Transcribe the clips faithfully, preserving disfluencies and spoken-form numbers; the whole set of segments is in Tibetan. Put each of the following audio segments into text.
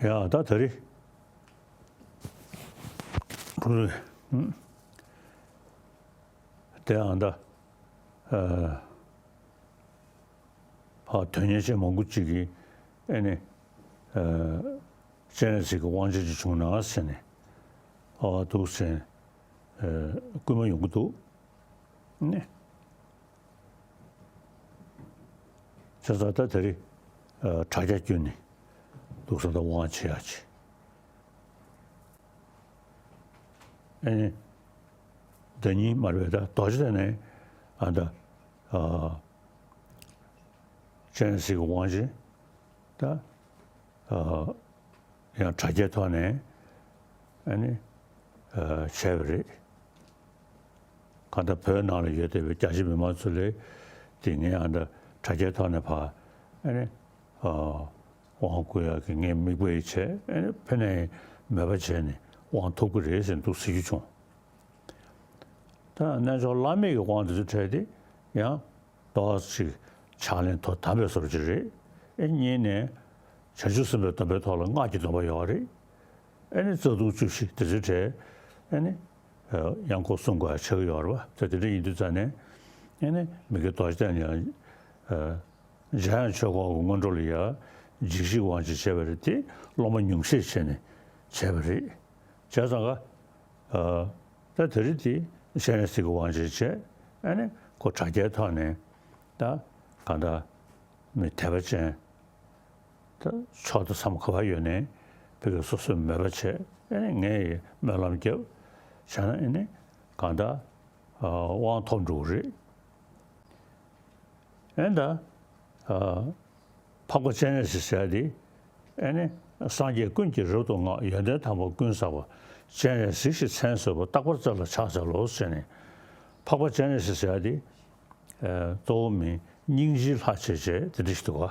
ཡ་ད་ད་རེས་ཀྲུའུ་རེན་དེ་ཨ་ད་ཨ་ཕར་དོན་གཉེར་ཅན་མང་པོ་ཅིག་གིས་ཨེ་ནི་ཨ་སྤྱན་རས་གཟིགས་ཀྱི་དབང་ཆེན་ཅིག་བྱུང་ན་ཟེར་ནས་ཨ་འདུག་ཟེར་ཨ་སྐུལ་མ་ཡོང་གི་འདུག་ནི། བྱས་ཙང་ད་དེ་རིང་ཨ་དྲ་རྒྱ་བརྒྱུད་ནས་འདུག་ཟེར་ད་དབང་ཆེ་ཡག་ཆེ། ཨེ་ནི་ཟླ་ཉིན་མ་རེད་པས་ད་རྡོ་རྗེ་གདན་ནས་ཨ་ད་ཨ་སྤྱན་རས་གཟིགས་ཀྱི་དབང་ཆེན་ད་ཨ་ཡང་དྲ་རྒྱའི་ཐོག་ནས་ཨ་ནི་ཨ་བྱས་པ་རེད། གང་ལྟར་བོད་ནང་ལ་ཡོད་བསྡད་པའི་རྒྱ་ཆེ་མི་མང་ཚོ་ལ་དེ་ངས་ཨ་ད་དྲ་རྒྱའི་ཐོག་ནས་ཕར་ཨ་ནི་ཨ་དབང་བསྐུར་ཡག་གི་ངས་མིག་དཔེ་བྱས་ཨ་ནི་ཕན་ནས་མོས་པ་བྱས་ནས་དབང་ཐོབ་ཀྱི་རེད་ཟེར་འདུག་ཟེར་རྒྱུ་བྱུང་། ད་རྣལ་འབྱོར་བླ་མེད་ཀྱི་དབང་དེ་ཚོ་འཕྲད་དེ་ཡང་ཟླ་བ་གཅིག་ཕྱག་ལེན་ཐོག་དམ་པའི་བཟོ་འདྲ་ཅིག་རེད། ཨེ་གཉིས་ནས་བྱང་ཆུབ་སེམས་དཔའི་སྡོམ་པའི་ཐོག་ལ་སྔགས་ཀྱི་སྡོམ་པ་ཡོད་རེད། ཨེ་ནི་རྩ་ལྟུང་བཅུ་བཞི་དེ་ཚོའི་གྲས་ཨེ་ནི་ཡང་སྐོར་གསུང་དགོས་ཡ་ཆགས་ཀྱི་ཡོད་རེད་པ། ད་དེ་འདྲ་ཡིན་དུས་ཙང་ནས་ཨེ་ནི་མི་དགེ་རྡོ་རྗེ་གདན་ཡང་འཇམ་དབྱངས་ཆོས་འཁོར་གྱི་སྔོན་འགྲོ་ལ་ཡང་འཇིགས་བྱེད་དབང་ཆེན་བྱས་པ་རེད་དེ་སློབ་མ་ཉུང་ཤས་བྱས་ནས་བྱས་པ་རེད། བྱས་ཙང་ཀ་ད་དེ་རིང་དེ་སྤྱན་རས་གཟིགས་ཀྱི་དབང་ཆེན་བྱས་ཨ་ནི་ཁོ་དྲ་རྒྱའི་ཐོག་ནས་ད་གང་ལྟར་མི་དད་པ་ཅན་ད་ཕྱོགས་དང་མཚམས་ག་པར་ཡོད་ནའི་ཕ་གི་སོ་སོས་མོས་པ་བྱས་ཨ་ནི་ངས་ཡི་སྨོན་ལམ་བརྒྱབ་བྱས་ན་ཨ་ནི་གང་ལྟར་དབང་ཐོབ་འགྲོ་གི་རེད། ཨེ་ད། ཨ། འཕགས་པ་སྤྱན་རས་གཟིགས་ཟེར་ཡ་དེ། ཨེ་ནི། སངས་རྒྱས་ཀུན་གྱིས་རབ་ཏུ་བསྔགས། ཡོན་ཏན་དམ་པ་ཀུན་བསགས་པ། སྤྱན་རས་གཟིགས་ཞེས་མཚན་གསོལ་བ། རྟག་པར་བརྩེ་ལ་ཕྱག་འཚལ་ལོ་ཟེར་ནས། འཕགས་པ་སྤྱན་རས་གཟིགས་ཟེར་ཡ་དེ། ཨ། གཙོ་བོ་མི་སྙིང་རྗེའི་ལྷ་བྱས་བྱས་དེ་འདྲ་ཞིག་འདུག་ག་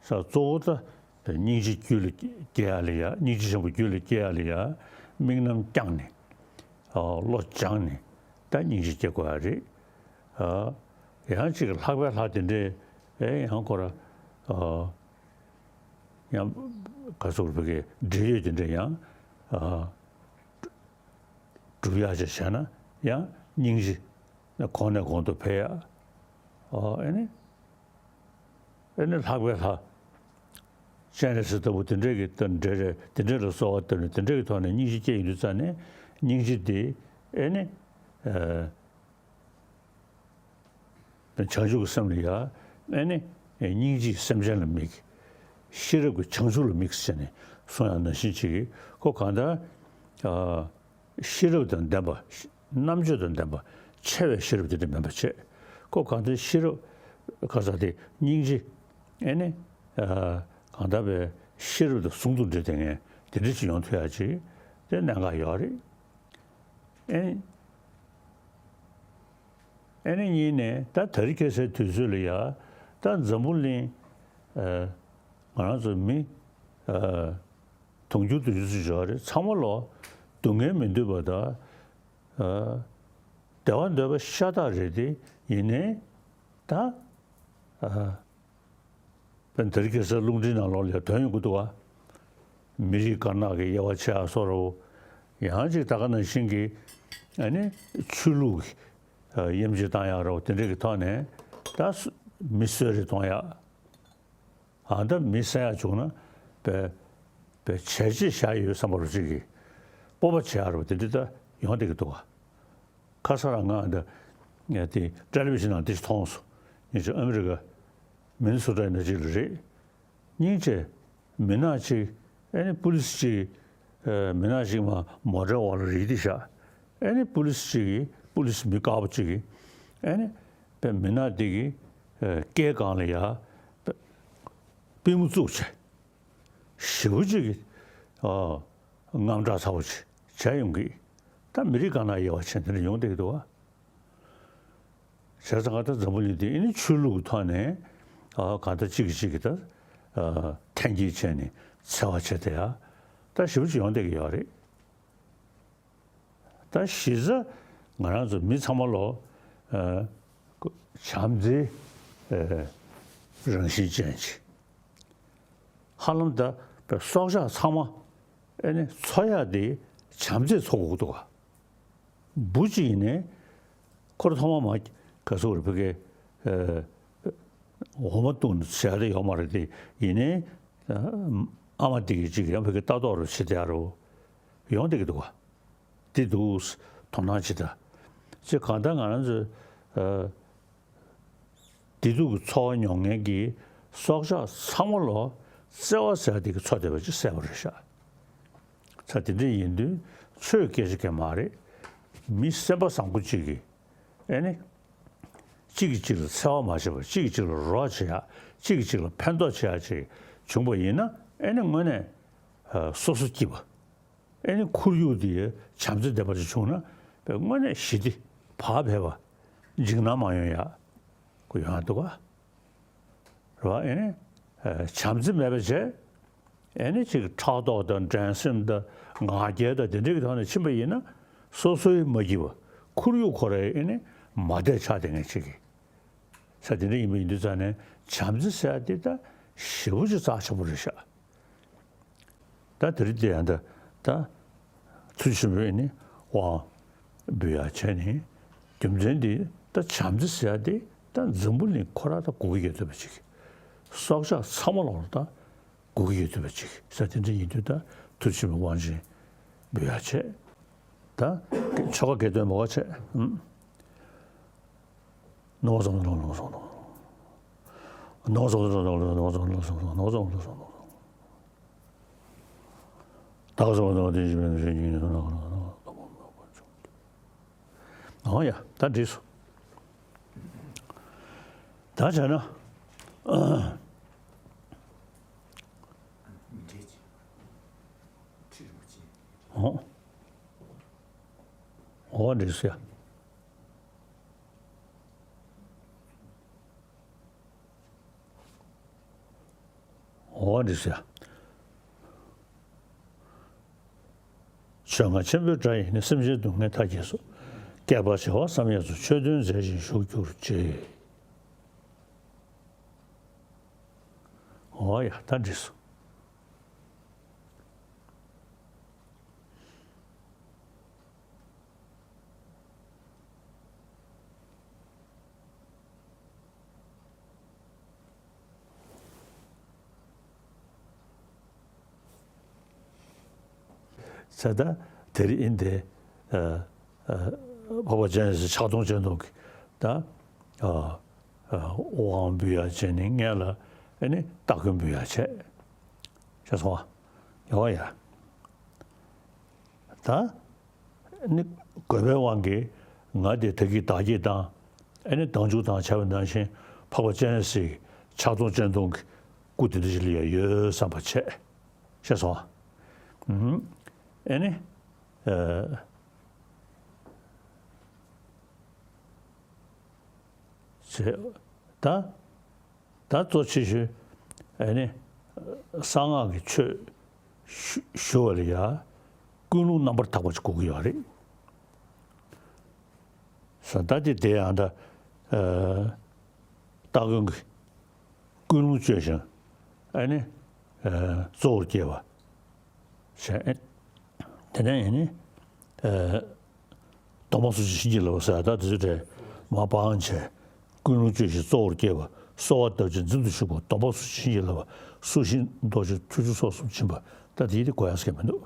ས་གཙོ་བོ་ད་སྙིང་རྗེ་རྒྱུད་ལ་སྐྱེ་ཡ་ལ་ཡ། སྙིང་རྗེ་ཆེན་པོ་རྒྱུད་ལ་སྐྱེ་ཡ་ལ་ཡ་དམིགས་རྣམ་བསྐྱངས་ནས། ཨ། བློ་སྦྱངས་ནས་ད་སྙིང་རྗེ་སྐྱེ་དགོས་ཡ་རེད། ཨ། ཡང་ཅིག་ལྷག་པའི་ལྷ་དེ་འདྲས་ཨེ་ཡང་ཁོ་ར། ཨ། ཡང་ག་ཚོད་བོད་ཀྱི་འབྲེལ་ཡོད་དེ་འདྲས་ཡང་། ཨ། སྒྲུབ་ཡག་ཅིག་བྱས་ན་ཡང་སྙིང་རྗེ་གོང་ནས་གོང་དུ་འཕེལ་ཡ། ཨ། ཨེ་ནི། ཨེ་ནི་ལྷག་པའི་ལྷ། སྤྱན་རས་གཟིགས་ལྟ་བུ་དེ་འདྲས་ཀྱི་ད་འདྲས་རེད། དེ་འདྲས་ལ་གསོལ་བ་བཏབ་ནས་དེ་འདྲས་ཀྱི་ཐོག་ནས་སྙིང་རྗེ་སྐྱེ་ཡོང་དུས་ཙ་ནས་སྙིང་རྗེ་དེ་ཨེ་ནི། ཨ། བྱང་ཆུབ་ཀྱི་སེམས་ལ་ཡ། ཨེ་ནི། སྙིང་རྗེས་སེམས་ཅན་ལ་དམིགས། ཤེས་རབ་ཀྱིས་བྱང་ཆུབ་ལ་དམིགས་ཟེར་ནས་གསུང་ཡག་ནང་བཞིན་ཅིག་གིས་ཁོ་གང་ལྟར། ཨ། ཤེས་རབ་དང་ལྡན་པ། རྣམ་དཔྱོད་དང་ལྡན་པ། ཆེ་བའི་ཤེས་རབ་དེ་འདྲ་མིན་པ་བྱས། ཁོ་གང་ལྟར་ཤེས་རབ་ག་ས་དེ་སྙིང་རྗེ། ཨེ་ནི། ཨ། གང་ལྟར་བའི་ཤེས་རབ་དང་ཟུང་དུ་འབྲེལ་ཏེ་ངས་དེ་འདྲ་ཅིག་ཡོང་ཐུབ་ཡག་ཅིག་དེ་གནད་འགག་ཡོད་རེད། ཨེ། ཨེ་ནི་གཉིས་ནས་ད་དེ་རིང་ཁ་སང་དུས་ཚོད་ལ་ཡ་ད་འཛམ་བུ་གླིང་། ཨ། ང་རང་ཚོ་མི། ཨ། དུང་ཕྱུར་བདུན་ཅུ་ཙམ་ཡོད་རེད། ཚང་མ་ལོ་སྡུག་བསྔལ་མི་འདོད་པ་དང་། ཨ། བདེ་བ་འདོད་པ་ཤ་སྟག་རེད་དེ་ཡིན་ནའི་ད། ཨ། དཔེར་ན་དེ་རིང་ཁ་སང་རླུང་འཕྲིན་ནང་ལོགས་ལ་ཡང་ཐོན་ཡོང་གི་འདུག་ག་མི་རིགས་དཀར་ནག་གི་དབྱེ་བ་ཕྱེ་ཡག་བཟོ་འདྲ་བོ། ཡང་ཅིག་ད་ག་ནང་བཞིན་གྱི་ཨ་ནི་ཆོས་ལུགས་ཀྱི་དབྱེ་འབྱེད་བཏང་ཡག་འདྲ་བོ་དེ་འདྲ་གི་ཐོག་ནས་ད་མི་གསོད་རེས་གཏོང་ཡག་ཨ། ད་མི་བསད་ཡག་བྱུང་ན་བས་བས་བྱས་རྗེས་བཞག་ཡོད་བསམ་པ་འདྲ་བོ་ཅིག་གི་སྤོབས་པ་བྱེད་ཡག་འདྲ་བོ་དེ་འདྲ་ད་ཡོང་བསྡད་ཀྱི་འདུག་ག་ཁ་སང་རང་ང་འདི་དེ་ཊེ་ལི་བི་ཤན་ནང་འདི་ཞིག་མཐོང་སོང་། ངེད་ཚོ་ཨ་མི་རི་ཀ་མི་ནི་སོ་ཊ་ནང་ཅིག་ལ་རེད། སྙིང་རྗེ། མི་ནག་ཅིག་ཨེ་ནི་པུ་ལི་སི་ཅིག་ཨེ། མི་ནག་ཅིག་མ་མོ་ཊའི་འོག་ལ་རིལ་ཏེ་བཞག་ཨེ་ནི་པུ་ལི་སི་ཅིག་གིས། པུ་ལི་སི་མི་དཀར་པོ་ཅིག་གིས་ཨེ་ནི་པའི་མི་ནག་འདི་གི་ཨེ། སྐེ་སྒང་ལ་ཡ་པའི་པུས་མོ་བཙུགས་བྱས། ཞེ་པོ་ཅིག་གི་ཨ། དངངས་སྐྲག་ཚ་པོ་ཅིག་བྱས་ཡོང་གི། ད་མི་རིགས་དཀར་ནག་དབྱེ་བ་ཕྱེ་དེ་འདྲ་ཡོང་བསྡད་ཀྱི་འདུག་ག་བྱས་ཙང་ད་འཛམ་བུ་གླིང་འདི་ཨེ་ནི་ཆོས་ལུགས་ཀྱི་ཐོག་ནས་ཨ། གང་ལྟར་གཅིག་གིས་གཅིག་གི་ད་ཨ། འཐེན་འཁྱེར་བྱས་ནས་འཚེ་བ་བྱས་བསྡད་ཡག་ད་ཞེ་པོ་ཅིག་ཡོང་བསྡད་ཀྱི་ཡོད་རེད། ད་གཞི་རྩ་ང་རང་ཚོ་མི་ཚང་མ་ལོ་ཨ། བྱམས་བརྩེའི་ཨ། རང་བཞིན་ཅན་ཅིག་ཧ་ལམ་ད་སྲོག་ཆགས་ཚང་མ་ཨེ་ནི་འཚོ་ཡག་དེ་བྱམས་བརྩེས་འཚོ་དགོས་འདུག་ག་འབུ་གཅིག་ཡིན་ནའི་ཁོ་རང་ཐོག་མ་མ་ག་ཚོད་རེད་ཕ་གི་ཨེ་འོ་མ་བཏུང་ནས་བྱས་ཏེ་ཡོད་མ་རེད་དེ། ཡིན་ནའི་ཨ་མ་དེ་གི་གཅིག་ཡང་ཕ་གི་ལྟ་རྟོག་རུ་བྱེད་དེ་ཡ་རུ་ཡོང་བསྡད་ཀྱི་འདུག་ག་དེ་འདུག་དོ་སྣང་བྱེད་ད། ཅེས་གང་ལྟར་ང་རང་ཚོས་ཨ་བདེ་སྡུག་གི་འཚོ་བ་མྱོང་མཁན་གྱི་སྲོག་ཆགས་ཚང་མ་ལ་བརྩེ་བ་ཟེར་དེ་གི་འཚོ་བསྡད་པ་ཅིག་གསལ་པོ་རེད་ཤག་ད་དེ་འདྲ་ཡིན་དུས་ཆོས་སྐད་ཆ་གང་མ་རེད། མི་སེམས་པ་བཟང་པོ་ཅིག་གིས་ཨེ་ནི་གཅིག་གིས་གཅིག་ལ་འཚེ་བ་མ་བྱེད་པར་གཅིག་གིས་གཅིག་ལ་རོགས་བྱེད་ཡག་གཅིག་གིས་གཅིག་ལ་ཕན་ཐོགས་བྱེད་ཡག་ཅིག་བྱུང་པ་ཡིན་ན་ཨེ་ནི་དངོས་གནས་ཨ་སོ་སོ་སྐྱིད་པ། ཨེ་ནི་ཁོར་ཡུག་དེ་བྱམས་བརྩེ་ལྡན་པ་ཞིག་བྱུང་ན་དངོས་གནས་ཞི་བདེ་བག་ཕེབས་པ་འཇིགས་སྣང་མ་ཡོང་ཡག་ཁོ་ཡོང་ཡག་འདུག་ག་རེད་བ། ཨེ་ནི་ཨ་བྱམས་བརྩེ་མེད་པ་བྱས་ཨེ་ནི་ཅིག་ཕྲག་དོག་དང་འགྲན་སེམས་དང་ང་རྒྱལ་དང་དེ་འདྲ་གི་ཐོག་ནས་ཕྱིན་པ་ཡིན་ན་སོ་སོའི་མ་སྐྱིད་པ་ཁོར་ཡུག་ཁོ་རའི་ཨེ་ནི་མ་བདེ་ཆགས་བསྡད་མཁན་ཅིག་གི་ས་དེ་འདྲ་ཡིན་པ་ཡིན་དུས་ཙང་ནས་བྱམས་བརྩེ་ཟེར་ཡག་དེ་ད་ཞེ་པོ་ཅིག་རྩ་ཆེན་པོ་རེད་ཤག་ད་དེ་རིང་འདི་ཡང་ད་ད་ཐུགས་ཆེན་པོས་ནི་དབང་འབུལ་ཡག་བྱས་ནི་རྒྱུ་མཚན་འདི་ད་བྱམས་བརྩེ་ཟེར་ཡག་འདི་ད་འཛམ་བུ་གླིང་ཁོ་རང་ད་དགོས་ཀྱི་ཡོད་བསྡད་པ་ཅིག་སྲོག་ཆགས་ཚང་མ་ལ་ད་དགོས་ཀྱི་ཡོད་བསྡད་པ་ཅིག་ས་དེ་འདྲ་ཡིན་དུས་ད་ཐུགས་ཆེན་པོས་དབང་ཆེན་འབུལ་ཡག་བྱས། ད་ཆོ་ག་དགེ་འདུན་མོ་ག་བྱས། ཨོ་ཡ། ད་འགྲིག་སོང་། ད་བྱས་ན། ཨོ། ཨོ་འགྲིག་སོང་ཡ། འོ་འདི་ཟེར། ཆོས་རྔ་ཆེན་པོའི་སྒྲ་ཡིས་ནི། སེམས་ཅན་སྡུག་བསྔལ་མཐའ་རྒྱས་སོ། བསྐལ་པ་བྱེ་བ་བསམ་ཡས་སུ། ཆོས་དོན་མཛད་ཅིང་བཞུགས་གྱུར་ཅིག་འོ་ཡ་ད་འགྲིག་སོང་། ས་ད་དེ་རིང་ཨིན་དེ་འཕགས་པ་སྤྱན་རས་གཟིགས་ཕྱག་སྟོང་སྤྱན་སྟོང་གི་ད་དབང་འབུལ་ཡ་བྱས་ནས་ངས་ལ་ཨེ་ནི་སྟ་གོན་འབུལ་ཡ་བྱས། ཤེས་སོང་ཨ། ཡོང་བ་ཡ། ད་ནི་དགོས་པའི་དབང་གིས་ང་དེ་ད་གིན་བདག་བསྐྱེད་དང་ཨེ་ནི་བདག་འཇུག་དང་བྱ་བའི་ནང་བཞིན་འཕགས་པ་སྤྱན་རས་གཟིགས་ཕྱག་སྟོང་སྤྱན་སྟོང་གི་སྐུ་དེ་འདྲ་ཞིག་ལ་ཡ་ཡོད་བསམ་པ་བྱས། ཤེས་སོང་ཨ། ཨེ་ནི་བྱས་ད། ད་གཙོ་ཆེ་ཤོས་ཨེ་ནི་གསང་སྔགས་ཀྱི་ཆོས་ཞུ་བ་ལ་ཡ་ཀུན་སློང་རྣམ་པར་དག་པ་ཅིག་དགོས་ཀྱི་ཡོད་རེད། ས་ད་དེ་དེ་ཡང་ད་སྟ་གོན་གྱི་ཀུན་སློང་བཅོས་ཤིང་ཨེ་ནི་གཙོ་བོར་སྐྱེས་པ་བྱས། དེ་ནས་ཨེ་ནི། སྟོན་པ་སུ་ཞིག་བྱིན་གྱིས་བརླབས་པ་ཟེར་ཡ་ད་དེ་ཚོ་རེད། མ་སྤང་བྱས། ཀུན་སློང་བཅོས་ཤིང་གཙོ་བོར་སྐྱེས་པ། གསོལ་བ་བཏབ་ཅིང་འཛིན་དུ་གཞུག་པ། སྟོན་པ་སུ་ཞིག་བྱིན་གྱིས་བརླབས་པ། སུ་ཞིག་མདོ་ཆེན་ཐུགས་རྗེ་སོགས་གསུམ་བྱིན་པ། ད་དེ་དེ་གོ་ཡ་ཟེར་མི་འདུག་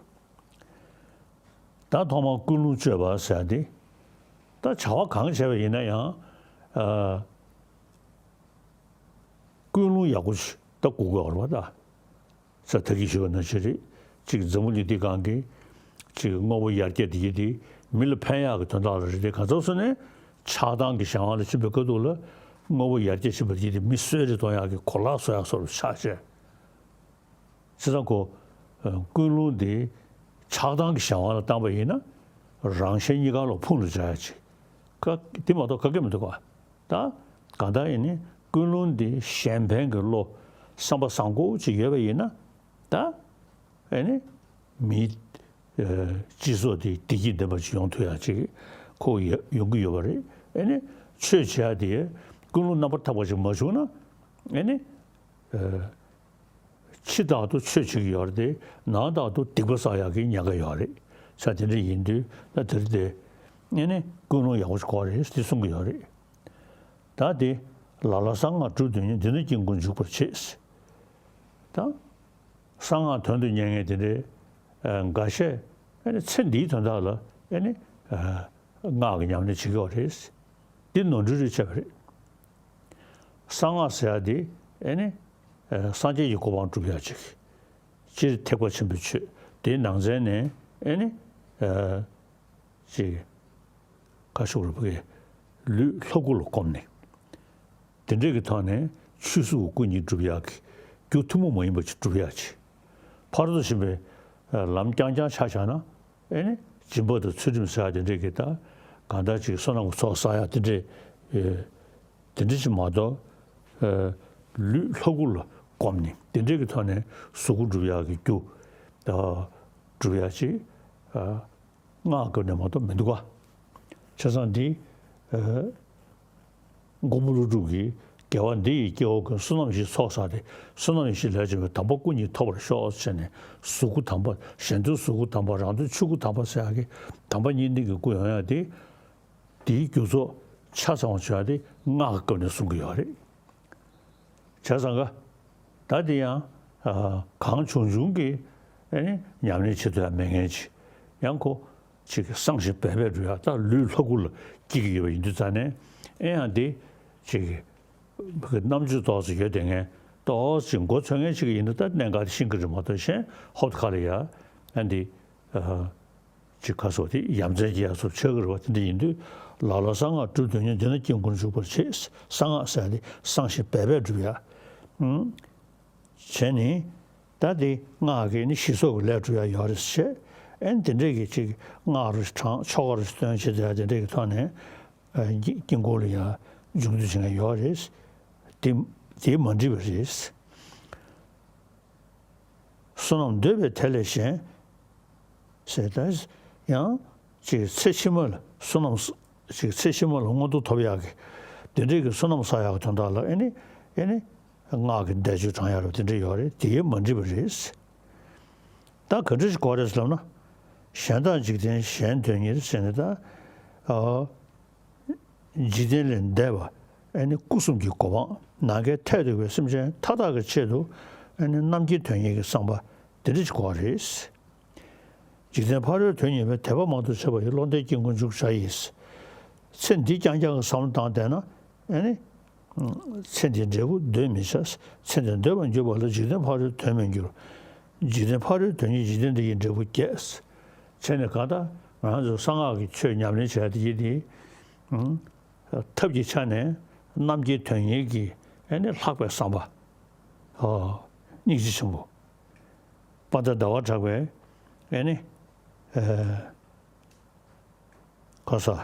ད་ཐོག་མར་ཀུན་སློང་བཅོས་པ་ཟེར་ཡ་དེ། ད་བྱ་བ་གང་བྱས་པ་ཡིན་ན་ཡང་། ཀུན་སློང་ཡག་པོ་ཞིག་ད་དགོས་ཀྱི་ཡོད་རེད་པ་ད། ས་ད་གིན་ཞུས་པ་ནང་བཞིན་རེད། གཅིག་འཛམ་བུ་གླིང་འདི་སྒང་གི་གཅིག་དངོས་པོ་ཡར་རྒྱས་འདི་གི་དེ་མི་ལ་ཕན་ཡག་གི་དོན་དག་ལ་རེད་དེ། གང་ཟག་སུ་ནས་ཆགས་སྡང་གི་གཞན་དབང་ལ་ཕྱིན་པའི་སྐབས་དུས་ལ་དངོས་པོ་ཡར་རྒྱས་ཕྱིན་པ་འདི་དེ་མི་གསོད་རེ་གཏོང་ཡག་གི་གོ་ལག་བཟོ་ཡག་བཟོ་འདྲ་ཆགས་བྱས། བྱས་ཙང་ཁོ་ཀུན་སློང་འདི་ཆགས་སྡང་གི་གཞན་དབང་ལ་བཏང་པ་ཡིན་ན་རང་གཞན་གཉིས་ཀ་ལ་ཕུང་ལ་འཇོག་ཡག་ཅིག་ཀ་དེ་མ་གཏོགས་ག་གེ་མི་འདུག་ག་ད་གང་ལྟར་ཡིན་ནའི་ཀུན་སློང་འདི་གཞན་ཕན་གྱི་བློ་བསམ་པ་བཟང་པོ་ཅིག་ཡོད་པ་ཡིན་ན། ད་ཨེ་ནི་མིའི་སྤྱི་ཚོགས་འདི་བདེ་སྐྱིད་ལྡན་པ་ཅིག་ཡོང་ཐུབ་ཡག་ཅིག་ཁོ་ཡོང་གི་ཡོད་པ་རེད། ཨེ་ནི་ཆོས་བྱེད་ཡག་དེ་ཀུན་སློང་རྣམ་པར་དག་པ་ཅིག་མ་བྱུང་ན་ཨེ་ནི། ཕྱི་ལྟར་དུ་ཆོས་བྱེད་ཀྱི་ཡོད་རེད་དེ། ནང་ལྟར་དུ་སྡིག་པ་བསགས་ཡག་གི་ཉེན་ཁ་ཡོད་རེད། ས་དེ་འདྲ་ཡིན་དུས་ད་དེ་རེད་དེ། ཨེ་ནི་ཀུན་སློང་ཡག་པོ་ཞིག་དགོས་རེད་དེ་གསུང་གི་ཡོད་རེད། ད་དེ་ལ་ལ་གསང་སྔགས་སྒྲུབ་འདོད་ཉིད། འདི་ནི་དཀྱིལ་འཁོར་འཇུག་པར་བྱེད། ད་གསང་སྔགས་དོན་དུ་གཉེར་མཁན་དེ་འདྲའི་འགའ་ཤས་ཨེ་ནི་ཚེ་འདིའི་དོན་དག་ལ་ཨེ་ནི་སྔགས་ཀྱི་ཉམས་ལེན་བྱེད་ཀྱི་ཡོད་རེད། འདི་ནོར་འཁྲུལ་རེ་ཆགས་པ་རེད། གསང་སྔགས་ཟེར་ཡ་དེ་ཨེ་ནི་སངས་རྒྱས་ཀྱི་གོ་འཕང་སྒྲུབ་ཡ་ཅིག་སྤྱིར་ཐེག་པ་ཆེན་པོའི་ཆོས་དེའི་ནང་ཚན་ནས་ཨེ་ནི་ཅིག་ཁ་ཤོག་རུ་ཕ་གི་ལུས་ལྷ་སྐུ་ལ་བསྒོམས་ནས། དེ་འདྲས་ཀྱི་ཐོག་ནས་ཆོས་གཟུགས་སྐུ་གཉིས་སྒྲུབ་ཡག་གི་རྒྱུ་ཐུན་མོང་མ་ཡིན་པ་ཅིག་སྒྲུབ་ཡག་ཅིག་ཕར་ཚུར་ཕྱིན་པའི་ལམ་རྐྱང་རྐྱང་ཆ་བཞག་ན། ཨེ་ནི་སྦྱིན་པ་དང་ཚུལ་ཁྲིམས་ཟེར་ཡག་དེ་འདྲས་ཀྱི་ད་གང་ལྟར་ཅིག་བསོད་ནམས་ཀྱི་ཚོགས་བསགས་ཡག་དེ་འདྲས་དེ་འདྲས་ཅིག་མ་གཏོགས། ལུས་ལྷ་སྐུ་ལ་བསྒོམས་ནས་དེ་འདྲས་ཀྱི་ཐོག་ནས་གཟུགས་སྐུ་སྒྲུབ་ཡག་གི་རྒྱུ་སྒྲུབ་ཡག་ཅིག་སྔགས་སྐབས་ནས་མ་གཏོགས་མི་འདུག་ག་བྱས་ཙང་འདི་མགོན་པོ་ཀླུ་སྒྲུབ་ཀྱིས་དགེ་བ་འདི་ཡི་སྐྱེ་བོ་ཀུན། བསོད་ནམས་ཀྱི་ཚོགས་བསགས་ཏེ། བསོད་ནམས་ཀྱི་ལས་བྱས་པའི། དམ་པ་སྐུ་གཉིས་ཐོབ་པར་ཤོག་ཟེར་ནས། གཟུགས་སྐུ་དམ་པ། གཞན་དོན་གཟུགས་སྐུ་དམ་པ། རང་དོན་ཆོས་སྐུ་དམ་པ་ཟེར་ཡག་གི་དམ་པ་གཉིས་ལྡན་གྱི་སྐུ་ཡོང་ཡག་དེ། དེའི་རྒྱུ་ཚོགས་ཆ་ཚང་བ་བྱུང་ཡག་དེ་སྔགས་ཀྱི་སྐབས་ནས་གསུང་གི་ཡོད་རེད། བྱས་ཙང་ག་ད་དེ་ཡང་གང་བྱུང་བྱུང་གི་ཨེ་ནི་ཉམས་ལེན་བྱེད་ཐུབ་ཡག་མེད་མཁན་ཅིག་ཡང་ཁོ་ཅིག་གི་བསམ་ཤིང་འབད་པས་སྒྲུབ་ཡག་ད་ལུས་ལྷ་སྐུ་ལ་སྐྱེ་གི་ཡོད་པ་ཡིན་དུས་ཙང་ནས། ཨེ་ཡང་དེ་ཅིག་གི་རྣམ་དཔྱོད་ཏོག་ཙམ་ཡོད་དེ་ངས་ཏོག་ཙམ་མགོ་ཚོད་མཁན་ཅིག་ཡིན་ན་ད་གནད་འགག་དེ་ཤེས་ཀྱི་རེད་མ་གཏོགས། གཞན་ཧོབ་ཏེ་ཁ་ལ་ཡ་ཨ་འདི་ཅིག་ཁ་སོགས་དེ་ཡ་མཚན་སྐྱེ་ཡག་སོགས་ཆགས་ཀྱི་རེད་བ། དེ་འདྲ་ཡིན་དུས་ལ་ལ་གསང་སྔགས་སྒྲུབ་འདོད་ཉིད། འདི་ནི་དཀྱིལ་འཁོར་འཇུག་པར་བྱེད། གསང་སྔགས་ཟེར་ཡག་དེ་བསམ་ཤིང་འབད་པས་སྒྲུབ་ཡག་བྱས་ནས། ད་དེ་སྔགས་ཀྱི་ནི་ཞི་སོགས་ཀྱི་ལས་སྒྲུབ་ཡག་ཡོད་རེད་ཟེར། ཨེ་ནི་དེ་འདྲས་ཀྱི་ཅིག་སྔགས་རུ་དྲངས། ཆོ་ག་རུ་སྟོན་བྱེད་དེ་ཡག་དེ་འདྲས་ཀྱི་ཐོག་ནས། ཨ་དཀྱིལ་འཁོར་ལ་ཡང་འཇུག་འདོད་བྱེད་མཁན་ཡོད་རེད། དེ་དེ་མ་འགྲིག་པ་རེད། བསོད་ནམས་འདོད་པས་དེ་ལས་གཞན། ཟེར་ད་ཡང་ཅིག་ཚེ་ཕྱི་མ་ལ་བསོད་ནམས། ཅིག་ཚེ་ཕྱི་མ་ལ་མངོན་མཐོ་ཐོབ་ཡག་གི་དེ་འདྲས་ཀྱི་བསོད་ནམས་བསགས་ཡག་གི་དོན་དག་ལ་ཨེ་ནི་ཨེ་ནི་སྔགས་ཀྱི་བཟླས་བརྗོད་བགྲང་ཡག་རུ་དེ་འདྲས་ཡོད་རེད། དེ་མ་འགྲིག་པ་རེད། ད་ག་འདྲ་ཞིག་དགོས་རེད་ལབ་ན། གཞན་དག་འཇིག་རྟེན་གཞན་དོན་གཉེར་ཟེར་ནས་ད། ཨ། འཇིག་རྟེན་ལས་འདས་པ་ཨ་ནི་སྐུ་གསུམ་གྱི་གོ་འཕང་། ནམ་མཁའི་མཐས་གཏུགས་པའི་སེམས་ཅན་མཐའ་དག་གི་ཆེད་དུ་ཨ་ནི་རྣམ་མཁྱེན་དོན་གཉེར་གྱི་བསམ་པ་དེ་འདྲ་ཞིག་དགོས་རེད། འཇིག་རྟེན་ཕ་རོལ་དོན་གཉེར་བས། དད་པ་མང་དུ་བྱས་པ་ཡིས། བློ་ལྡན་དཀྱིལ་འཁོར་འཇུག་བྱ་ཡིས། ཚེ་འདི་རྐྱང་རྐྱང་གི་བསམ་བློ་བཏང་བསྡད་ན་ཨ་ནི། ཚེ་འདིའི་འབྲས་བུ་འདོད་མི་བྱ། ཚེ་འདིར་འདོད་པར་གྱུར་པ་ལ། འཇིག་རྟེན་ཕ་རོལ་དོན་མི་འགྱུར། འཇིག་རྟེན་ཕ་རོལ་དོན་གཉེར་འཇིག་རྟེན་འདི་ཡི་འབྲས་བུ་བརྒྱད། བྱས་ནས་གང་ལྟར་ང་ཚོ་གསང་སྔགས་ཀྱི་ཆོས་ཉམས་ལེན་བྱས་དེ་ཡིན་དེ། ཐབས་ཀྱི་ཆ་ནས་རྣམ་མཁྱེན་དོན་གཉེར་གྱི་ཨེ་ནི་ལྷག་པའི་བསམ་པ། ཨོ། སྙིང་རྗེ་ཆེན་པོ། དཔལ་ལྡན་ཟླ་བ་གྲགས་པས་ཨེ་ནི། ག་ས།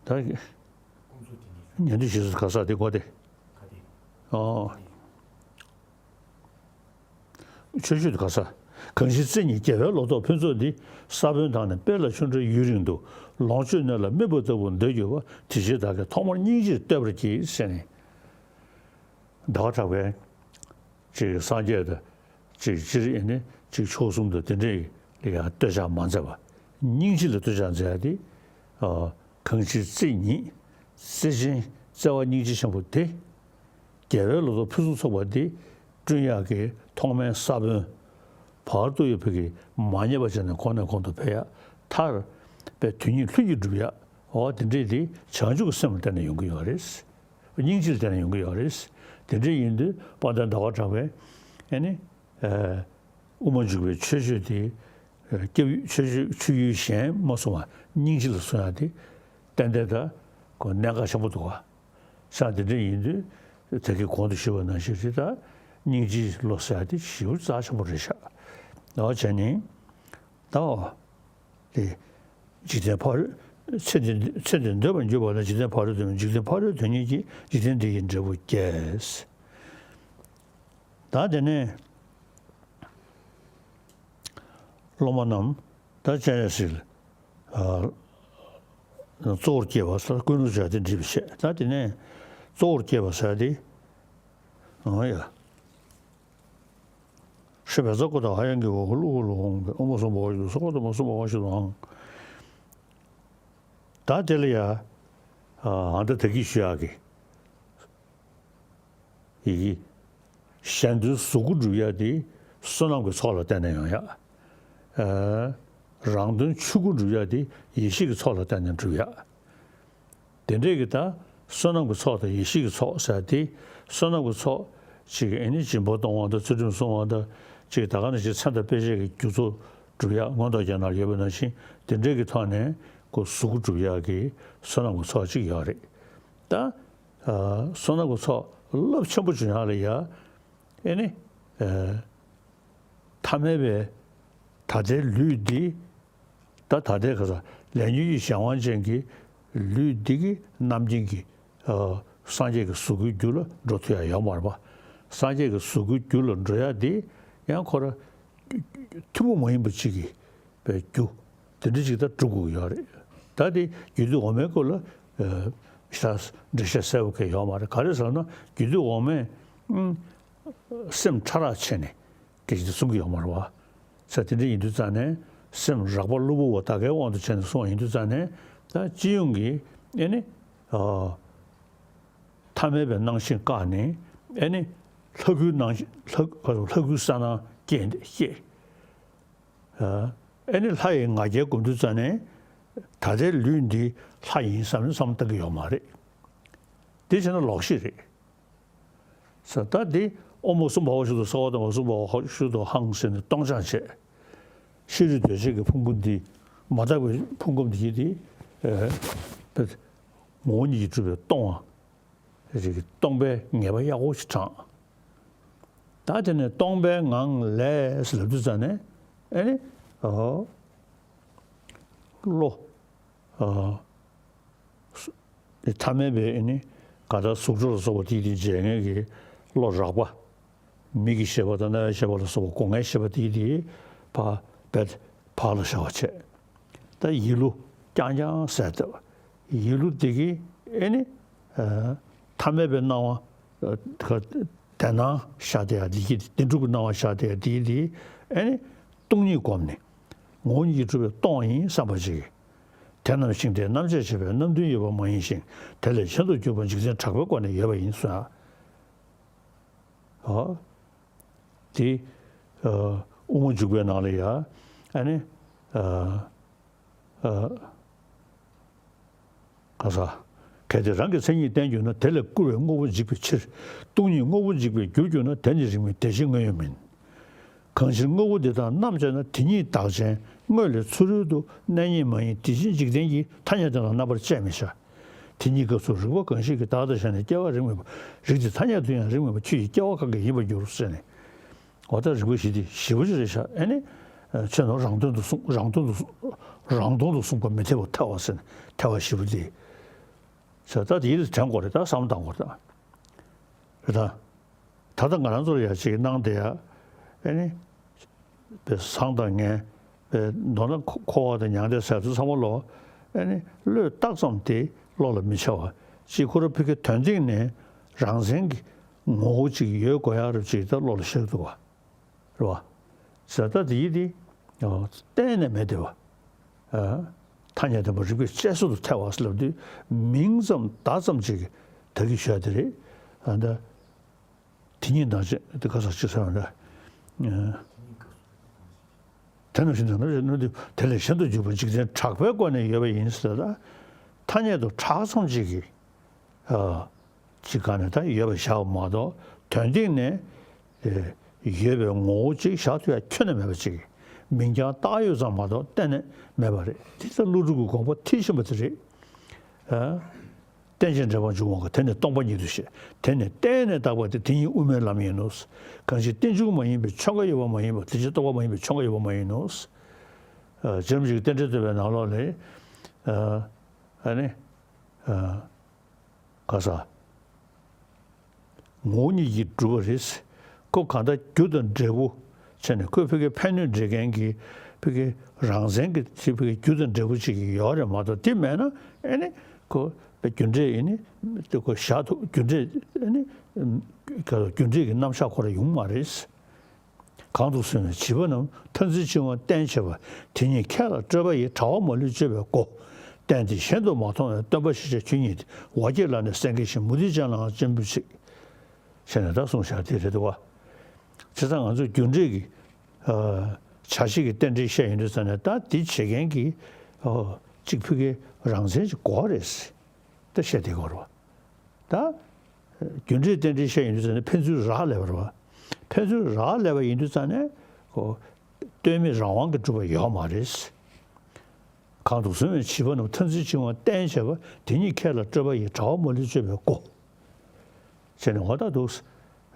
ད་ཉན་དུ་ཞིག་ག་ས་དེ་གོ་དེ། ཨོ། ཆོས་སྤྱོད་དུ་ག་ས། གང་ཞིག་རྩེ་གཉིས་རྒྱལ་བའི་ལོ་ཏོག་ཕུན་ཚོགས་འདི། ས་བོན་དང་ནི་སྤེལ་ལ་ཆུ་འདྲ་ཡུན་རིང་དུ། ལོངས་སྤྱོད་གནས་ལ་དམིགས་པ་ལྟ་བུར་འདོད་གྱུར་པ། དེ་ཕྱིར་བདག་གིས་ཐོག་མར་སྙིང་རྗེར་བསྟོད་པར་བགྱི། ཟེར་ནས། ཟླ་བ་གྲགས་པས་ཅིག་སངས་རྒྱས་དང་ཅིག་སྤྱིར་ཨེ་ནི་ཅིག་མཆོག་གསུམ་དང་དེ་འདྲའི་ལ་ཡང་བསྟོད་ཕྱག་མ་མཛད་པ། སྙིང་རྗེ་ལ་བསྟོད་ཕྱག་མཛད་ཡ་དེ། ཨ། གང་ཞིག་རྩེ་གཉིས། བརྩེ་ཆེན་བརྩེ་བ་སྙིང་རྗེ་ཆེན་པོ་དེ། རྒྱལ་བའི་ལོ་ཏོག་ཕུན་སུམ་ཚོགས་པ་འདི་བསྐྲུན་ཡག་གི་ཐོག་མའི་ས་བོན། བར་དུ་ཡང་ཕ་གི་མ་ཉམས་པ་བྱས་ནས་གོང་ནས་གོང་དུ་འཕེལ་ཡག་མཐར་དཔེ་དོན་གཉིས་ལྷུན་གྱིས་གྲུབ་ཡག་འོ་དེ་འདྲས་དེ་བྱང་ཆུབ་ཀྱི་སེམས་ལ་བརྟེན་ནས་ཡོང་གི་ཡོད་རེད། སྙིང་རྗེ་ལ་བརྟེན་ནས་ཡོང་གི་ཡོད་རེད། དེ་འདྲ་ཡིན་དུས་དཔལ་ལྡན་ཟླ་བ་གྲགས་པས་ཨེ་ནི། ཨ། དབུ་མ་འཇུག་པའི་ཆོས་སྤྱོད་དེ། ཨ། སྐྱབས་ཡུལ་ཆོས་སྤྱོད་ཆོས་ཡུལ་གཞན་མ་བཟུང་བར་སྙིང་རྗེ་ལ་བཟུང་ཡག་དེ། ཏན་ཏན་ད་ཁོ་གནད་འགག་ཆེན་པོ་འདུག་ག་ས་དེ་འདྲ་ཡིན་དུས་ད་གིན་གོང་དུ་ཞུས་པ་ནང་བཞིན་རེད། ད་སྙིང་རྗེའི་བློ་ཟེར་ཡག་དེ་ཞེ་པོ་རྩ་ཆེན་པོ་རེད་ཤག་འོ་བྱས་ནས་ད། དེ། འཇིག་རྟེན་ཕ་རོལ། ཚེ་འདི། ཚེ་འདིར་འདོད་པར་གྱུར་པ་ལ། འཇིག་རྟེན་ཕ་རོལ་དོན། འཇིག་རྟེན་ཕ་རོལ་དོན་གཉེར་གྱིས། འཇིག་རྟེན་འདི་ཡི་འབྲས་བུ་བརྒྱད། ད་དེ་ནས་སློབ་མ་རྣམས་ད་སྤྱན་རས་གཟིགས་ལ། ཨ། གཙོ་བོར་བསྐྱེད་པ་ཟེར་ཀུན་སློང་བྱ་སྟེ་འདྲིས་པའི་ཕྱིར། ད་དེ་ནས་གཙོ་བོར་བསྐྱེད་པ་ཟེར་དེ། ཨང་ཡ། ཤེས་པའི་རྩ་ཀུན་དང་ཧ་ཡང་གི་འོག་ལུ་ཀུ་ལུ་འོང་བའི་དབུ་མ་གསུམ་པ་འོག་ཞུགས་སོ་ཀོ་དང་མ་གསུམ་པ་འོག་ཞུགས་དང་། ད་དེ་ལ་ཡ། ཨ་ད་ད་གི་ཞུ་ཡག་གི། ཡི་གེ་གཞན་དོན་གཟུགས་སྐུ་སྒྲུབ་ཡ་དེ་བསོད་ནམས་ཀྱི་ཚོགས་ལ་བརྟེན་ནས་ཡོང་ཡ། ཨ་རང་དོན་ཆོས་སྐུ་སྒྲུབ་ཡ་དེ་ཡེ་ཤེས་ཀྱི་ཚོགས་ལ་བརྟེན་ནས་སྒྲུབ་ཡ། དེ་འདྲས་ཀྱི་ད་བསོད་ནམས་ཀྱི་ཚོགས་དང་ཡེ་ཤེས་ཀྱི་ཚོགས་ཟེར་ཏེ། བསོད་ནམས་ཀྱི་ཚོགས་ཅིག་ཨེ་ནི་སྦྱིན་པ་གཏོང་བ་དང་ཚུལ་ཁྲིམས་སྲུང་བ་དང་ཅིག་ད་ག་ནང་བཞིན་ཚེ་དང་དཔེ་བྱད་ཀྱི་རྒྱུ་ཚོགས་སྒྲུབ་ཡག་མངོན་རྟོགས་རྒྱན་ནང་ཡོད་པ་ནང་བཞིན་དེ་འདྲས་ཀྱི་ཐོག་ནས་ཁོ་གཟུགས་སྒྲུབ་ཡག་གི་བསོད་ནམས་ཀྱི་ཚོགས་ཅིག་ཡོད་རེད། ད་བསོད་ནམས་ཀྱི་ཚོགས་རླབས་ཆེན་པོ་བྱུང་ཡག་ལ་ཡ་ཨེ་ནི་ཐ་མལ་པའི་ད་ལྟའི་ལུས་འདི། ད་ད་ལྟའི་ག་ས་ལས་ཉོན་གྱི་གཞན་དབང་ཅན་གྱི་ལུས་འདི་གི་རྣམ་མཁྱེན་གྱི་ཨ་སངས་རྒྱས་ཀྱི་གཟུགས་སྐུའི་རྒྱུད་ལ་འགྲོ་ཐུབ་ཡ་ཡོད་མ་རེད་པ། སངས་རྒྱས་ཀྱི་གཟུགས་སྐུའི་རྒྱུད་ལ་འགྲོ་ཡ་འདི་ཡང་ཁོ་ར་ཐུན་མོང་མ་ཡིན་པ་ཅིག་གི་པའི་རྒྱུ་དེ་འདྲ་ཅིག་ད་སྒྲུབ་དགོས་ཀྱི་ཡོད་རེད། ད་དེ་རྒྱུད་སྡེ་འོག་མའི་སྐོར་ལ་ཨ་ཤ་འགྲེལ་བཤད་གསལ་པོ་གང་ཡོད་མ་རེད། ག་རེ་ཟེར་ན་རྒྱུད་སྡེ་འོག་མས་ཨ་སེམས་ཕྲ་རགས་ཕྱེ་ནས་སྐད་ཆ་དེ་གསུང་གི་ཡོད་མ་རེད་པ། ས་དེ་འདྲ་ཡིན་དུས་ཙང་ནས་སེམས་རགས་པ་གློ་བུར་བ་ད་གའི་དབང་དུ་བྱས་ནས་གསུངས་པ་ཡིན་དུས་ཙང་ནས་ད་སྤྱི་ཡོངས་ཀྱི་ཨེ་ནི་ཨ་ཐ་མལ་པའི་སྣང་ཞེན་བཀག་ནས་ཨེ་ནི་ལྷ་སྐུའི་སྣང་ལྷ་ལྷ་སྐུའི་གསལ་སྣང་སྐྱེས་སྐྱེས། ཨ་ཨེ་ནི་ལྷ་ཡི་ང་རྒྱལ་སྒོམ་དུས་ཙང་ནས་ད་ལྟའི་ལུས་འདི་ལྷ་ཡིན་བསམ་ནས་བསམ་བློ་བཏང་གི་ཡོད་མ་རེད། དེ་བྱས་ན་ལོག་ཤེས་རེད། ས་ད་འདི་ཨོ་མ་གསུམ་པ་འོག་ཞུགས་དང་ས་འོག་དང་མ་གསུམ་པ་འོག་ཞུགས་དང་ཧང་ཟེར་ནས་སྟོང་སྦྱང་བྱས། ཤེས་རིག་གདོས་བཅས་ཀྱི་ཕུང་པོ་འདི་མ་དག་པའི་ཕུང་ཁམས་འདི་ཡིན་ཏེ། ཨ་ངོ་བོ་ཉིད་ཀྱིས་གྲུབ་པའི་སྟོང་བ། རིག་སྟོང་པའི་ངེས་པ་ཡག་པོ་ཞིག་དྲངས། ད་དེ་ནས་སྟོང་པའི་ངང་ལས་ལབ་དུས་ཙང་ནས་ཨེ་ནི་ཨོ་བློ། ཨ་ཐ་མལ་པའི་ཨེ་ནི་ག་ད་གཟུགས་སྒྲ་ལ་སོགས་པ་དེ་དེ་བརྗེད་ངེས་ཀྱི་བློ་རགས་པ། མིག་གི་ཤེས་པ་དང་རྣ་བའི་ཤེས་པ་ལ་སོགས་པ་སྒོ་ལྔའི་ཤེས་པ་དེ་དེ་ཕ་བད་བག་ལ་ཞ་བ་བྱས། ད་ཡིད་བློ་རྐྱང་རྐྱང་ཟེར་ཏེ་ཡིད་བློ་དེ་གི་ཨེ་ནི་ཨ་ཐ་མལ་པའི་སྣང་བ་ཨ་དེ་སྣང་ཤར་དེ་ཡ་དེ་གི་དེ་འགྲུབ་པའི་སྣང་བ་ཤར་དེ་ཡ་དེ་གི་དེ་ཨེ་ནི་སྟོང་ཉིད་བསྒོམས་ནས་ངོ་བོ་ཉིད་ཀྱིས་གྲུབ་པའི་སྟོང་ཡིན་བསམ་པ་ཅིག་དེ་རྣམས་ཤིང་རྟའི་རྣམ་བཅད་བྱེད་པའི་རྣམ་ལྡན་ཡོད་པ་མ་ཡིན་ཞིང་། དེ་ལས་གཞན་དུ་གྱུར་པ་འཇིག་རྟེན་གྲགས་པའི་སྒོ་ནས་ཡོད་པ་ཡིན་གསུངས། ཨ་དེ་ཨ་དབུ་མ་འཇུག་པའི་ནང་ལ་ཡ་ཨ་ནི་ཨ་ཨ་ག་ས་གལ་ཏེ་རང་གི་མཚན་ཉིད་བསྟན་གྱུར་ན། དེ་ལས་སྐུར་བའི་དངོས་པོ་འཇིག་པའི་ཕྱིར། སྟོང་ཉིད་དངོས་པོ་འཇིག་པའི་རྒྱུར་གྱུར་ན། དེ་ནི་རིགས་མིན་དེ་བཞིན་དངོས་ཡོད་མིན། གང་ཕྱིར་དངོས་པོ་འདི་དག་རྣམ་དཔྱད་ན། དེ་ཉིད་བདག་ཅན་དངོས་ལས་ཚུ་རོལ་དུ། གནས་རྙེད་མ་ཡིན་དེ་བཞིན་འཇིག་རྟེན་གྱི། ཐ་སྙད་དེ་དག་རྣམ་པར་དཔྱད་མི་བྱ། དེ་ཉིད་སྐབས་སུ་རིག་པ་གང་ཞིག་གིས། བདག་ལྟར་བཞག་ནས་སྐྱེ་བ་རིགས་མིན་པ། རིགས་དེ་ཐ་སྙད་དུ་ཡང་རིགས་མིན་པ། ཁྱོད་ཀྱི་སྐྱེ་བ་གང་གི་ཡིན་པར་འགྱུར་ཟེར་ནས། འོ་ད་རིག་པ་ཞི་སྟེ་ཞི་བ་ཅིག་རེད་ཤག་ཨེ་ནི་ཆོས་རྣམས་རང་དོན་དུ་གསུངས། རང་དོན་དུ་གསུངས། རང་དོན་དུ་གསུངས་པ་མི་ཐེ་བ་ཐེ་བ་ཟེར་ནས་ཐེ་བ་ཞི་བ་སྟེ། ས་ད་དེ་ཡིད་དུ་དྲན་དགོས་རེད། ད་བསམ་བློ་བཏང་དགོས་རེད། ད་རེད་ད། ད་ལྟ་ང་རང་ཚོར་ཡ་ཅིག་གནང་བསྡད་ཡ་ཨེ་ནི་པའི་བཟང་དང་ངན་པའི་མདོར་ན་འཁོར་བ་དང་མྱང་འདས་ཟེར་ཚུལ་ཚང་མ་ལོ་ཨེ་ནི་བློས་བཏགས་ཙམ་དེ་བློ་ལ་མི་འཆར་བ་ཅིག་ཁོ་ར་ཕ་གི་དོན་སྟེང་ནས་རང་མཚན་གྱི་ངོ་བོ་ཅིག་ཡོད་དགོས་ཡ་རུ་ཅིག་ད་བློ་ལ་ཤར་འདུག་བ། རེད་བ། ཟེར་ད་དེ་ཡིན་དེ། གཏན་ནས་མེད་དེ་བ། ཐ་སྙད་བདེན་པ་རིགས་པས་དཔྱད་བཟོད་དུ་ཐལ་བ་ཟེར་ལབ་དུས་མིང་ཙམ་བརྡ་ཙམ་ཅིག་གིས་ད་གི་ཞུ་ཡ་དེ་རེད། ཨ་ད། དེ་ཉིད་ནང་བཞིན་དེ་ག་ས་ཅི་ཟེར་བ་འདྲ། དེ་ནང་བཞིན་དུ་ནི་དེ་ལས་གཞན་དུ་གྱུར་པ་འཇིག་རྟེན་གྲགས་པའི་སྒོ་ནས་ཡོད་པ་ཡིན་ཟེར་ད། ཐ་སྙད་དུ་གྲགས་ཙམ་ཅིག་གིས། ཅིག་ག་ནས་ད་ཡོད་པ་བཞག་པ་མ་གཏོགས་དོན་སྟེང་ནས་ཡོད་པའི་ངོ་བོ་ཅིག་བཞག་ཐུབ་ཡ་ཁྱོན་ནས་མེད་པ་ཅིག་མིང་རྐྱང་བཏགས་ཡོད་ཙམ་མ་གཏོགས་གཏན་ནས་མེད་པ་རེད། དེ་ལྟར་ཀླུ་སྒྲུབ་ཀྱི་དགོངས་པ་མཐིལ་ཕྱིན་པ་དེ་རེད། རྟེན་ཅིང་འབྲེལ་པར་འབྱུང་བ་གང་། དེ་ནི་སྟོང་པ་ཉིད་དུ་ཤེས། དེ་ནི་གཏན་ནས་དག་པ་སྟེ། དེ་ཉིད་དབུ་མའི་ལམ་ཡིན་ནོ། གང་ཕྱིར་རྟེན་འབྱུང་མ་ཡིན་པའི་ཆོས་འགའ་ཡོད་པ་མ་ཡིན་པ། དེ་ཕྱིར་རྟོག་པ་མ་ཡིན་པའི་ཆོས་འགའ་ཡོད་པ་མ་ཡིན་ནོ། རྗེ་རིན་པོ་ཆེའི་རྟེན་འབྲེལ་བསྟོད་པའི་ནང་ལོགས་ལས། ཨ་ནི། ག་ས། ངོ་བོ་ཉིད་ཀྱིས་གྲུབ་པ་རེད། ཁོ་གང་ལྟར་རྒྱུ་དང་འབྲས་བུ་བྱས་ནས་ཁོས་ཕ་གི་ཕན་གནོད་འབྲེལ་མཁན་གྱི་ཕ་གི་རང་མཚན་གྱི་ཕ་གི་རྒྱུ་དང་འབྲས་བུ་ཅིག་ཡོད་རེད་མ་གཏོགས་དེ་མེད་ན་ཨེ་ནི་ཁོ་རྒྱུ་འབྲས་ཨེ་ནི་དེ་ཁོ་བཞག་ཐུབ་རྒྱུ་འབྲས་ཨེ་ནི་ རྒྱུ་འབྲས་ཀྱི་རྣམ་གཞག་ཁོ་རང་ཡོང་མ་རེད། གང་དུ་སོང་བའི་བྱིས་པ་རྣམས་མཐར་འཛིན་ཅིང་བ་བསྟན་བྱེད་པ་དེ་ཉིད་ཁས་ལ་སྤྲོད་པ་ཡི་དྲ་བ་མ་ལུས་གཅོད་པའི་སྒོ། བསྟན་ཏེ་གཞན་དུ་མ་མཐོང་བའི་སྟོན་པ་ཤེས་བྱ་ཆོས་ཉིད་དེ། ཝ་ཀྱེ་ལ་ནི་སེང་གེ་བཞིན། མུ་སྟེགས་ཅན་ལའང་སྤྱན་འབུལ་ཅིག་ཞེས་ནས་ད་གསུངས་བཞག་དེ་རེད་འདུག་བ། བྱས་ཙང་ང་ཚོ་རྒྱུ་འབྲས་ཀྱི་བྱ་བྱེད་ཀྱི་རྟེན་འབྲེལ་བཤད་ཡོང་དུས་ཙང་ནས་ད་འདི་བྱེད་མཁན་གྱི་གཅིག་ཕ་གིའི་རང་མཚན་ཅིག་དགོས་རེད། ད་བཤད་དེ་དགོས་རེད་བ། ད། རྒྱུ་འབྲས་རྟེན་འབྲེལ་བཤད་ཡོང་དུས་ཙང་ནས་ཕན་ཚུན་རག་ལས་པ་རེད་བ། ཕན་ཚུན་རག་ལས་པ་ཡིན་དུས་ཙང་ནས་ཁོ་ལྟོས་མེད་རང་དབང་གིས་གྲུབ་པ་ཡོད་མ་རེད། གང་དུ་བྱིས་པ་རྣམས་མཐར་འཛིན་ཅིང་བ་བསྟན་བྱེད་པ་དེ་ཉིད་ཁས་ལ་སྤྲོད་པ་ཡི་དྲ་བ་མ་ལུས་གཅོད་པའི་སྒོ། བྱས་ནས་འོ་ད་འདུག་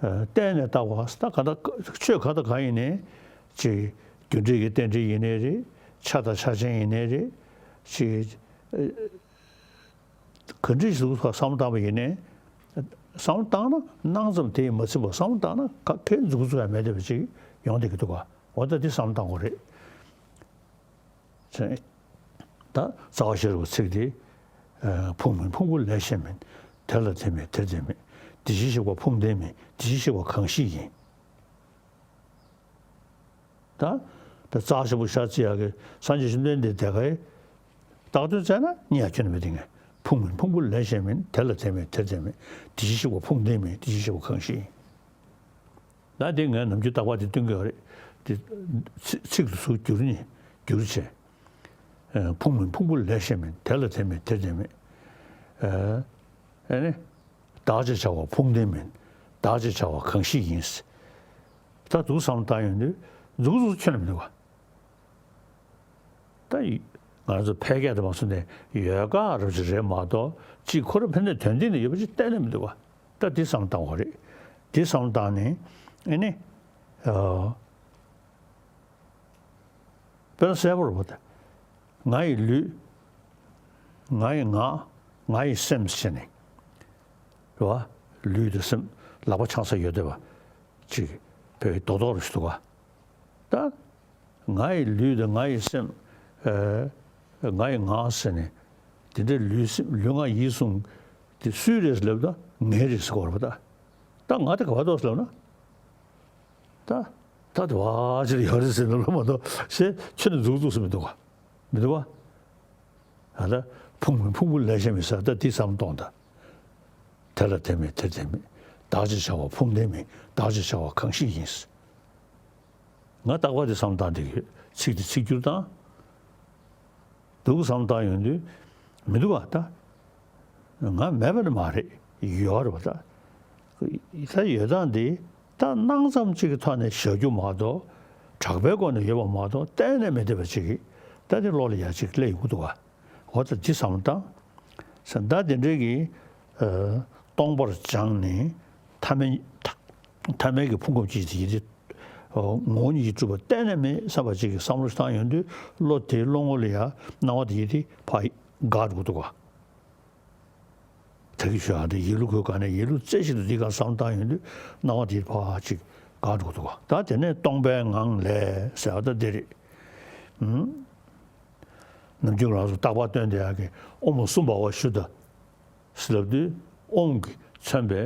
བསྟན་ནས་བཏགས་པ་ད་ག་ད་ཆོས་ག་ད་ག་ཡིན་ནའི་ཅིག་རྒྱུ་འབྲས་ཀྱི་རྟེན་འབྲེལ་ཡིན་ནའི་རེད། ཆ་དང་ཆ་ཅན་ཡིན་ནའི་རེད། ཅིག་ག་འདྲ་ཞིག་བསམ་བློ་བཏང་བ་ཡིན་ནའི། བསམ་བློ་བཏང་ན་སྣང་ཙམ་དེ་ཡིས་མ་ཚིམ་པར་བསམ་བློ་བཏང་ན་ག་གེ་མཛུབ་གུ་བཙུགས་ཡ་མེད་བསྡད་པ་ཅིག་ཡོང་བསྡད་ཀྱི་འདུག་ག་འོ་ད་འདི་བསམ་བློ་བཏང་དགོས་རེད། ད་རྩ་བ་ཤེས་རབ་ཀྱི་ཚིག་འདི། ཕུང་མིན་ཕུང་པོ་ལས་གཞན་མིན། དེ་ལ་དེ་མེད་དེར་དེ་མེད། དེ་བཞིན་གཤེགས་པ་ཕུང་ལྡན་མིན། དེ་བཞིན་གཤེགས་པ་གང་ཞིག་ཡིན། ད། ད་རྩ་ཆེན་པོ་ཤར་རྩི་ཡག་གི་སངས་རྒྱས་བཅོམ་ལྡན་འདས་དེ་གའི་བཏགས་དོན་བཙལ་ན་རྙེད་ཡ་ཁྱོན་ནས་མི་འདུག་ངས། ཕུང་མིན་ཕུང་པོ་ལས་གཞན་མིན། དེ་ལ་དེ་མེད་དེར་དེ་མེད། དེ་བཞིན་གཤེགས་པ་ཕུང་ལྡན་མིན། དེ་བཞིན་གཤེགས་པ་གང་ཞིག་ཡིན། ད་དེ་ངས་ནམ་རྒྱུན་རྟག་པར་དེ་སྟོན་གྱི་ཡོད་རེད། དེ་ཚིག་ཚིག་ཏུ་ཚུར་བསྒྱུར་ནས་བསྒྱུར་བྱས། ཕུང་མིན་ཕུང་པོ་ལས་གཞན་མིན། དེ་ལ་དེ་མེད་དེར་དེ་མེད། ཨ་ནི། བདག་ཅེས་བྱ་བ་ཕུང་ལྡན་མིན། བདག་ཅེས་བྱ་བ་གང་ཞིག་ཡིན། ད་འདུག་བསམ་བློ་བཏང་ཡོང་དུས་མཛུབ་གུ་ཁྱོན་ནས་མི་འདུག་ག་ད་ཡི་ང་རང་ཚོ་ཕལ་སྐད་དུ་མ་སོང་ནས་ཡོད་ག་རབ་ཅིག་རེད་མ་གཏོགས་གཅིག་ཁོ་རང་ཕན་ཚུན་དོན་སྟེང་ནས་ཡོད་པ་ཅིག་གཏན་ནས་མི་འདུག་ག་ད་འདི་བསམ་བློ་བཏང་དགོས་རེད། འདི་བསམ་བློ་བཏང་ནས་ཨ་ནི། དཔེར་ན་གསལ་པོ་རེད་པ། ད་ང་ཡི་ལུས། ང་ཡི་ངག་ང་ཡི་སེམས་ཟེར་ནས། རེད་བ། ལུས་དང་སེམས་ལག་པ་འཆང་ས་ཡོད་བསྡད་པ་ཅིག་བོད་ཀྱི་རྡོག་རྡོག་རེ་ཞིག་འདུག་ག་ད་ང་ཡི་ལུས་དང་ང་ཡི་སེམས། ཨ། ང་ཡི་ངག་ཟེར་ནས། དེ་འདྲའི་ལུས་སེམས་ལུས་ངག་ཡིད་གསུམ་དེ་སུའི་རེད་ལབ་ན་ངའི་རེད་ཟེར་གྱི་ཡོད་རེད་པ། ད་ད་ང་དེ་ག་པར་འདུག་ཟེར་ལབ་ན། ད་ད་དེ་བ་ཅིག་ཡོད་རེད་ཟེར་ནས་ལབ་མ་གཏོགས་ཞེས་ཁྱོན་ནས་མཛུབ་གུ་བཙུགས་ས་མི་འདུག་ག་མི་འདུག་བ། ཨ་ད་ཕུང་མིན་ཕུང་པོ་ལས་གཞན་མིན་ཟེར་ད་འདི་བསམ་བློ་གཏོང་ད། དེ་ལ་དེ་མེད་དེར་དེ་མེད། བདག་ཅེས་བྱ་བ་ཕུང་ལྡན་མིན། བདག་ཅེས་བྱ་བ་གང་ཞིག་ཡིན། ང་རྟག་པར་དེ་བསམ་བློ་བཏང་བསྡད་ཀྱི་ཡོད། ཚིག་དེ་ཚིག་སྒྱུར་བཏང་། འདུག་བསམ་བློ་བཏང་ཡོང་དུས་མི་འདུག་བ་ད། ང་མེད་པ་ནི་མ་རེད། ཡོད་རེད་བ་ད། ད་ཡོད་སྟངས་འདི་ད་སྣང་ཙམ་གཅིག་གི་ཐོག་ནས་བཞག་རྒྱུ་མ་གཏོགས། གྲགས་པའི་སྒོ་ནས་ཡོད་པ་མ་གཏོགས་གཏན་ནས་མི་འདོད་པ་ཅིག་གིས་ད་དེ་བློ་ལ་ཡ་གཅིག་སླེབས་ཡོང་གི་འདུག་བ། འོ་ད་འདི་བསམ་བློ་བཏང་། ཟེར་ད་དེ་འདྲའི་གི་ཨ་སྟོང་པར་སྦྱངས་ནས་ཐ་མལ་ཐ་མལ་གྱི་ཕུང་ཁམས་ཅིག་དེ་ཡིན་ཏེ། ངོ་བོ་ཉིད་ཀྱིས་གྲུབ་པ་གཏན་ནས་མེད་བསམ་པ་ཅིག་གི་བསམ་བློ་ཞིག་བཏང་ཡོང་དུས་བློ་དེའི་བློ་ངོ་ལ་ཡ་སྣང་བ་དེ་ཡིན་ཏེ་ཕར་འགག་འགྲོ་གི་འདུག་ག་ད་གི་ཞུ་ཡག་དེ་ཡིད་བློ་ཁོའི་སྒང་ནས་ཡིད་བློ་རྩེ་གཅིག་ཏུ་འདི་སྒང་བསམ་བློ་བཏང་ཡོང་དུས་སྣང་བ་དེ་ཕར་ཅིག་འགག་འགྲོ་གི་འདུག་ག་ད་དེ་ནས་སྟོང་པའི་ངང་ལས་ཟེར་བ་ད་འདི་རེད། ཨུམ། ནམ་རྒྱུན་ང་རང་ཚོ་རྟག་པར་སྟོན་བསྡད་ཡག་གི་ཨོཾ་སུ་བྷ་ཝ་ཤུདྡྷ་ཟེར་ལབ་དུས་ཨོཾ་གིས་མཚོན་པའི་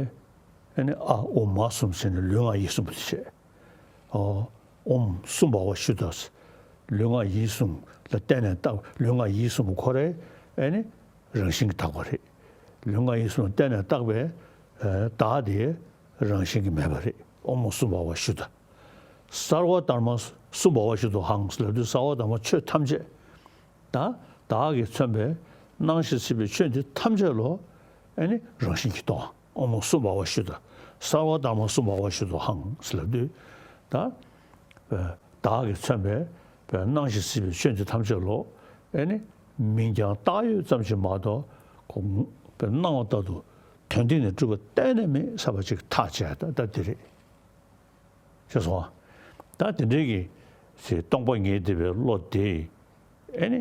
ཨ་ནི་ཨ་ཨོ་མ་གསུམ་ཟེར་ནས་ལུས་ངག་ཡིད་གསུམ་པོ་དེ་བྱས། ཨོ། ཨོཾ་སུ་བྷ་ཝ་ཤུདྡྷ། ལུས་ངག་ཡིད་གསུམ་ལ་བརྟེན་ནས་བཏགས། ལུས་ངག་ཡིད་གསུམ་པོ་ཁོ་རའི་ཨ་ནི་རང་བཞིན་གྱིས་དག་པ་རེད། ལུས་ངག་ཡིད་གསུམ་ལ་བརྟེན་ནས་བཏགས་པའི་ཨ་བདག་དེ་རང་བཞིན་གྱིས་མེད་པ་རེད། ཨོཾ་སུ་བྷ་ཝ་ཤུདྡྷ། སརྦ་དྷརྨ་སུ་བྷ་ཝ་ཤུདྡྷོ་ཧཾ་ལབ་དུས་སརྦ་དྷརྨ་ཆོས་ཐམས་ཅད། ད་བདག་གིས་མཚོན་པའི་སྣང་ཞིང་སྲིད་པའི་ཆོས་འདི་ཐམས་ཅད་ལོ། ཨ་ནི་རང་བཞིན་གྱིས་སྟོང་། ཨོཾ་སུ་བྷ་ཝ་ཤུདྡྷ། སརྦ་དྷརྨ་སུ་བྷ་ཝ་ཤུདྡྷོ་ཧཾ་ལབ་དུས། ད་བདག་གིས་མཚོན་པའི་སྣང་ཞིང་སྲིད་པའི་ཆོས་འདི་ཐམས་ཅད་ལོ། ཨ་ནི་མིང་རྐྱང་བཏགས་ཡོད་ཙམ་ཞིག་མ་གཏོགས་ཁོ་སྣང་བ་ལྟར་དུ་དོན་སྟེང་ནས་གྲུབ་པ་གཏན་ནས་མེད་བསམ་པ་ཅིག་ཐག་བཅད་ད་ད་འདི་རེད། ཤེས་སོང་ཨ། ད་དེ་འདྲའི་གི་ཞེས་སྟོང་པ་ངེས་བསྡད་པའི་བློ་དེ། ཨེ་ནི།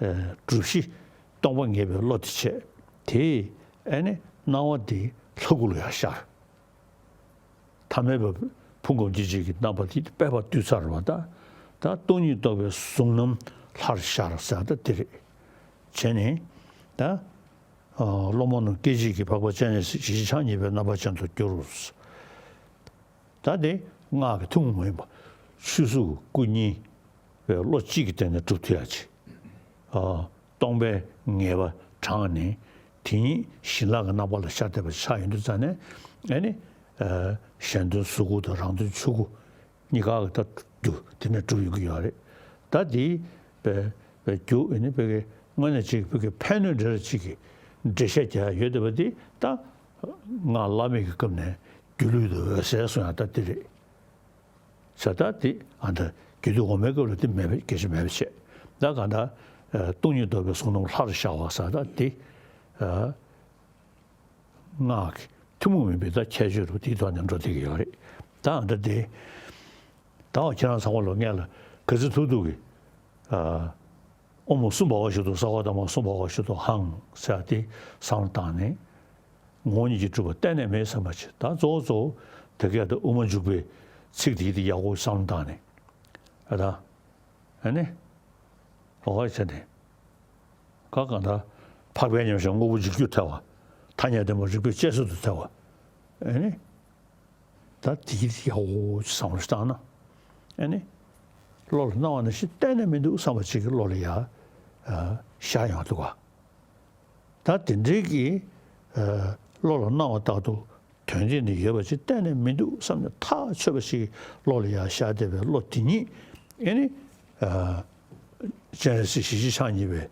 ཨེ། སྒྲུབ་གཞི་སྟོང་པ་ངེས་པའི་བློ་དེ་བྱས། དེས་ཨེ་ནི་སྣང་བ་དེ་ལྷ་སྐུ་ལ་ཡང་ཤར། ཐ་མལ་པའི་ཕུང་ཁམས་སྐྱེ་མཆེད་ཀྱི་རྣམ་པ་དེ་དཔེ་ཕར་བཏུས་ཚར་བ་དང་། ད་སྟོང་ཉིད་རྟོགས་པའི་གཟུང་རྣམ་ལྷར་ཤར་ཟེར་ད་དེ་རེད། བྱས་ནས་ད། ཨ། སློབ་མ་རྣམས་སྐད་ཅིག་གིས་འཕགས་པ་སྤྱན་རས་གཟིགས་ཞལ་གཅིག་ཕྱག་གཉིས་པའི་རྣམ་པར་ཅན་དུ་གྱུར། ད་དེ་སྔགས་ཀྱི་ཐུན་མོང་མ་ཡིན་པ། ཆོས་གཟུགས་སྐུ་གཉིས་པའི་བློ་གཅིག་གི་སྟེང་ནས་སྒྲུབ་ཐུབ་ཡ་ཅིག་ཨ། སྟོང་པའི་ངེས་པ་དྲངས་ནས་དེ་ཉིད་བྱིན་རླབས་ཀྱི་རྣམ་པ་ལ་ཤར་བསྡད་པ་ཆགས་ཡོང་དུས་ཙང་ནས། ཨེ་ནི། ཨ། གཞན་དོན་གཟུགས་སྐུ་དང་རང་དོན་ཆོས་སྐུ་གཉིས་ཀ་གི་ད་རྒྱུ་དེ་ནས་གྲུབ་ཡོང་གི་ཡོད་རེད། ད་དེའི་པའི་པའི་རྒྱུ་ཨེ་ནི་ཕ་གི་དངོས་གནས་ཅིག་ཕ་གི་ཕན་གནོད་འདྲེས་ལ་ཅིག་གི་འགྲེལ་བཤད་རྒྱག་ཡ་ཡོད་བསྡད་པ་དེ་ད་སྔགས་བླ་མེད་ཀྱི་སྐབས་ནས་སྒྱུ་ལུས་དང་འོད་གསལ་གསུང་ཡ་ད་དེ་རེད། ས་ད་དེ་ཨ་ད་རྒྱུད་སྡེ་འོག་མའི་སྐབས་ལ་དེ་མེད་པའི་སྐད་ཆ་མེད་པ་བྱས། ད་གང་ལྟར་ཨ་སྟོང་ཉིད་རྟོགས་པའི་གསུང་རྣམས་ལྷར་ཤར་བ་ས་ད་དེ་ཨ་སྔགས་ཀྱི་ཐུན་མོང་མིན་པའི་ད་ཁྱད་ཆོས་རུ་དེའི་ཐོག་ནས་འགྲོ་བསྡད་ཀྱི་ཡོད་རེད། ད་ཨ་ད་དེ་ད་འོ་ཁྱེད་རང་ཚང་མ་ལོ་སྔས་ལ་ག་ཚོད་ཐུག་ཐུག་གི་ཨ། ཨོཾ་སུམ་བྷ་བ་ཞིག་འདུག་ས་ག་ད་མ་སུམ་བྷ་བ་ཞིག་འདུག་ཧཾ་ཟེར་དེ་བསམ་བློ་བཏང་ནས། ངོ་བོ་ཉིད་ཀྱིས་གྲུབ་པ་གཏན་ནས་མེད་བསམ་པ་ཅིག་ད་གཙོ་བོ་གཙོ་བོ་དེ་གས་དེ་དབུ་མ་འཇུག་པའི་ཚིག་དེ་དེ་ཡག་པོ་བསམ་བློ་བཏང་ནས། ཨ་ད། ཨ་ནི། ཧོ་ཧོ་བྱས་ནས། ག་གང་ལྟར་འཕགས་པའི་ཉམས་ཞེན་དངོས་པོ་འཇིག་རྒྱུར་ཐལ་བ། ཐ་སྙད་བདེན་པ་རིགས་པས་དཔྱད་བཟོད་དུ་ཐལ་བ། ཨ་ནི། ད་དེ་ཡག་པོ་བསམ་བློ་བཏང་ན། ཨ་ནི། བློ་ལ་སྣང་བ་ནང་བཞིན་གཏན་ནས་མི་འདུག་བསམ་པ་ཅིག་གི་བློ་ལ་ཡ། ཨ། ཤར་ཡོང་འདུག་ག་ད་དེ་འདྲའི་གི། ཨ། བློ་ལ་སྣང་བ་ལྟར་དུ་དོན་དེ་ནི་ཡོད་པ་ཅིག་གཏན་ནས་མི་འདུག་བསམ་ནས་ཐག་ཆོད་པ་ཞིག་བློ་ལ་ཡ་ཤར་བསྡད་པའི་བློ་དེ་ཉིད། ཨ་ནི། ཨ། སྤྱན་རས་གཟིགས་ཞལ་གཅིག་ཕྱག་གཉིས་པའི་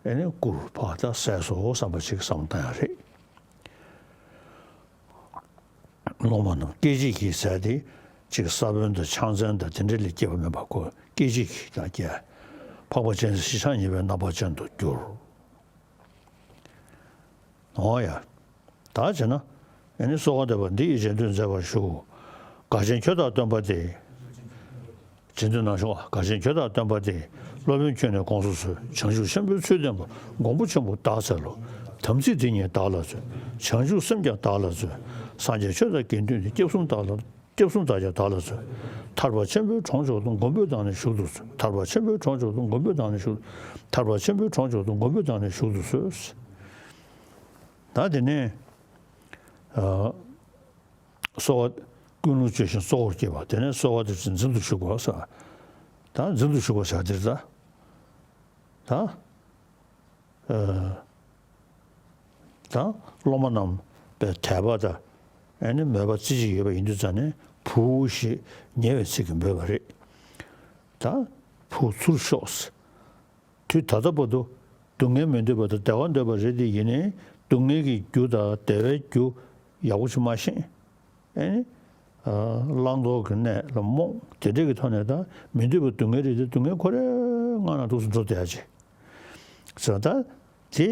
ཨ་ནི་སྐུར་ཕར་ད་གསལ་སོང་བསམ་པ་ཅིག་བསམ་བློ་བཏང་ཡ་རེད། སློབ་མ་རྣམས་སྐད་ཅིག་གིས་ཟེར་ཏེ། གཅིག་ས་བོན་དང་ཕྱག་མཚན་དང་དེ་འདྲ་ལས་སྐྱེས་པ་མིན་པ་ཁོ་སྐད་ཅིག་གིས་ཀྱང་སྐྱེ། འཕགས་པ་སྤྱན་རས་གཟིགས་ཞལ་གཅིག་ཕྱག་གཉིས་པའི་རྣམ་པ་ཅན་དུ་གྱུར། འོ་ཡ། ད་བྱས་ན། ཨ་ནི་གསོལ་བ་འདེབས་པ་འདི་ཡིས་རྗེས་ཟློས་མཛད་པར་ཞུ། དགའ་ཆེན་ཁྱོད་དང་སྟོན་པ་སྟེ། རྗེས་ཟློས་གནང་ཞུ། དགའ་ཆེན་ཁྱོད་དང་སྟོན་པ་སྟེ། སློབ་དཔོན་ཁྱོད་ནི་དགོངས་སུ་གསོལ། བྱང་ཆུབ་ཆེན་པོའི་ཚུལ་སྟོན་པ། མགོན་པོ་ཆེན་པོ་བདག་འཚལ་ལོ། དམ་ཚིག་འདི་ཉིད་བདག་ལ་སྩོལ། བྱང་ཆུབ་སེམས་ཀྱང་བདག་ལ་སྩོལ། སངས་རྒྱས་ཆོས་དང་དགེ་འདུན་ནི། སྐྱབས་གསུམ་བདག་ལ། སྐྱབས་གསུམ་བདག་ཀྱང་བདག་ལ་སྩོལ། ཐར་པ་ཆེན་པོའི་གྲོང་མཆོག་ཏུ། མགོན་པོས་བདག་ནི་བཞུགས་སུ་གསོལ། ཐར་པ་ཆེན་པོའི་གྲོང་མཆོག་ཏུ། མགོན་པོས་བདག་ནི་བཞུགས། ཐར་པ་ཆེན་པོའི་གྲོང་མཆོག་ཏུ། མགོན་པོས་བདག་ནི་བཞུགས་སུ་གསོལ། ད་དེ་ནས། ཨ། གསོལ་བ། ཀུན་སློང་བཅོས་ཤིང་གཙོ་བོར་བསྐྱེད་པ། དེ་ནས་གསོལ་བ་དེ་འཛིན་དུ་གཞུག་པ་ཟེར། ད་འཛིན་དུ་གཞུག་པ་ཟེར་དེ་ད། ད། ཨ། ད་སློབ་མ་རྣམས་པའི་དད་པ་དང་། ཨ་ནི་མོས་པ་རྩེ་གཅིག་ཡོད་པ་ཡིན་དུས་ཙང་ནས་བུ་ཞེས་ཉེ་བའི་ཚིག་གིས་འབོད་པ་རེད། ད་བུ་ཚུར་ཤོག་དུས་ད་ལྟ་བར་དུ་སྡུག་བསྔལ་མི་འདོད་པ་དང་བདེ་བ་འདོད་པ་རེད་དེ། ཡིན་ནའི་སྡུག་བསྔལ་གྱི་རྒྱུ་དང་བདེ་བའི་རྒྱུ་ཡག་པོ་ཞིག་མ་ཤེས། ཨེ་ནི། ཨ། བླང་དོར་གྱི་གནས་ལ་རྨོངས། དེ་འདྲ་གི་ཐོག་ནས་ད་མི་འདོད་པའི་སྡུག་བསྔལ་རེད་དེ། སྡུག་བསྔལ་ཁོ་རའི་ངང་ན་འདུག་སེ་འགྲོ་བསྡད་ཡ་ཅིག་ཟེར། ད་དེ།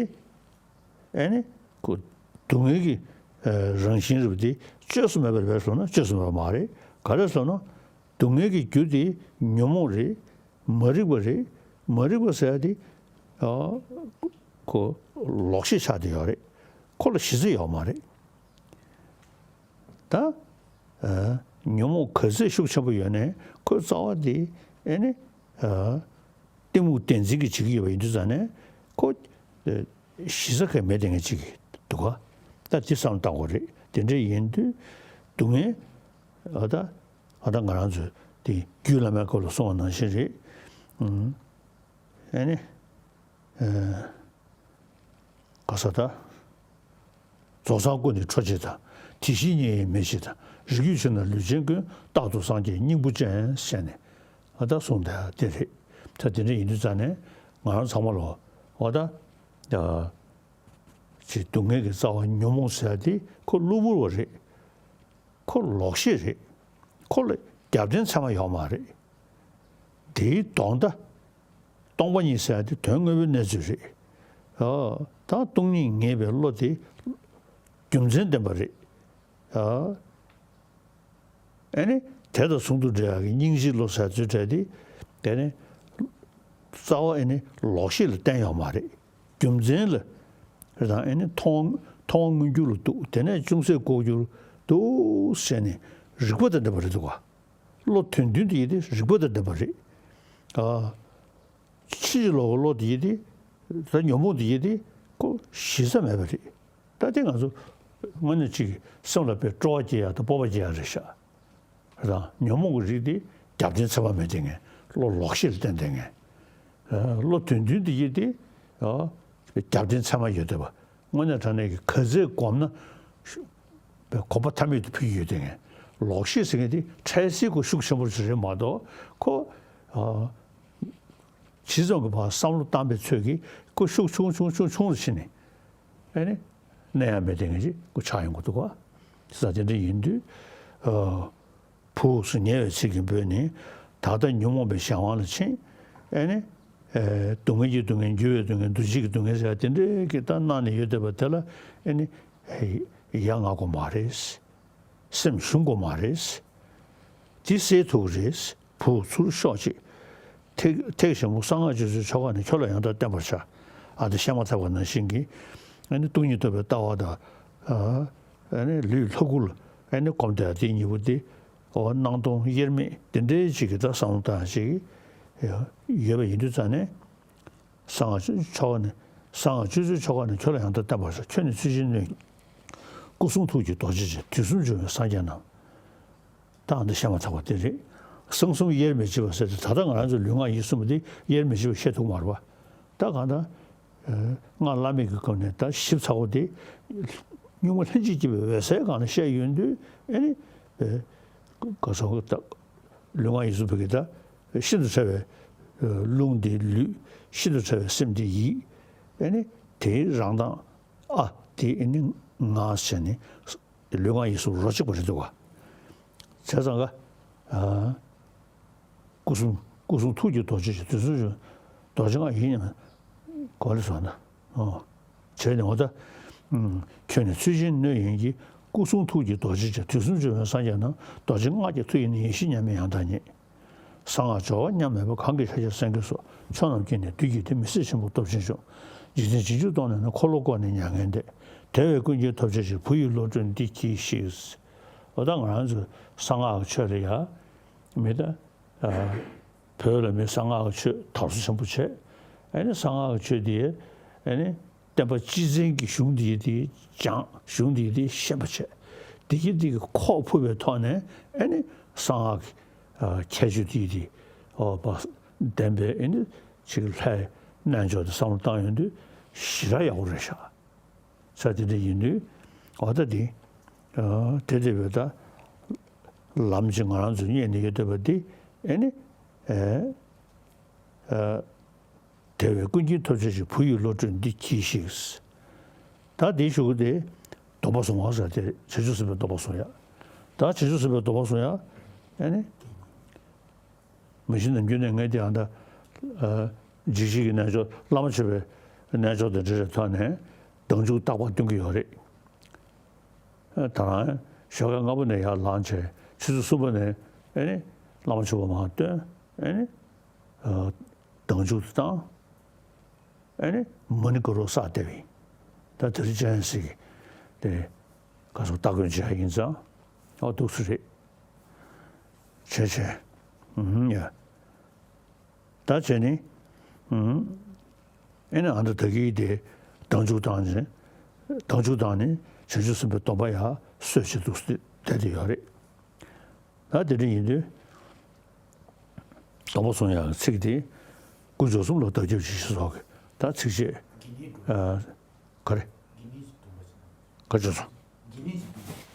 ཨེ་ནི། ཁོ་སྡུག་བསྔལ་གྱི། ཨ། རང་བཞིན་རེད་པ་དེ་བཅོས་སུ་མེད་པ་རེད་པས་ཟེར་ན་བཅོས་སུ་མེད་པ་མ་རེད། ག་རེ་ཟེར་ན། སྡུག་བསྔལ་གྱི་རྒྱུ་དེ་ཉོན་མོངས་རེད། མ་རིག་པ་རེད། མ་རིག་པ་ཟེར་ཡ་དེ། ཨ། ཁོ་ལོག་ཤེས་ཆགས་བསྡད་ཡོད་རེད། ཁོ་ལ་གཞི་རྩ་ཡོད་མ་རེད། ད། ཨ། ཉོན་མོངས་ག་ཚོད་ཤུགས་ཆེན་པོ་ཡོད་ནའི་ཁོའི་རྩ་བ་དེ། ཨེ་ནི། ཨ། གཏི་མུག་བདེན་འཛིན་གྱིས་བྱེད་ཀྱི་ཡོད་པ་ཡིན་དུས་ཙང་ནས་ཁོ། ཨ། གཞི་རྩ་གང་ཡང་མེད་བསྡད་མཁན་ཅིག་འདུག་ག་ད་དེ་བསམ་བློ་བཏང་དགོས་རེད། དེ་འདྲ་ཡིན་དུས་སྡུག་བསྔལ། ཨ། ད། ཨ། ད་ང་རང་ཚོས་དེ་རྒྱུད་བླ་མའི་སྐབས་ལ་གསུངས་པ་ནང་བཞིན་རེད། ཨུམ། ཨེ་ནི། ཨ། ག་ས་ད། རྫོགས་སངས་སྐུ་ནི་འཕྲོ་མཆེད་དང་། དེ་བཞིན་ཉིད་ཡིན་མེད་ཅེས་དང་། རིགས་རྒྱུད་ཕྱི་ནང་ལུས་ཅན་ཀུན། རྟག་ཏུ་སངས་རྒྱས་སྙིང་པོ་ཅན། ཟེར་ནས་ཨ་ད་གསུངས་བསྡད་དེ་རེད། ད་དེ་འདྲ་ཡིན་དུས་ཙང་ནས་ང་རང་ཚང་མ་ལོ། ཨ་ད། ཨ། ཅིག་སྡུག་བསྔལ་གྱི་རྩ་བ་ཉོན་མོངས་ཟེར་ཡ་དེ་ཁོ་གློ་བུར་བ་རེད། ཁོ་ལོག་ཤེས་རེད། ཁོ་ལ་རྒྱབ་རྟེན་ཚད་མ་ཡོད་མ་རེད། དེའི་ལྡོག་ཟླ། སྟོང་པ་ཉིད་ཟེར་ཡ་དེ་དོན་དངོས་པོའི་གནས་ཚུལ་རེད། ཨ། ད་སྟོང་ཉིད་ངེས་པའི་བློ་དེ་རྒྱུ་མཚན་ལྡན་པ་རེད། ཨ། ཨ་ནི་དེ་དང་ཟུང་དུ་འབྲེལ་ཡག་གི་སྙིང་རྗེའི་བློ་ཟེར་ཚུལ་འདྲ་དེ། དེ་ནི་རྩ་བ་ཨ་ནི་ལོག་ཤེས་ལ་བརྟེན་ཡོད་མ་རེད། རྒྱུ་མཚན་ལ་རེད་དང་། ཨ་ནི་མཐོང་མཐོང་བ་མངོན་གྱུར་ལ་འདུག་དེ་ནས་ཅུང་ཟད་ལྐོག་གྱུར་འདུག་ཟེར་ནས་རིག་པ་དང་ལྡན་པ་རེད་འདུག་ག་བློ་དོན་མཐུན་དེ་ཡིན་ཏེ་རིག་པ་དང་ལྡན་པ་རེད། ཨ། ཕྱིན་ཅི་ལོག་གི་བློ་དེ་ཡིན་ཏེ། ད་ཉོན་མོངས་དེ་ཡིན་ཏེ། ཁོ་གཞི་རྩ་མེད་པ་རེད། ད་དེ་ང་ཚོ་དངོས་གནས་ཅིག་སེམས་ལ་དཔེ་སྤྲོ་བ་སྐྱེ་ཡག་དང་སྤོབས་པ་སྐྱེ་ཡག་རེད་ཤག་རང་ཉོན་མོངས་ཀྱི་རིགས་དེ་རྒྱབ་རྟེན་ཚད་མ་མེད་དེ་ངས་བློ་ལོག་ཤེས་ལ་བརྟེན་ཏེ་ངས་བློ་དོན་མཐུན་དེ་ཡིན་ཏེ་རྒྱབ་རྟེན་ཚད་མ་ཡོད་བསྡད་པ། དངོས་གནས་དྲང་གནས་ཀྱི་ག་ཚད་བསྒོམས་ན་གོ་འཕང་ཐ་མའི་དུ་ཕུལ་གྱི་ཡོད་དེ་ངས་ལོག་ཤེས་ཟེར་མཁན་དེ་འཕྲལ་སེལ་གོ་ཤུགས་ཆེན་པོ་ཞིག་རེད་མ་གཏོགས་ཁོ། ཇི་ཙམ་གྱི་བར་བསམ་བློ་བཏང་པའི་ཚོད་ཀྱིས་ཀོ་ཤུགས་ཆུང་ཆུང་ཆུང་ཆུང་རུ་ཕྱིན་ནས་ཨེ་ནི་གནས་ཡག་མེད་དེ་ངེས་ཅིག་ཀོ་ཆགས་ཡོང་གི་འདུག་ག་ས་དེ་འདྲ་ཡིན་དུས་ཨ། བུ་སུ་ཉེ་བའི་ཚིག་གི་འབོད་ནི་ད་ལྟ་ཉོན་མོངས་པའི་གཞན་དབང་ལ་ཕྱིན་ཨེ་ནི་ཨེ་སྡུག་བསྔལ་གྱི་སྡུག་བསྔལ་འགྱུར་བའི་སྡུག་བསྔལ་འདུ་བྱེད་ཀྱི་སྡུག་བསྔལ་ཟེར་ཡ་དེ་འདྲའི་གི་ད་གནང་ནས་ཡོད་བསྡད་པ་དེ་ལ་ཨེ་ནི་ཡ་ང་དགོས་མ་རེད། སེམས་ཞུམ་དགོས་མ་རེད། དེ་སེལ་ཐུབ་ཀྱི་རེད། བུ་ཚུར་ཤོག་ཅིག་ཐེག་ཐེག་ཆེན་པོ་གསང་སྔགས་སྤྱོད་ཚུལ་ཆོ་ག་ནི་ཁྱོད་ལ་ཡང་དག་བསྟན་པར་བྱ། ཨ་ད་བཤད་མ་ཐག་པ་ནང་བཞིན་གྱི་ཨ་ནི་སྟོང་ཉིད་རྟོགས་པའི་ལྟ་བ་དང་ཨ་ནི་ལུས་ལྷ་སྐུ་ལ་ཨ་ནི་སྒོམ་བསྡད་དེ་གཉིས་པོ་དེ་འོ་སྣང་སྟོང་དབྱེར་མེད་དེ་འདྲའི་ཅིག་གི་ད་བསམ་བློ་བཏང་ཅིག་ཡོད་པ་ཡིན་དུས་ཙང་ནས། གསང་སྔགས་ཆོ་ག་ནི། གསང་སྔགས་སྤྱོད་ཚུལ་ཆོ་ག་ནི་ཁྱོད་ལ་ཡང་དག་བསྟན་པར་བྱ། ཁྱོད་ནི་ཚུལ་བཞིན་ནོད། སྐུ་གསུང་ཐུགས་ཀྱི་རྡོ་རྗེ་ཅན། དུས་གསུམ་འབྱུང་བའི་སངས་རྒྱས་རྣམས། ད་འདི་བཤད་མ་ཐག་པ་དེ་རེད། གསང་གསུམ་དབྱེར་མི་ཕྱེད་པ་ཟེར་ཏེ་ད་ལྟ་ང་རང་ཚོ་ལུས་ངག་ཡིད་གསུམ་པོ་དེ་དབྱེར་མི་ཕྱེད་པ་བཤད་ཐུབ་མ་རེད་པ། ད་གང་ལྟར། སྔགས་བླ་མེད་ཀྱི་སྐབས་ནས་ད་ཞིབ་ཚགས་པོ་དེ། གཉུག་མ་ལྷན་ཅིག་སྐྱེས་པའི་འོད་གསལ་སྒང་ལ་བཤད་ཡོང་དུས་ཨེ་ནི། ག་ས་ག་ད། ལུས་ངག་ཡིད་གསུམ་པོ་གི་ད། ཤིན་ཏུ་ཕྲ་བའི་རླུང་འདི་ལུས། ཤིན་ཏུ་ཕྲ་བའི་སེམས་འདི་ཡིད། ཨེ་ནི་དེའི་རང་མདངས་ཨ་དེ་ཨེ་ནི་ངག་བྱས་ནས་ལུས་ངག་ཡིད་གསུམ་རོ་གཅིག་པ་རེད་འདུག་ག་བྱས་ཙང་ག་ཨ། སྐུ་གསུང་སྐུ་གསུང་ཐུགས་ཀྱི་རྡོ་རྗེ་ཅན། དུས་གསུམ་འབྱུང་རྡོ་རྗེ་ལྔ་ཡིན་སྙམ་གོ་ལ་སོང་ན། ཨོ། བྱས་ནས་འོ་ད། ཁྱོད་ནི་ཚུལ་བཞིན་ནོད་ཡིན་གྱི། སྐུ་གསུང་ཐུགས་ཀྱི་རྡོ་རྗེ་ཅན། དུས་གསུམ་འབྱུང་བའི་སངས་རྒྱས་རྣམས། རྡོ་རྗེ་སྔགས་ཀྱི་མཐུ་ཡིས་ནི། ཡེ་ཤེས་མཉམ་མེད་ཡང་དག་ཉིད། གསང་སྔགས་སྦྱོར་བ་མཉམ་མེད་པ། གང་གིས་ཤཱཀྱ་སེང་གེ་སོགས། ཕྱོགས་རྣམས་ཀུན་ནས་འདུད་ཀྱིས་ཏེ། མི་ཟད་ཆེན་པོའི་སྟོབས་ཆེན་ཤོག་འཇིག་རྟེན་ཇི་སྙེད་སྟོང་ནས་ནི། འཁོར་ལོ་བསྐོར་ནས་མྱ་ངན་འདས། དེ་བས་ཀུན་གྱིས་ཐོབ་བྱ་ཕྱིར། བུ་ཡི་བློ་གྲོས་འདི་གྱིས་ཤིག་འོ་ད་ང་རང་ཚོ་གསང་སྔགས་ཀྱི་ཆོས་ལ་ཡ། མི་ད། བོད་ལ་མི་གསང་སྔགས་ཀྱི་ཆོས་དར་སྲོལ་ཆེན་པོ་བྱས། ཨ་ནི་གསང་སྔགས་ཀྱི་ཆོས་དེ་ཨ་ནི་བསྟན་པ་སྤྱི་བཙན་གྱི་གཞུང་འདི་དེ་སྦྱངས། གཞུང་འདི་དེ་ཤེས་པ་བྱས། དེ་གི་དེ་གི་ཁོག་ཕུབ་པའི་ཐོག་ནས་ཨ་ནི་གསང་སྔགས་ཀྱི་ཁྱད་ཆོས་དེ་དེ་ཨོ་པ་ལྡན་པའི་ཨ་ནི་ཅིག་ལྷའི་རྣལ་འབྱོར་དེ་བསམ་བློ་བཏང་ཡོང་དུས་ཞེ་དྲག་ཡག་པོ་རེད་ཤག་ས་དེ་འདྲ་ཡིན་དུས་འོ་ད་དེ་དེ་དེ་བས་ད་ལམ་གྱི་ང་རང་ཚོ་རྙེད་ནས་ཡོད་བསྡད་པ་འདི་ཨེ་ནི་ཨེ་ཨེ་དེ་བས་ཀུན་གྱིས་ཐོབ་བྱ་ཕྱིར། བུ་ཡི་བློ་གྲོས་འདི་གྱིས་ཤིག་ད་དེའི་གཞུག་གུ་དེ་སྡོམ་པ་བཟུང་བ་ཟེར་དེ་བྱང་ཆུབ་སེམས་དཔའི་སྡོམ་པ་བཟུང་ཡ། ད་བྱང་ཆུབ་སེམས་དཔའི་སྡོམ་པ་བཟུང་ཡ་ཨེ་ནི། མ་གཞི་ནམ་རྒྱུན་ནས་ངས་དེ་ཡང་ད་འཇིགས་བྱེད་ཀྱི་རྣལ་འབྱོར་བླ་མ་མཆོད་པའི་རྣལ་འབྱོར་དང་འབྲེལ་བའི་ཐོག་ནས་ལྡང་འཇུག་བརྟག་པ་སྟོན་གྱི་ཡོད་རེད། ད་རང་ཞོགས་ཀས་སྔ་པོ་ནས་ཡར་ལངས་བྱས་ཆུ་ཚོད་གསུམ་པ་ནས་ཨེ་ནི་བླ་མ་མཆོད་པ་མར་བཏོན་ཨེ་ནི་ལྡང་འཇུག་ཏུ་བཏང་། ཨེ་ནི་མ་ཎི་བསྐུར་རོགས་བསགས་བསྡད་པ་ཡིན། ད་དེ་རིང་ཅན་ཟིག་དེ་ག་སོགས་སྟ་གོན་བྱེད་ཡ་ཡིན་ཙང་ཨོ་འདུག་སེ་རེད། བྱས་བྱས། ཨུམ་ཡ། ད་བྱས་ནི། ཨུམ། ཨེ་ནི་ཨ་ད་ད་གིན་དེ་ལྡང་འཇུག་བཏང་ནས་ལྡང་འཇུག་བཏང་ནས་བྱང་ཆུབ་སེམས་དཔའི་སྡོམ་པ་ཡར་སྲོལ་ཕྱིན་འདུག་སེ་བསྡད་དེ་ཡོད་རེད། ད་དེ་འདྲ་ཡིན་དུས། སྡོམ་པ་བཟུང་ཡག་གི་ཚིག་དེ། དཀོན་མཆོག་གསུམ་ལ་བདག་སྐྱབས་མཆི་ཞེས་སོགས་ཀྱི་ད་ཚིགས་བཅད། ཨ། ག་རེ། ག་བྱས་སོང་།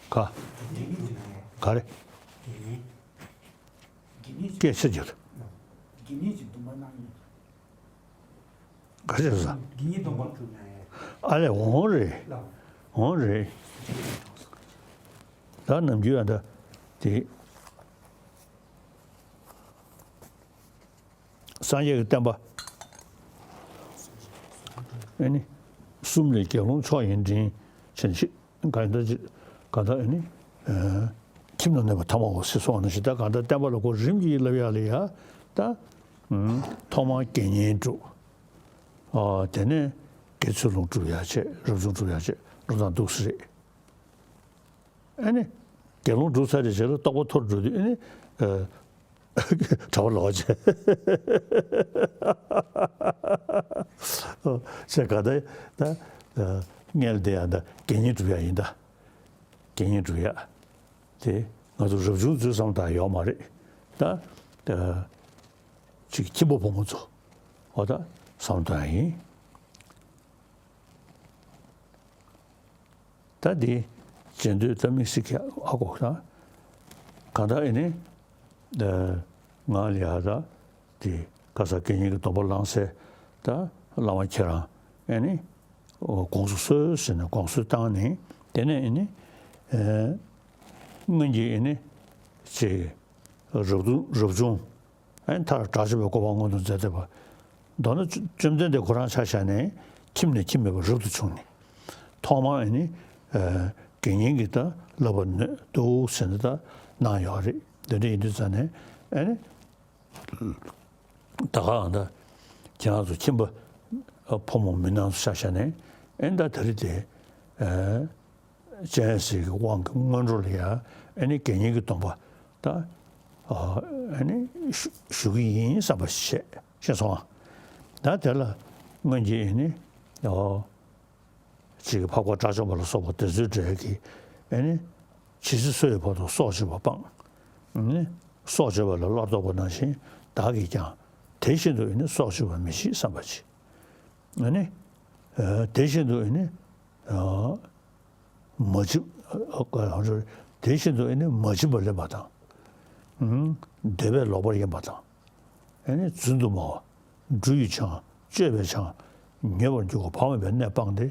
ག་ག་རེ། སྐད་ཆ་རྒྱག་ག་བྱས་སོང་། ཨ་ལས་འོང་རེད། འོང་རེད། ད་ནམ་རྒྱུན་ཨ་ད་དེ། སངས་རྒྱས་ཀྱི་བསྟན་པ། ཨེ་ནི། གསུམ་ལས་དགེ་སློང་མཆོག་ཡིན་དྲིན་ཆེན་ཞེས་གང་ལྟར་གཅིག་གང་ལྟར་ཨེ་ནི། ཁྱིམ་ན་གནས་པ་ཐ་མ་འོ་ཟེར་སོང་ནི་ཞིག་ད་གང་ལྟར་བསྟན་པ་ལ་གོ་རིམ་གྱིས་བསླབ་ཡག་ལ་ཡ་ད། ཐོག་མར་དགེ་བསྙེན་སྒྲུབ། དེ་ནས་དགེ་ཚུལ་སློང་སྒྲུབ་ཡག་བྱས་རབ་བྱུང་སྒྲུབ་ཡག་བྱས་རབ་དང་འདུག་སེ་རེད། ཨ་ནི། དགེ་སློང་སྒྲུབ་ཚར་བའི་རྗེས་ལ་རྟོགས་པ་མཐོ་རུ་འགྲོ་དུས་ཨ་ནི། གྲྭ་པ་ལོག་བྱས། ཨོ། ཅེས་ག་ད་ད་ ད་སྔོན་ལ་དེ་ཡང་ད་དགེ་བསྙེན་སྒྲུབ་ཡག་ཡིན་ད། དགེ་བསྙེན་སྒྲུབ་ཡག་དེ་ང་ཚོ་རབ་བྱུང་ཚོའི་བསམ་བློ་ཡོད་མ་རེད་ད། ད་ཅིག་ཁྱིམ་པ་ཕོ་མོ་ཚོ་འོ་ད་བསམ་བློ་ཡག་ཡིན། ད་འདི་བྱེད་འདོད་ད་དམིགས་བསལ་གྱི་ཨ་གོ་ད་གང་ལྟར་ཨེ་ནི་ང་ལ་ཡ་ད་དེ་ཁ་སང་དགེ་བསྙེན་གྱི་སྡོམ་པ་བླངས་སའི་ད་བླ་མ་ཁྱེད་རང་ཨེ་ནི་དགོངས་སུ་གསོལ་ཟེར་ནས་དགོངས་གསོལ་བཏང་ནས་དེ་ནས་ཨེ་ནི་སྔོན་གྱི་ཨེ་ནི་ཅིག་རབ་ཏུ་རབ་བྱུང་ཨེ་ནི་མཐར་དགྲ་བཅོམ་པའི་གོ་འཕང་མངོན་དུ་མཛད་བསྡད་པ། མདོར་ན་བཅོམ་ལྡན་འདས་ཁོ་རང་ཆ་བཞག་ནས་ཁྱིམ་ནས་ཁྱིམ་མེད་པར་རབ་ཏུ་བྱུང་ནས་ཐོག་མར་ཨེ་ནི་དགེ་བསྙེན་གྱི་ད་བསླབ་པ་ནོད་འདུག་ཟེར་ནས་ད་གནང་ཡོད་རེད། འདི་འདྲ་ཡིན་དུས་ཙང་ནས་ཨེ་ནི་ད་ག་ཨང་ད་ཁྱེད་རང་ཚོ་ཁྱིམ་པ་ཕོ་མོ་མི་སྣ་ཚོ་ཆ་བཞག་ནས་ཨེ་ནི་ད་ད་རེས་དེ་ཨེ། སྤྱན་རས་གཟིགས་ཀྱི་དབང་གི་སྔོན་འགྲོ་ལ་ཡང་ཨ་ནི་དགེ་བསྙེན་གྱི་སྡོམ་པ་ད་ཨ་ནི་ཞུ་ཞུ་གི་ཡིན་བསམ་པ་ཞིག་བྱས་ཤེས་སོང་ཨ། ད་དེ་ལ་སྔོན་གྱི་ཨ་ནི་ཨོ་ཅིག་འཕགས་པ་དགྲ་བཅོམ་པ་ལ་སོགས་པ་དེ་ཚོའི་གྲས་ཀྱིས་ཨ་ནི་ཇི་སྲིད་འཚོ་ཡི་བར་དུ་སྲོག་གཅོད་པ་སྤངས། ཨ་ནི་སྲོག་གཅོད་པ་ལ་སླར་ལྡོག་པ་ནང་བཞིན་བདག་གིས་ཀྱང་དེ་བཞིན་དུ་ཨ་ནི་སྲོག་གཅོད་པ་མི་བྱེད་བསམ་པ་ཅིག་ཨ་ནི་ཨ་དེ་བཞིན་དུ་ཨ་ནི་ཨ། མ་བྱིན། དེ་བཞིན་དུ་ཨེ་ནི་མ་བྱིན་པ་ལེན་པ་དང་། འདོད་པས་ལོག་པར་གཡེམ་པ་དང་། ཨེ་ནི་རྫུན་དུ་སྨྲ་བ། འབྲུ་ཡི་ཆང་། བཅོས་པའི་ཆང་། ཉེ་བར་འགྱུར་བ་བག་མེད་པའི་གནས་སྤངས་ཏེ།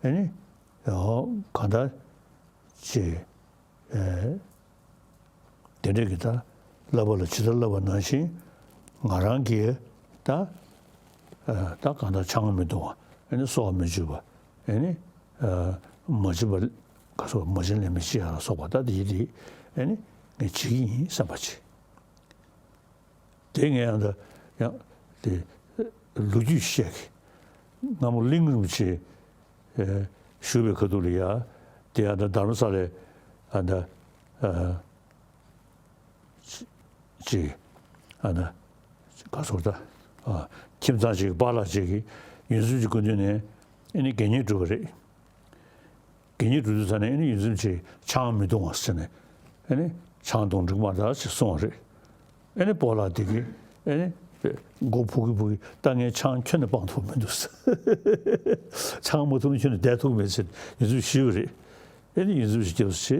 ཨེ་ནི་གང་ལྟར་ཅིག་དེ་འདྲ་གི་ད་བསླབ་པ་ལ་ཇི་ལྟར་བསླབ་པ་ནང་བཞིན་ང་རང་གིས་ད་ད་གང་ལྟར་ཆང་མི་འཐུང་བ། ཨེ་ནི་སྲོག་མི་གཅོད་པ། ཨེ་ནི་མ་བྱིན་པ་ག་སོགས་མ་བྱིན་ལེན་མི་བྱེད་ཡ་ལ་སོགས་པ་ད་དེ་དེ་ཨེ་ནི་ངས་བྱེད་ཀྱི་ཡིན་བསམ་པ་བྱེད། དེ་ངས་ཡང་ད་ཡང་དེ་ལོ་རྒྱུས་བཤད་ཀྱི། སྔ་མོ་གླིང་རིན་པོ་ཆེ་བཞུགས་པའི་ཁ་ཐུག་ལ་ཡ་དེ་ཡང་ད་དྷ་རམ་ས་ལའི་ཨ་ད་ཅིག་ཨ་ན་ག་ཚོད་ད་ཨ་ཁྱིམ་ཚང་ཅིག་པཱ་ལགས་ཅིག་གིས་ཡོངས་འཛིན་གྱི་སྐུ་མདུན་ནས་ཨེ་ནི་དགེ་བསྙེན་སྒྲུབ་པ་རེད། དགེ་བསྙེན་སྒྲུབ་དུས་ཙ་ནས་ཨེ་ནི་ཡོངས་འཛིན་ཅིག་ཆང་མི་འཐུང་བ་ཟེར་ནས་ཨེ་ནི་ཆང་འཐུང་འགྲིག་མ་རེད་ཅེས་གསུངས་པ་རེད། ཨེ་ནི་པཱ་ལགས་དེ་གིས་ཨེ་ནི་མགོ་ཕུག་གི་ཕུག་གི་ད་ངས་ཆང་ཁྱོན་ནས་སྤང་ཐུབ་མི་འདུག་ཟེར། ཆང་མ་འཐུང་ན་ཁྱོན་ནས་བསྡད་ཐུབ་མེད་ཟེར་ཡོངས་འཛིན་ཞུས་པ་རེད། ཨེ་ནི་ཡོངས་འཛིན་ཞིག་སྐྱབས་སུ་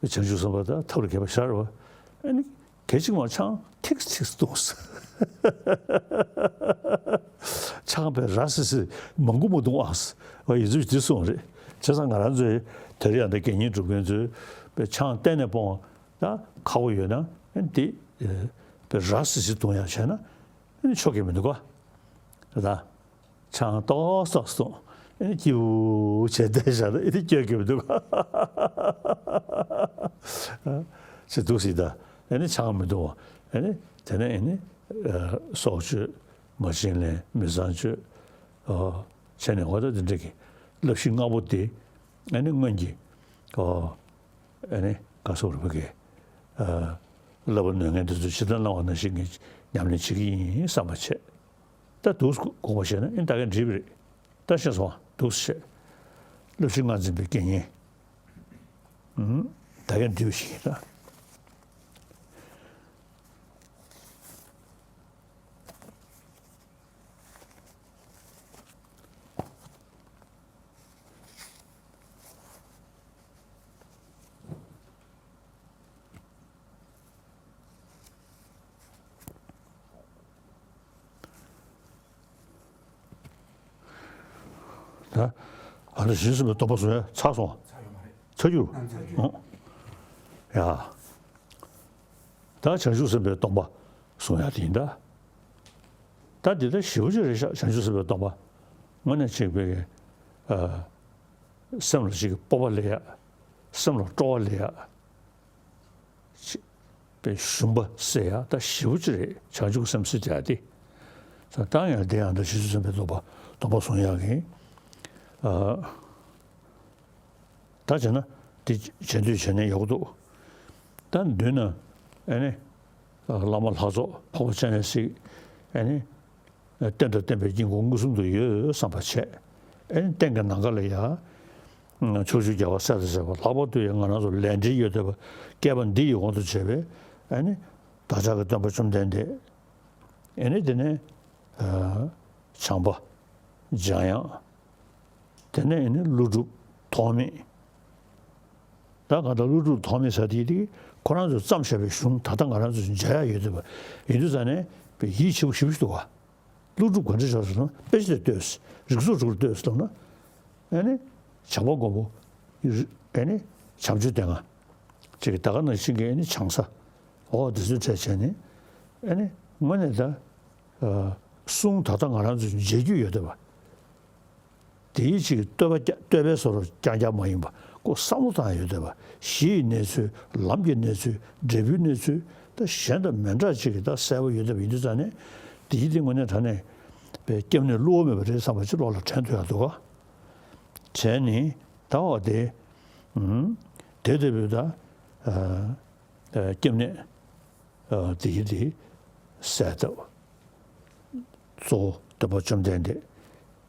མཆི། བྱང་ཆུབ་སེམས་དཔའ་དང་ཐབས་ལ་མཁས་པ་ཤར་བ། ཨ་ནི་སྐད་ཅིག་མ་ཆང་ཐིགས་ཐིགས་བཏུངས། ཆང་བས་ར་སི་སི་མང་པོ་མ་བཏུང་ཨ་སི་བ་ཡི་ཚུལ་འདི་གསུངས་རེད། བྱས་ཙང་ང་རང་ཚོའི་དེ་རིང་ཡང་ད་དགེ་བསྙེན་སྒྲུབ་མཁན་ཚོས་པའི་ཆང་གཏན་ནས་སྤོང་བ་ད་ཁག་པོ་ཡོད་ན་ཨ་ནི་འདི་པའི་ར་སི་སི་བཏུང་ཡག་བྱས་ན་ཨ་ནི་ཆོག་གི་མི་འདུག་ག་ད། ཆང་ཏོག་ཙམ་བཏུངས། ཨེ་ནི་སྐྱིད་པོ་བྱས་བསྡད་བཞག་ན་ཨེ་ནི་སྐྱོ་གི་མི་འདུག་ག་ཅེས་འདུག་སྲིད་ད། ཨེ་ནི་ཆང་མི་འཐུང་བ། ཨེ་ནི་དེ་ནས་ཨེ་ནི་སྲོག་གཅོད། མ་བྱིན་ལེན། མི་ཚངས་སྤྱོད། བྱས་ནས་འོ་ད་དེ་འདྲ་གི་བསླབ་གཞི་ལྔ་པོ་དེ་ཨེ་ནི་སྔོན་གྱི་ཨེ་ནི་ག་སོགས་རུ་བ་གི་བསླབ་པ་ནོད་མཁན་དེ་ཚོས་ཇི་ལྟར་གནང་བ་ནང་བཞིན་གྱི་ཉམས་ལེན་བྱེད་ཀྱི་ཡིན་བསམ་པ་བྱས། ད་འདུག་དགོངས་པ་བཞེས་ན་ཨེ་ད་གིན་འགྲིག་པ་རེད། ད་ཤེས་སོང་ང་། འདུག་བྱས། བསླབ་གཞི་ལྔ་འཛིན་པའི་དགེ་བསྙེན། ཨུམ། ད་གིན་འགྲིག་པ་ཞིག་ཡིན་ད། ད་ཨ་ནི་བཞི་གསུམ་པའི་སྡོམ་པ་བཟུང་ཡ་ཚར་སོང་། ཚར་ཡོད་མ་རེད། ཚར་རྒྱུ། ཨང་། ཡ། ད་བྱང་ཆུབ་སེམས་དཔའི་སྡོམ་པ་བཟུང་ཡ་དེ་ཡིན་ད། ད་འདི་ལྟར་ཞེ་པོ་ཅིག་རེད་ཤག་བྱང་ཆུབ་སེམས་དཔའི་སྡོམ་པ། དངོས་གནས་ཅིག་པའི་ཨ་སེམས་ལ་ཅིག་སྤོབས་པ་སླེབས་ཡ། སེམས་ལ་སྤྲོ་བ་སླེབས་ཡ། ཅིག་པའི་ཞུམ་པ་སེལ་ཡ་ད་ཞེ་པོ་ཅིག་རེད། བྱང་ཆུབ་སེམས་སེལ་དེ་ཡ་དེ། ད་ཡང་དེ་ཡང་ད་བྱང་ཆུབ་སེམས་དཔའི་སྡོམ་པ་སྡོམ་པ་བཟུང་ཡག་གི་ཨ། ད་བྱས་ན་དེ་བྱེད་འདོད་བྱས་ན་ཡག་པོ་འདུག་ད་མདུན་ན་ཨ་ནི་བླ་མ་ལྷ་ཚོགས་འཕགས་པ་སྤྱན་རས་གཟིགས་ཨ་ནི་ རྟེན་དང་བརྟེན་པའི་དཀྱིལ་འཁོར་མངོན་སུམ་དུ་ཡོད་བསམ་པ་བྱས། ཨེ་ནི་རྟེན་གྱི་ནམ་མཁའ་ལ་ཡང་ཕྱོགས་བཅུའི་རྒྱལ་བ་སྲས་དང་བཅས་པ། ལྷག་པར་དུ་ཡང་ང་རང་ཚོ་ལས་འབྲེལ་ཡོད་བསྡད་པ་བསྐལ་པ་འདི་ཡི་དབང་དུ་བྱས་པའི་ཨེ་ནི་བདག་ཅག་གི་སྟོན་པ་བཅོམ་ལྡན་འདས། ཨེ་ནི་དེ་ནས་ཨ་བྱམས་པ། འཇམ་དབྱངས། དེ་ནས་ཨེ་ནི་ཀླུ་སྒྲུབ་ཐོགས་མེད། ད་གང་ལྟར་ཀླུ་སྒྲུབ་ཐོགས་མེད་ཟེར་དེ་དེ་ཁོ་རང་ཚོས་བརྩམས་བཞག་པའི་གཞུང་ད་ལྟ་ང་རང་ཚོས་མཇལ་ཡག་ཡོད་བསྡད་པ་ཡིན་དུས་ཙང་ནས་དཔེ་ཡིད་ཆེས་པོ་ཞེ་པོ་ཞིག་འདུག་ག། ཀླུ་སྒྲུབ་ག་འདྲ་བྱས་སོང་ན་དཔེ་ཆ་དེ་ལྟོས། རིགས་ཚོགས་དྲུག་ལ་ལྟོས་ལབ་ན། ཨེ་ནི་བྱམས་པ་མགོན་པོ། ཨེ་ནི་བྱམས་ཆོས་སྡེ་ལྔ། ཅིག་གི་ད་ག་ནང་བཞིན་གྱི་ཨེ་ནི་བྱང་ས། འོ་དེ་ཚོའི་གྲས་བྱས་ནས། ཨེ་ནི་དངོས་གནས་ད་ཨ་གསུང་ད་ལྟ་ང་རང་ཚོས་མཇལ་རྒྱུ་ཡོད་བསྡད་པ། དེའི་ཅིག་བསྟོད་པ་རྒྱ་བསྟོད་པའི་བཟོ་འདྲ་རྐྱང་རྐྱང་མ་ཡིན་པ་ཁོ་བསམ་བློ་བཏང་ཡག་ཡོད་བསྡད་པ། གཞི་ཡི་གནས་ཚུལ། ལམ་གྱི་གནས་ཚུལ། འབྲས་བུའི་གནས་ཚུལ། ད་གཞན་དང་མི་འདྲ་ཅིག་གི་ད་གསལ་པོ་ཡོད་བསྡད་པ་ཡིན་དུས་ཙང་ནས། དེའི་དེ་དངོས་གནས་དྲང་གནས་པའི་སྐྱབས་གནས་བསླུ་བ་མེད་པ་རེད་བསམ་པ་ཅིག་བློ་ལ་དྲན་ཐུབ་ཡག་འདུག་ག། བྱས་ནས་ད་འོ་དེ། ཨུམ། དེ་ལྟ་བུའི་ད་ཨ་ཨ་སྐྱབས་གནས་ཨ་དེ་ཡི་དེ་གསལ་བཏབ། གཙོ་བོ་སྟོན་པ་བཅོམ་ལྡན་འདས་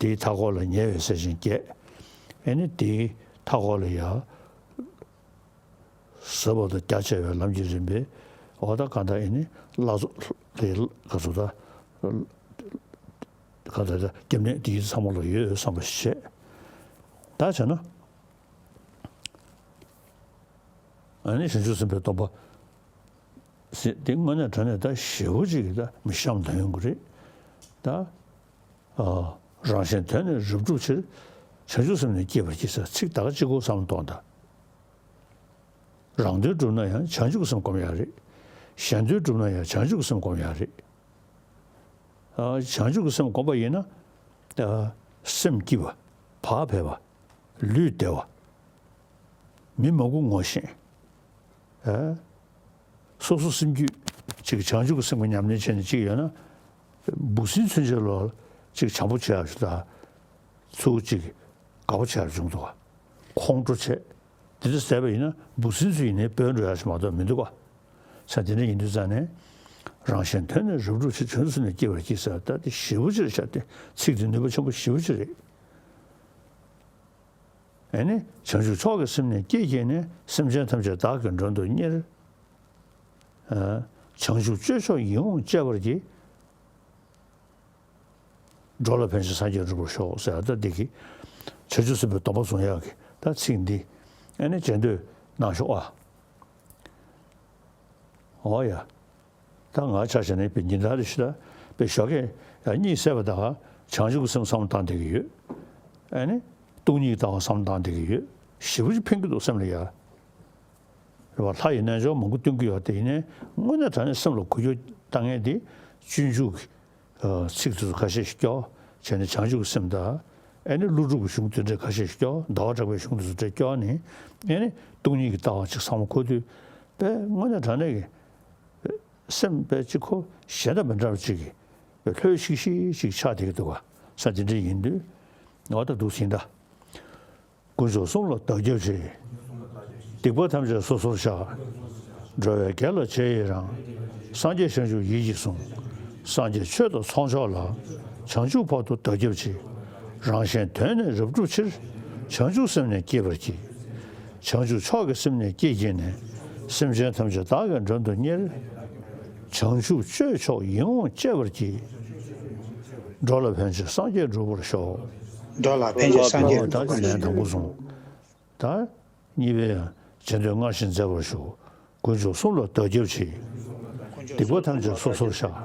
དེའི་མཐའ་འཁོར་ལ་ཉེ་བའི་སྲས་ཆེན་བརྒྱད། ཨེ་ནི་དེའི་མཐའ་འཁོར་ལ་ཡང་ཟབ་པ་དང་རྒྱ་ཆེ་བའི་ལམ་གྱི་རིམ་པས། འོ་ད་གང་ལྟར་ཨེ་ནི་བླ་མཚོ་དེ་ག་ཚོད་ད་གང་ལྟར་ད་སྐྱབས་གནས་དེ་ཚང་མ་ལ་ཡོད་བསམ་པ་ཞིག་བྱས། ད་བྱས་ན། ཨ་ནི་བྱང་ཆུབ་སེམས་དཔའི་སྡོམ་པ་ཟེར་དེ་དངོས་གནས་དྲང་གནས་ད་ཞེ་པོ་ཅིག་གི་ད་མི་གཤམ་དུ་ཡོང་གི་རེད། ད་ཨ་རང་གཞན་དོན་ནི་རབ་བསྒྲུབ་ཕྱིར། བྱང་ཆུབ་སེམས་ནི་བསྐྱེད་པར་བགྱི་ཟེར་ཚིག་ད་ག་གཅིག་པོ་བསམ་བློ་གཏོང་དང་། རང་དོན་བསྒྲུབ་ན་ཡང་བྱང་ཆུབ་ཀྱི་སེམས་སྒོམ་ཡག་རེད། གཞན་དོན་བསྒྲུབ་ན་ཡང་བྱང་ཆུབ་ཀྱི་སེམས་སྒོམ་ཡག་རེད། ཨ་བྱང་ཆུབ་ཀྱི་སེམས་སྒོམ་པ་ཡིན་ན། ཨ་སེམས་སྐྱིད་པ། བག་ཕེབས་པ། ལུས་བདེ་བ། མི་མང་པོ་ངོ་ཤེས། ཨ་སོ་སོ་སེམས་རྒྱུད་ཅིག་བྱང་ཆུབ་ཀྱི་སེམས་ཀྱི་ཉམས་ལེན་བྱས་ནས་ཅིག་ཡོད་ན། འབུ་སྲིན་ཚུན་ཆད་ལ་ཅིག་བྱམས་པོ་བྱེད་ཡག་ཞིག་དང་། ཚུར་ཅིག་དགའ་པོ་བྱེད་ཡག་བྱུང་འདུག་ག། ཁོང་ཁྲོ་བྱས། དེ་འདྲ་བཟས་པ་ཡིན་ན་འབུ་སྲིན་ཚོ་ཡིན་ནའི་བྲོས་འགྲོ་ཡག་ཞིག་མ་གཏོགས་མི་འདུག་ག། ས་དེ་འདྲ་ཡིན་དུས་ཙང་ནས། རང་གཞན་དོན་ནི་རབ་བསྒྲུབ་ཕྱིར། བྱང་ཆུབ་སེམས་ནི་བསྐྱེད་པར་བགྱི་ཟེར་ད་དེ་ཞེ་པོ་ཅིག་རེད་ཤག་སྟེ། ཚིག་དེ་ནུས་པ་ཆེན་པོ་ཞེ་པོ་ཅིག་རེད། ཨེ་ནི་བྱང་ཆུབ་མཆོག་གི་སེམས་ནི་བསྐྱེད་བགྱིས་ནས། སེམས་ཅན་ཐམས་ཅད་བདག་གིས་མགྲོན་དུ་གཉེར། ཨ་བྱང་ཆུབ་སྤྱོད་མཆོག་ཡིད་འོང་སྤྱད་པར་བགྱི། འགྲོ་ལ་ཕན་ཕྱིར་སངས་རྒྱས་འགྲུབ་པར་ཤོག་ཟེར་ཡག་ད་འདི་གི་བྱང་ཆུབ་སེམས་དཔའི་སྡོམ་པ་བཟུང་ཡག་གི་ད་ཚིག་འདི་ཨ་ནི་མཇལ་འདོད་གནང་ཤོག་ཨ། འོ་ཡ། ད་ང་ཆ་བཞག་ན་དཔེ་ཉིན་ལྟར་རེ་ཞིག་ལ་དཔེ་ཞོགས་ཀས་ཡ་གཉིད་སད་པ་དང་བྱང་ཆུབ་ཀྱི་སེམས་བསམ་བློ་བཏང་བསྡད་ཀྱི་ཡོད། ཨ་ནི་སྟོང་ཉིད་ཀྱི་ལྟ་བ་བསམ་བློ་བཏང་བསྡད་ཀྱི་ཡོད། ཞེ་པོ་ཅིག་ཕན་གྱི་འདུག་སེམས་ལ་ཡ། རེད་བ། ལྷ་ཡི་རྣལ་འབྱོར་མང་པོ་སྟོན་གྱི་ཡོད་དེ། ཡིན་ནའི་དངོས་གནས་དྲང་གནས་སེམས་ལ་འགུལ་སྐྱོད་བཏང་མཁན་དེ་སྤྱོད་འཇུག་གི་ཨ་ཚིག་དེ་ཚོ་ཁ་ཤས་ཤིག་སྐྱོར་བྱས་ནས་བྱང་ཆུབ་ཀྱི་སེམས་དང་། ཨེ་ནི་ཀླུ་སྒྲུབ་ཀྱི་གཞུང་དེ་འདྲའི་ཁ་ཤས་ཤིག་སྐྱོར། ཟླ་བ་གྲགས་པའི་གཞུང་དེ་ཚོ་འདྲ་སྐྱོར་ནས། ཨེ་ནི་སྟོང་ཉིད་ཀྱི་ལྟ་བ་ཅིག་བསམ་བློ་འཁོར་དུས་དཔེ་དངོས་གནས་དྲང་གནས་ཀྱི་སེམས་དཔེ་ཅིག་ཁོ་གཞན་དང་མི་འདྲ་བ་ཅིག་གི་དཔེ་ལྷོད་ཤིག་ཤིག་ཅིག་ཆགས་བསྡད་ཀྱི་འདུག་ག། ས་དེ་འདྲ་ཡིན་དུས་འོ་ད་འདུག་ཟིན་ད། དཀོན་མཆོག་གསུམ་ལ་བདག་སྐྱབས་མཆི། སྡིག་པ་ཐམས་ཅད་སོ་སོར་བཤགས། འགྲོ་བའི་དགེ་ལ་རྗེས་ཡི་རང་། སངས་རྒྱས་བྱང་ཆུབ་ཡིད་ཀྱིས་བཟུང་། སངས་རྒྱས་ཆོས་དང་ཚོགས་མཆོག་ལ། བྱང་ཆུབ་བར་དུ་བདག་སྐྱབས་མཆི། རང་གཞན་དོན་ནི་རབ་བསྒྲུབ་ཕྱིར། བྱང་ཆུབ་སེམས་ནི་བསྐྱེད་པར་བགྱི། བྱང་ཆུབ་མཆོག་གི་སེམས་ནི་བསྐྱེད་བགྱིས་ནས། སེམས་ཅན་ཐམས་ཅད་བདག་གིས་མགྲོན་དུ་གཉེར། བྱང་ཆུབ་སྤྱོད་མཆོག་ཡིད་འོང་སྤྱད་པར་བགྱི། འགྲོ་ལ་ཕན་ཕྱིར་སངས་རྒྱས་འགྲུབ་པར་ཤོག། འགྲོ་ལ་ཕན་ཕྱིར་སངས་རྒྱས། ད་ལན་དང་པོ་སོང་། ད་གཉིས་པའི་ཡང་བྱེད་འདོད་སྔར་བཞིན་མཛད་པར་ཞུ། དཀོན་མཆོག་གསུམ་ལ་བདག་སྐྱབས་མཆི། སྡིག་པ་ཐམས་ཅད་སོ་སོར་བཤགས།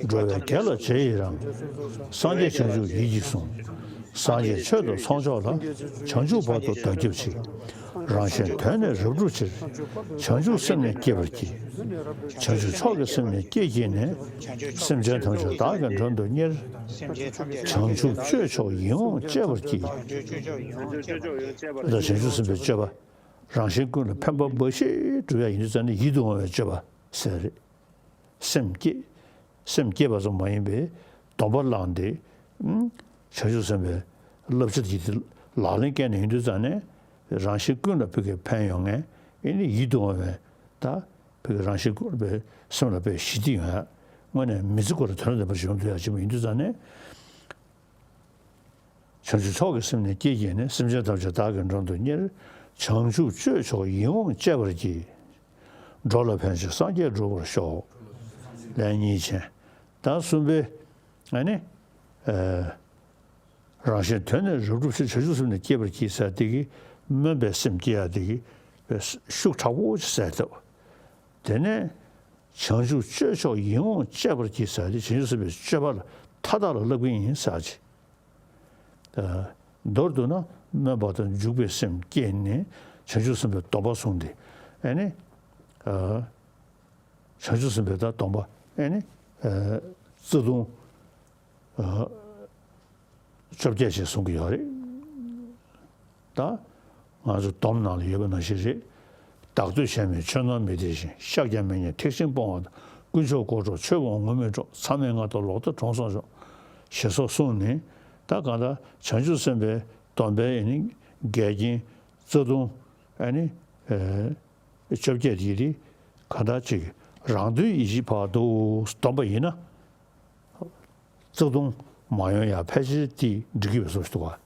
འགྲོ་བའི་དགེ་ལ་རྗེས་ཡི་རང་། སངས་རྒྱས་བྱང་ཆུབ་ཡིད་ཀྱིས་བཟུང་། སངས་རྒྱས་ཆོས་དང་ཚོགས་མཆོག་ལ། བྱང་ཆུབ་བར་དུ་བདག་སྐྱབས་མཆི། རང་གཞན་དོན་ནི་རབ་བསྒྲུབ་ཕྱིར། བྱང་ཆུབ་སེམས་ནི་བསྐྱེད་པར་བགྱི། བྱང་ཆུབ་མཆོག་གི་སེམས་ནི་བསྐྱེད་བགྱིས་ནས། སེམས་ཅན་ཐམས་ཅད་བདག་གིས་མགྲོན་དུ་གཉེར། བྱང་ཆུབ་སྤྱོད་མཆོག་ཡིད་འོང་སྤྱད་པར་བགྱི། ད་བྱང་ཆུབ་སེམས་དཔའི་སྤྱོད་པ། རང་གཞན་ཀུན་ལ་ཕན་པ་འབའ་ཞིག་སྒྲུབ་ཡག་ཡིན་དུས་ཙང་ནས་ཡིད་དུ་འོང་བའི་སྤྱོད་པ་ཟེར་རེད། སེམས་བསྐྱེད། སེམས་བསྐྱེད་པ་ཙམ་མ་ཡིན་པའི་སྡོམ་པ་བླངས་ཏེ། ཨུམ། བྱང་ཆུབ་སེམས་དཔའི་བསླབ་བྱ་དེ་དེ་ལག་ལེན་བཀལ་ནས་ཡིན་དུས་ཙང་ནས་རང་གཞན་ཀུན་ལ་ཕ་གིར་ཕན་ཡོང་མཁན། ཨེ་ནི་ཡིད་དུ་འོང་བའི་ད་ཕ་གིར་རང་གཞན་ཀུན་ལ་སེམས་ལ་དཔེ་ཞི་བདེ་ཡོང་ཡག། དངོས་གནས་མི་ཚེ་ཁོ་ར་དོན་དམ་པར་ཡོང་ཐུབ་ཡ་ཅིག་མ་ཡིན་དུས་ཙང་ནས། བྱང་ཆུབ་མཆོག་གི་སེམས་ནི་བསྐྱེད་བགྱིས་ནས། སེམས་ཅན་ཐམས་ཅད་བདག་གིས་མགྲོན་དུ་གཉེར། བྱང་ཆུབ་སྤྱོད་མཆོག་ཡིད་འོང་སྤྱད་པར་བགྱི། འགྲོ་ལ་ཕན་ཕྱིར་སངས་རྒྱས་འགྲུབ་པར་ཤོག་ལན་གཉིས་བྱས། ད་གསུམ་པའི་ཨ་ནི། ཨ། རང་གཞན་དོན་ནི་རབ་བསྒྲུབ་ཕྱིར། བྱང་ཆུབ་སེམས་ནི་བསྐྱེད་པར་བགྱི་ཟེར་དེ་གི་སྨོན་པའི་སེམས་བསྐྱེད་ཡ་དེ་གི་ཤུགས་དྲག་པོ་ཅིག་གསལ་ཐུབ། དེ་ནས་བྱང་ཆུབ་སྤྱོད་མཆོག་ཡིད་འོང་སྤྱད་པར་བགྱི་ཟེར་དེ་བྱང་ཆུབ་སེམས་དཔའི་སྤྱོད་པ་ལ་མཐའ་དག་ལ་བསླབ་ཀྱི་ཡིན་ཟེར་ཅིག་མདོར་བསྡུ་ན་སྨོན་པ་དང་འཇུག་པའི་སེམས་བསྐྱེད་ནས་བྱང་ཆུབ་སེམས་དཔའི་སྡོམ་པ་བཟུང་སྟེ་ཨ་ནི། བྱང་ཆུབ་སེམས་དཔའི་ད་སྡོམ་པ་ཨ་ནི། རྩ་ལྟུང་བཅོ་བརྒྱད་ཅེས་གསུང་གི་ཡོད་རེད། ད་ང་ཚོ་སྡོམ་ནང་ལ་ཡོད་པ་ནང་བཞིན་རེད། བདག་བསྟོད་གཞན་མིན་ཆོས་རྣམས་མི་བདེ་ཞིང་། ཤཱཀྱ་མི་སྙན་ཐེག་ཆེན་སྤོང་བ་དང་། དཀོན་མཆོག་དཀོར་གྲོགས་ཆོས་སྤོང་ངུར་སྨྲིག་གྲོགས། མཚམས་མེད་ལྔ་དང་ལོག་ལྟ་དྲུང་སྲོང་མཆོག་ཞེས་སོགས་གསུངས་ནས། ད་གང་ལྟར་བྱང་ཆུབ་སེམས་དཔའི་སྡོམ་པའི་ཨ་ནི་འགལ་རྐྱེན་རྩ་ལྟུང་ཨ་ནི་བཅོ་བརྒྱད་དེ་རིགས་གང་ལྟར་ཅིག་རང་དོན་ཡིད་བྱེད་བར་དུ་སྡོམ་པ་ཡིན་ན། རྩ་ལྟུང་མ་ཡོང་ཡ་ཕལ་ཆེར་དེ་འགྲིག་གི་ཡོད་བཟོ་ཞིག་འདུག་ག་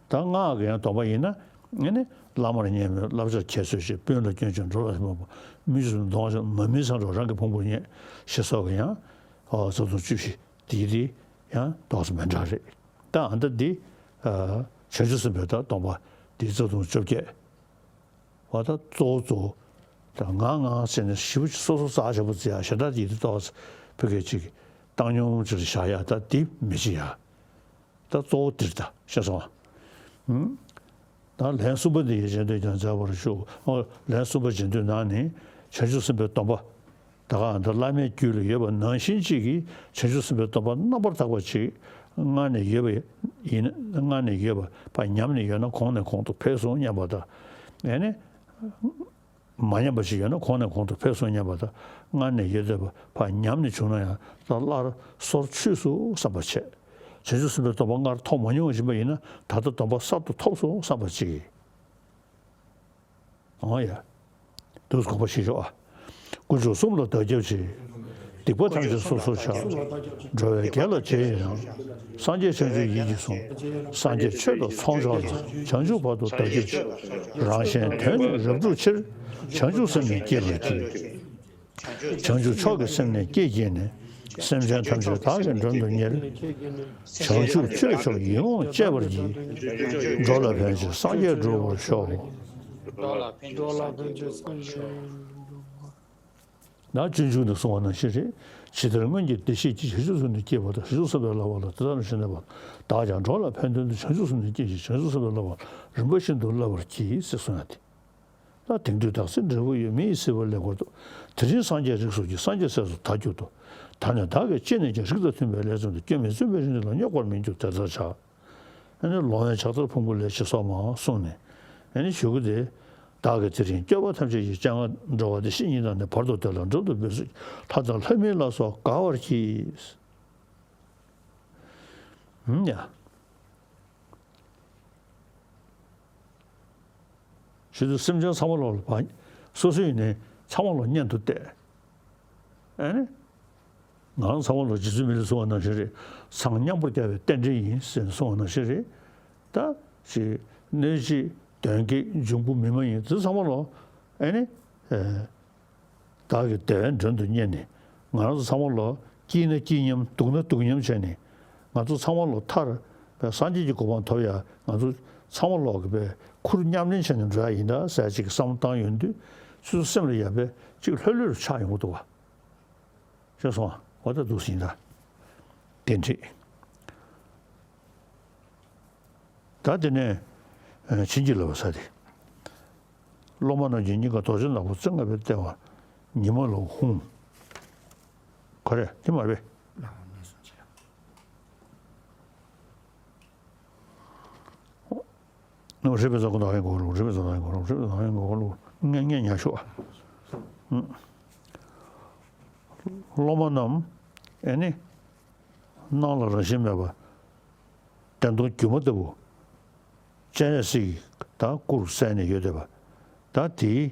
ད་སྔགས་ཀྱི་ཡང་སྡོམ་པ་ཡིན་ན་ཨ་ནི། བླ་མར་མཉེས་མོས། བསླབ་བྱར་ཁྱད་གསོད་བྱེད། དཔོན་ལ་སྐྱོན་བརྗོད། འགྲོ་ལ་སྨོད་པ། མི་ཆོས་སུ་འདོང་བ། མ་མིན་མཚམས་སྦྱོར། རང་གི་ཕུང་པོ་བརྙས། ཞེས་སོགས་ཀྱི་ཡང་རྩ་ལྟུང་བཅུ་བཞི་དེ་དེ་ཡང་ཏོག་ཙམ་མི་འདྲ་རེད། ད་ཨ་ད་འདི་བྱང་ཆུབ་སེམས་དཔའི་ད་སྡོམ་པ་འདི་རྩ་ལྟུང་བཅོ་བརྒྱད། འོ་ད་གཙོ་བོ་གཙོ་བོ། ད་ང་ང་ཟེར་ནས་ཞེ་པོ་ཅིག་སོ་སོ་རྩ་ཞེ་པོ་བརྩི་ཡ་ཞེ་དྲག་ཡིད་དུ་ཏོག་ཙམ་ཕ་གི་ཅིག་བཏང་སྙོམས་ཅིག་བཞག་ཡ་ད་འདི་མི་བྱེད་ཡ། ད་གཙོ་བོ་འདིར་ད་ཤེས་སོང་ཨ། ད་ལན་གསུམ་པ་འདི་ཡི་རྗེས་ཟློས་ཀྱང་མཛད་པར་ཞུ། ཨོ་ལན་གསུམ་པ་རྗེས་ཟློས་ནང་ནས་བྱང་ཆུབ་སེམས་དཔའི་སྡོམ་པ། ད་ག་འདི་བླ་མའི་རྒྱུད་ལ་ཡོད་པ་ནང་བཞིན་གཅིག་གིས་བྱང་ཆུབ་སེམས་དཔའི་སྡོམ་པ་རྣམ་པར་དག་པ་ཅིག་སྔར་ནས་ཡོད་པ་ཡིན། སྔར་ནས་ཡོད་པ་ཕར་ཉམས་ནས་ཡོད་ན་གོང་ནས་གོང་དུ་འཕེལ་སོང་སྙམ་པ་དང་། ཨེ་ནི། མ་ཉམས་པ་ཞིག་ཡོད་ན་གོང་ནས་གོང་དུ་འཕེལ་སོང་སྙམ་པ་དང་། སྔར་ནས་ཡོད་བསྡད་པ་ཕར་ཉམས་ནས་བྱུང་ན་ཡང་ད་སླར་སོར་ཆུད་སོང་བསམ་པ་བྱས། བྱང་ཆུབ་སེམས་དཔའི་སྡོམ་པ་སྔར་ཐོབ་མ་མྱོང་བ་ཡིན་པ་ཡིན་ན་ད་ལྟ་སྡོམ་པ་གསར་དུ་ཐོབ་སོང་བསམ་པ་ཅིག་ཨང་ཡ། འདུག་དགོངས་པ་བཞེས་ཤོག་ཨ། དཀོན་མཆོག་གསུམ་ལ་བདག་སྐྱབས་མཆི། སྡིག་པ་ཐམས་ཅད་སོ་སོར་བཤགས། འགྲོ་བའི་དགེ་ལ་རྗེས་ཡི་རང་། སངས་རྒྱས་བྱང་ཆུབ་ཡིད་ཀྱིས་བཟུང་། སངས་རྒྱས་ཆོས་དང་ཚོགས་མཆོག་ལ། བྱང་ཆུབ་བར་དུ་བདག་སྐྱབས་མཆི། རང་གཞན་དོན་ནི་རབ་བསྒྲུབ་ཕྱིར། བྱང་ཆུབ་སེམས་ནི་བསྐྱེད་པར་བགྱི། བྱང་ཆུབ་མཆོག་གི་སེམས་ནི་བསྐྱེད་བགྱིས་ནས། སེམས་ཅན་ཐམས་ཅད་བདག་གིས་མགྲོན་དུ་གཉེར། བྱང་ཆུབ་སྤྱོད་མཆོག་ཡིད་འོང་སྤྱད་པར་བགྱི། འགྲོ་ལ་ཕན་ཕྱིར་སངས་རྒྱས་འགྲུབ་པར་ཤོག་འགྲོ་ལ་ཕན་ཕྱིར་སངས་རྒྱས་འགྲུབ་པར་ཤོག་ན་སྤྱོད་འཇུག་ནས་གསུངས་པ་ནང་བཞིན་རེད། ཇི་ལྟར་སྔོན་གྱི་བདེ་གཤེགས་ཀྱིས། བྱང་ཆུབ་སེམས་ནི་བསྐྱེད་པ་དང་། བྱང་ཆུབ་སེམས་དཔའི་བསླབ་པ་ལ། དེ་ལྟར་བྱས་ནས་བདག་ཀྱང་འགྲོ་ལ་ཕན་དོན་དུ། བྱང་ཆུབ་སེམས་ནི་བསྐྱེད་ཅིང་། བྱང་ཆུབ་སེམས་དཔའི་བསླབ་པ་ལ། རིམ་པ་བཞིན་དུ་བསླབ་པར་བགྱི། ཟེར་གསུངས་ཡ་དེ། ད་དེང་དུས་བདག་ཚེ་འབྲས་བུ་ཡོད། མི་ཡི་སྲིད་པ་ལེགས་པར་ཐོབ། དེ་རིང་སངས་རྒྱས་རིགས་སུ་སྐྱེས། སངས་རྒྱས་སྲས་སུ་བདག་གྱུར་ཏོ། ད་ནི་བདག་གིས་ཅི་ནས་ཀྱང་། རིགས་དང་མཐུན་པའི་ལས་བརྩམས་ཏེ། སྐྱོན་མི་བརྩོན་པའི་རིགས་འདི་ལ། རྙོག་པར་མི་འགྱུར་དེ་ལྟར་བྱ། ཨ་ནི་ལོང་བས་ཕྱག་འཚལ་ཕུང་པོ་ལས། ཞེས་སོགས་མང་གསུངས་ནས། ཨ་ནི་ཞུ་གི་དེ། བདག་གིས་དེ་རིང་སྐྱོབ་པ་ཐམས་ཅད་ཀྱི། སྤྱན་སྔར་འགྲོ་བ་འདི་ཕྱི་གཉིས་དང་ནི། བར་དུ་བདེ་ལ་འགྲུབ་ཏུ་འབད་སོ་ཅིག་ལྷ་དང་ལྷ་མིན་ལ་སོགས་དགའ་བར་གྱིས། ཧུམ་ཡ། ཞུ་དུས་སེམས་ཅན་ཚང་མ་ལོག་ལ་བ། སོ་སོ་ཡིན་ནའི་ཚང་མ་ལོག་གཉེན་དུ་གཏད། ཨ་ནི། ང་རང་ཚང་མ་ལོག་རྗེ་བཙུན་མི་ལས་གསུངས་པ་ནང་བཞིན་རེད། ཚང་མཉམ་པོར་རྒྱལ་བའི་རྟེན་འབྲེལ་ཡིན་ཟེར་གསུངས་པ་ནང་བཞིན་རེད། ད་ཅིག་སྣོད་བཅུད་གདོན་བགེགས་འབྱུང་པོ་མི་མ་ཡིན་དེ་ཚང་མ་ལོག་ཨ་ནི། བདག་གིས་བདེ་བའི་མགྲོན་དུ་གཉེར་ནས། ང་རང་ཚོ་ཚང་མ་ལོག་སྐྱིད་ན་སྐྱིད་མཉམ་སྡུག་ན་སྡུག་མཉམ་བྱས་ནས། ང་ཚོ་ཚང་མ་ལོག་མཐར་སངས་རྒྱས་ཀྱི་གོ་འཕང་ཐོབ་ཡ་ང་ཚོ་ཚང་མ་ལོག་གི་པའི་ཁུར་མཉམ་ལེན་བྱས་ནས་འགྲོ་ཡ་ཡིན་ད་ཟེར་ཅིག་བསམ་བློ་བཏང་ཡོང་དུས་སོ་སོ་སེམས་ལ་ཡ་པའི་ཅིག་ལྷོད་ལྷོད་ཆགས་ཡོང་གི་འདུག་བ། ཤེས་སོང་ཨ། འོ་ད་འདུག་ཟིན་ད། དེ་འགྲིག་ད་དེ་ནས་བྱིན་གྱིས་བརླབས་པ་ཟེར་དེ། སློབ་མ་རྣམས་ཀྱིས་སྙིང་ག་རྡོ་རྗེ་ནག་པོ་རྩེ་ལྔ་པའི་ལྟེ་བར་ཉི་མ་ལ་ཧཱུྃ། ག་རེ་དེ་མ་རེད། རེད་པས་ཟེར་གོ་ནོ་ཡིན་གོ་རུ། རེད་པས་ཟེར་ནོ་ཡིན་གོ་རུ། རེད་པས་ཟེར་ནོ་ཡིན་གོ་རུ། ངས་ངས་ཉར་ཤོག་ཨ། སློབ་མ་རྣམས་ཨེ་ནི། སྣང་ལ་རང་བཞིན་མེད་པ། གདན་སྟོང་སྒྱུ་མ་ལྟ་བུ། སྤྱན་རས་གཟིགས་དང་སྐུར་གསལ་ནས་ཡོད་བསྡད་པ། ད་དེའི་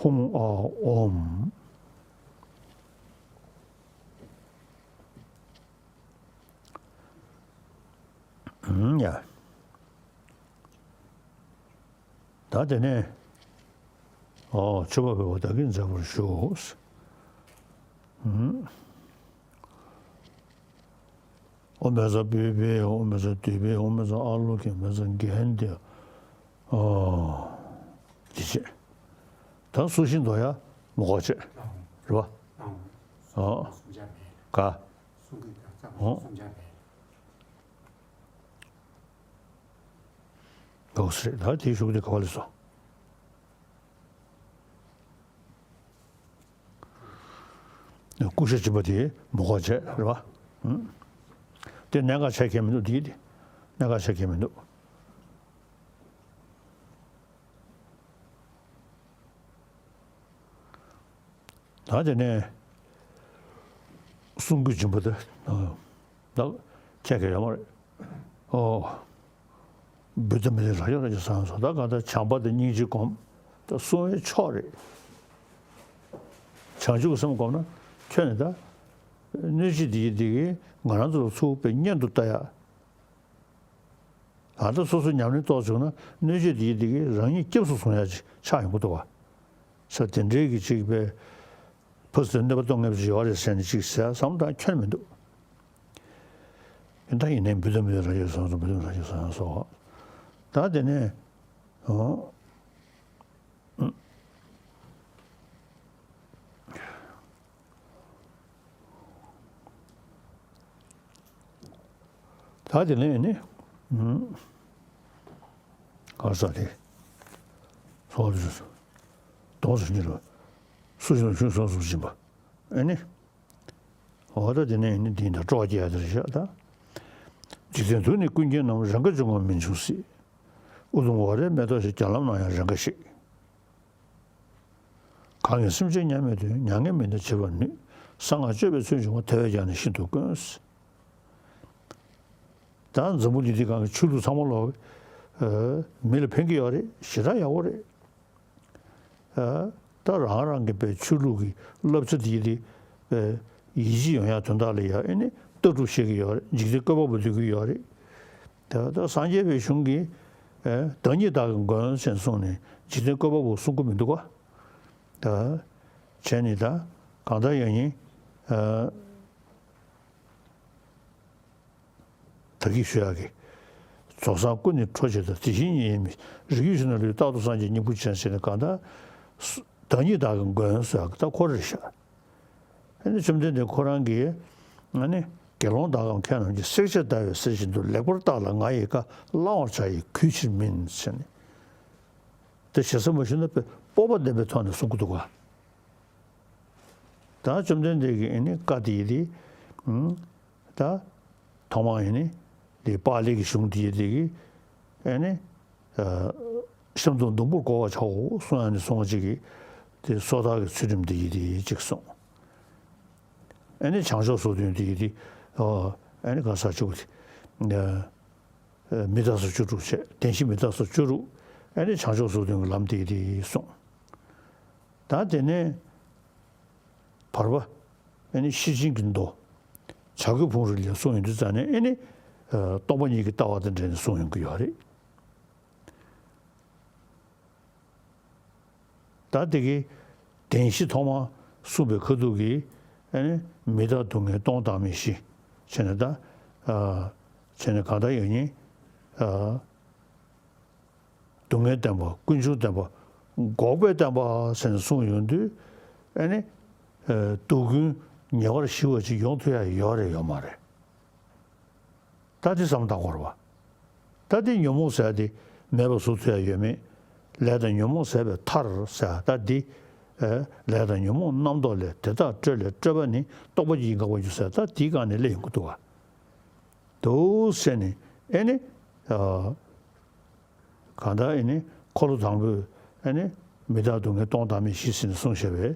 ཧཱུྃ་ཨ་ཨོཾ། ཨུམ་ཡ། ད་དེ་ནས་ཨོ་མཆོད་པ་འབུལ་བ་བདག་གིས་མཛད་པར་ཞུ། ཨུམ། ཨོཾ་བཛྲ་པུཥྤེ་ཧཱུྃ། ཨོཾ་བཛྲ་དཱུརྦེ་ཧཱུྃ། ཨོཾ་བཛྲ་ཨཱ་ལོ་ཀེ་ཧཱུྃ། ཨོཾ་བཛྲ་གྷནྡྷེ་ཧཱུྃ། ཨོ། དེ་བྱས། ད་སུ་ཤིང་དོ་ཡ་མོ་ཀ་བྱས། རེད་པ། ཨོ། ག་ཨོ། འོ་ཟེར། ད་དེའི་གཞུག་དེ་ག་བ་ལས་སོ། ཀུ་ཤ་སྦྱིན་པ་དེ་མོ་ཀ་བྱས་རེད་པ། ཨུམ། དེ་གནད་འགག་ཆ་ཁྱད་མི་འདུག་དེ་དེ་གནད་འགག་ཆ་ཁྱད་མི་འདུག་ད་དེ་ནས་གསུང་གི་སྦྱིན་པ་དེ་ད་ཁྱད་ཁྱད་ཡོད་མ་རེད། ཨོ། བུདྡྷ་མི་ལས་རཱ་ཛ་རཱ་ཛ་སྭཱ་ཧཱ་སོགས། ད་གང་ལྟར་བྱམས་པ་དང་སྙིང་རྗེ་སྒོམ། ད་སྲུང་བའི་མཆོག་རེད། བྱང་ཆུབ་ཀྱི་སེམས་སྒོམ་ན་ཁྱོད་ནི་ད་གནོད་བྱེད་འདི་ཡི་འདི་གིས་ང་རང་ཚོ་ལ་ཚུར་པའི་གཉེན་དུ་ལྟ་ཡ། ད་ལྟ་སོ་སོ་ཉམས་ལེན་གཏོང་བྱུང་ན་གནོད་བྱེད་འདི་ཡི་འདི་གིས་རང་ཉིད་སྐྱབས་སུ་སོང་ཡ་ཅིག་ཆགས་ཡོང་གི་འདུག་བ། ས་དེ་འདྲའི་གི་ཅིག་པའི་ཕ་སི་དེ་གནོད་པ་གཏོང་མཁན་ཅིག་ཡོད་རེད་ཟེར་ནས་ཅིག་ཟེར་བསམ་བློ་བཏང་ཁྱོན་མི་འདུག་ད་ཡིན་ནའི་བུདྡྷ་མི་ལས་རཱ་ཛ་རཱ་ཛ་སྭཱ་ཧཱ་སོགས། བུདྡྷ་མི་ལས་རཱ་ཛ་རཱ་ཛ་སྭཱ་ཧཱ་སོགས། ད་དེ་ནས་ཨོ། ད་དེ་ནས་ནི། ག་ས་དེ། སོགས་དེ། དོགས་སུ་ཉིད་ལ། སུ་ཞིག་ལ་ཞུ་སོགས་སུ་སྦྱིན་པ། ཨེ་ནི། འོ་ད་དེ་ནས་ནི་འདི་འདྲ་སྤྲོ་བ་སྐྱེ་ཡ་དེ་རེད་ཤག་ད། འཇིག་རྟེན་དུ་ནི་ཀུན་མཁྱེན་རྣམས། རང་དགའ་འབྱུང་བ་མི་འབྱུང་སྲིད། ཨུ་དུམ་ཝཱ་རའི་མེ་ཏོག་བཞིན། རྒྱ་ལམ་ན་ཡང་རང་དགའ་ཞིག་གང་གིས་སེམས་ཅན་མཉམ་མེད་དོན། མྱ་ངན་མི་འདའ་བྱེད་པར་ནུས། གསང་སྔགས་སྤྱོད་པས་མཚོན་བྱུང་བ། དེ་བས་ཀྱང་ནི་ཤིན་ཏུ་དཀོན། ད་འཛམ་བུ་གླིང་འདི་སྒང་གི་ཆོས་ལུགས་ཚང་མ་ལོག་ཨ་མི་ལ་ཕན་གྱི་ཡོད་རེད། ཞེ་དྲག་ཡག་པོ་རེད། ཨ་ད་རང་རང་གི་པའི་ཆོས་ལུགས་ཀྱི་བསླབ་བྱ་དེ་དེ་པའི་ཡིད་ཆེས་ཡོང་ཡག་དོན་དག་ལ་ཡ་ཨེ་ནི་ལྟ་གྲུབ་བཤད་ཀྱི་ཡོད་རེད། འཇིག་རྟེན་བཀོད་པ་པོ་འདོད་ཀྱི་ཡོད་རེད། ད་ད་སངས་རྒྱས་པའི་གཞུང་གིས་ཨ་བདག་ཉིད་བདག་གི་མགོན་ཟེར་གསུངས་ནས་འཇིག་རྟེན་བཀོད་པ་པོ་གསུང་གི་མི་འདུག་ག་ད་བྱས་ནས་ད་གང་ལྟར་ཡང་ཡིན་ཨ། ད་གིན་ཞུ་ཡག་གི། རྫོགས་སངས་སྐུ་ནི་འཕྲོག་བྱེད་དོ། དེ་བཞིན་ཉིད་ཡིན་མིན། རིགས་རྒྱུད་ཆེ་ན་ལུས། རྟག་ཏུ་སངས་རྒྱས་སྙིང་པོ་ཅན་ཟེར་ནས་གང་ལྟར་སུ་བདག་ཉིད་བདག་གི་མགོན་ཟེར་ཡག་ད་ཁོ་རེད་ཤག་ཨ་ནི་བཅོམ་ལྡན་འདས་ཁོ་རང་གིས་ཨ་ནི་དགེ་སློང་དག་གམ་མཁས་རྣམས་ཀྱིས། བསྲེགས་བཅད་བརྡར་བའི་གསེར་བཞིན་དུ། ལེགས་པར་བརྟགས་ལ་ང་ཡི་བཀའ་བླང་བར་བྱ་ཡི་གུས་ཕྱིར་མིན་ཟེར་ནས། དེ་ཞེ་ས་མ་ཞུ་ན་དཔེ་སྤོབས་པ་ལྡན་པའི་ཐོག་ནས་གསུང་གི་འདུག་ག་ད་བཅོམ་ལྡན་འདས་ཀྱིས་ཨ་ནི་བཀའ་དེ་ཡི་དེ། ད་ཐོག་མར་ཡིན་ནི་དེ་པཱ་ལི་གི་གཞུང་དེ་ཡི་དེ་གི་ཨ་ནི་ཨ་གཤམ་དུ་སྡོང་པོར་བགོ་བར་བྱའོ་གསུངས་ཡ་ནི་སོང་བ་ཅིག་གི་དེ་སོ་ཐར་གྱི་ཚུལ་ཁྲིམས་དེ་ཡི་དེ་ཅིག་གསུངས། ཨ་ནི་བྱང་ཕྱོགས་སོ་བདུན་དེ་ཡི་དེ་ཨ་ནི་ག་ས་ཅིག་དེ་མི་རྟག་སོགས་བཅུ་དྲུག་བྱས། བདེན་བཞི་མི་རྟག་སོགས་བཅུ་དྲུག་ཨ་ནི་བྱང་ཕྱོགས་སོ་བདུན་གྱི་ལམ་དེ་ཡི་དེ་གསུངས། ད་དེ་ནས་བར་པ་ཨ་ནི་ཤེར་ཕྱིན་གྱི་མདོ། བྱ་རྒོད་ཕུང་རི་ལས་གསུངས་ཡོང་དུས་ཙ་ནས་ཨ་ནི་ཨ་སྟོང་པ་ཉིད་ཀྱི་ལྟ་བ་དང་འབྲེལ་ནས་གསུངས་ཡོང་གི་ཡོད་རེད། ད་དེ་གི་བདེན་བཞི་ཐོག་མར་གསུངས་པའི་ཁ་ཐུག་གི་ཨ་ནི་མི་རྟག་སྡུག་བསྔལ་སྟོང་བདག་མེད་བཞི་བྱས་ནས་ད་ཨ་བྱས་ནས་གང་ལྟར་ཡང་ཡིན་ཨ། སྡུག་བསྔལ་བདེན་པ། ཀུན་འབྱུང་བདེན་པ། འགོག་པའི་བདེན་པ་ཟེར་ནས་གསུངས་ཡོང་དུས་ཨ་ནི་ཨ་སྡུག་ཀུན་ ཉེ་བར་ཞི་བ་ཅིག་ཡོང་ཐུབ་ཡ་ཡོད་རེད་ཡོད་མ་རེད། ད་དེ་བསམ་བློ་བཏང་དགོས་རེད་བ། ད་དེ་ཉོན་མོངས་ཟེར་ཡ་དེ་མེད་པ་བཟོ་ཐུབ་ཡ་ཡོད་མེད། ལས་དང་ཉོན་མོངས་ཟད་པའི་མཐར་ཟེར་ཡ་ད་འདི། ཨེ། ལས་དང་ཉོན་མོངས་རྣམ་རྟོག་ལས། དེ་དག་སྤྲོས་ལས་སྤྲོས་པ་ནི། རྟོག་པ་ཉིད་ཀྱིས་འགག་པར་འགྱུར་ཟེར་ཡ་ད་དེའི་སྒང་ནས་སླེབས་ཡོང་གི་འདུག་བ། འདུག་ཟེར་ནས་ཨེ་ནི། ཨ། གང་ལྟར་ཨེ་ནི་འཁོར་ལོ་དང་པོས་ཨེ་ནི་མི་རྟག་སྡུག་བསྔལ་སྟོང་བདག་མེད་བཞི་ཟེར་ནས་གསུངས་བཞག་པས།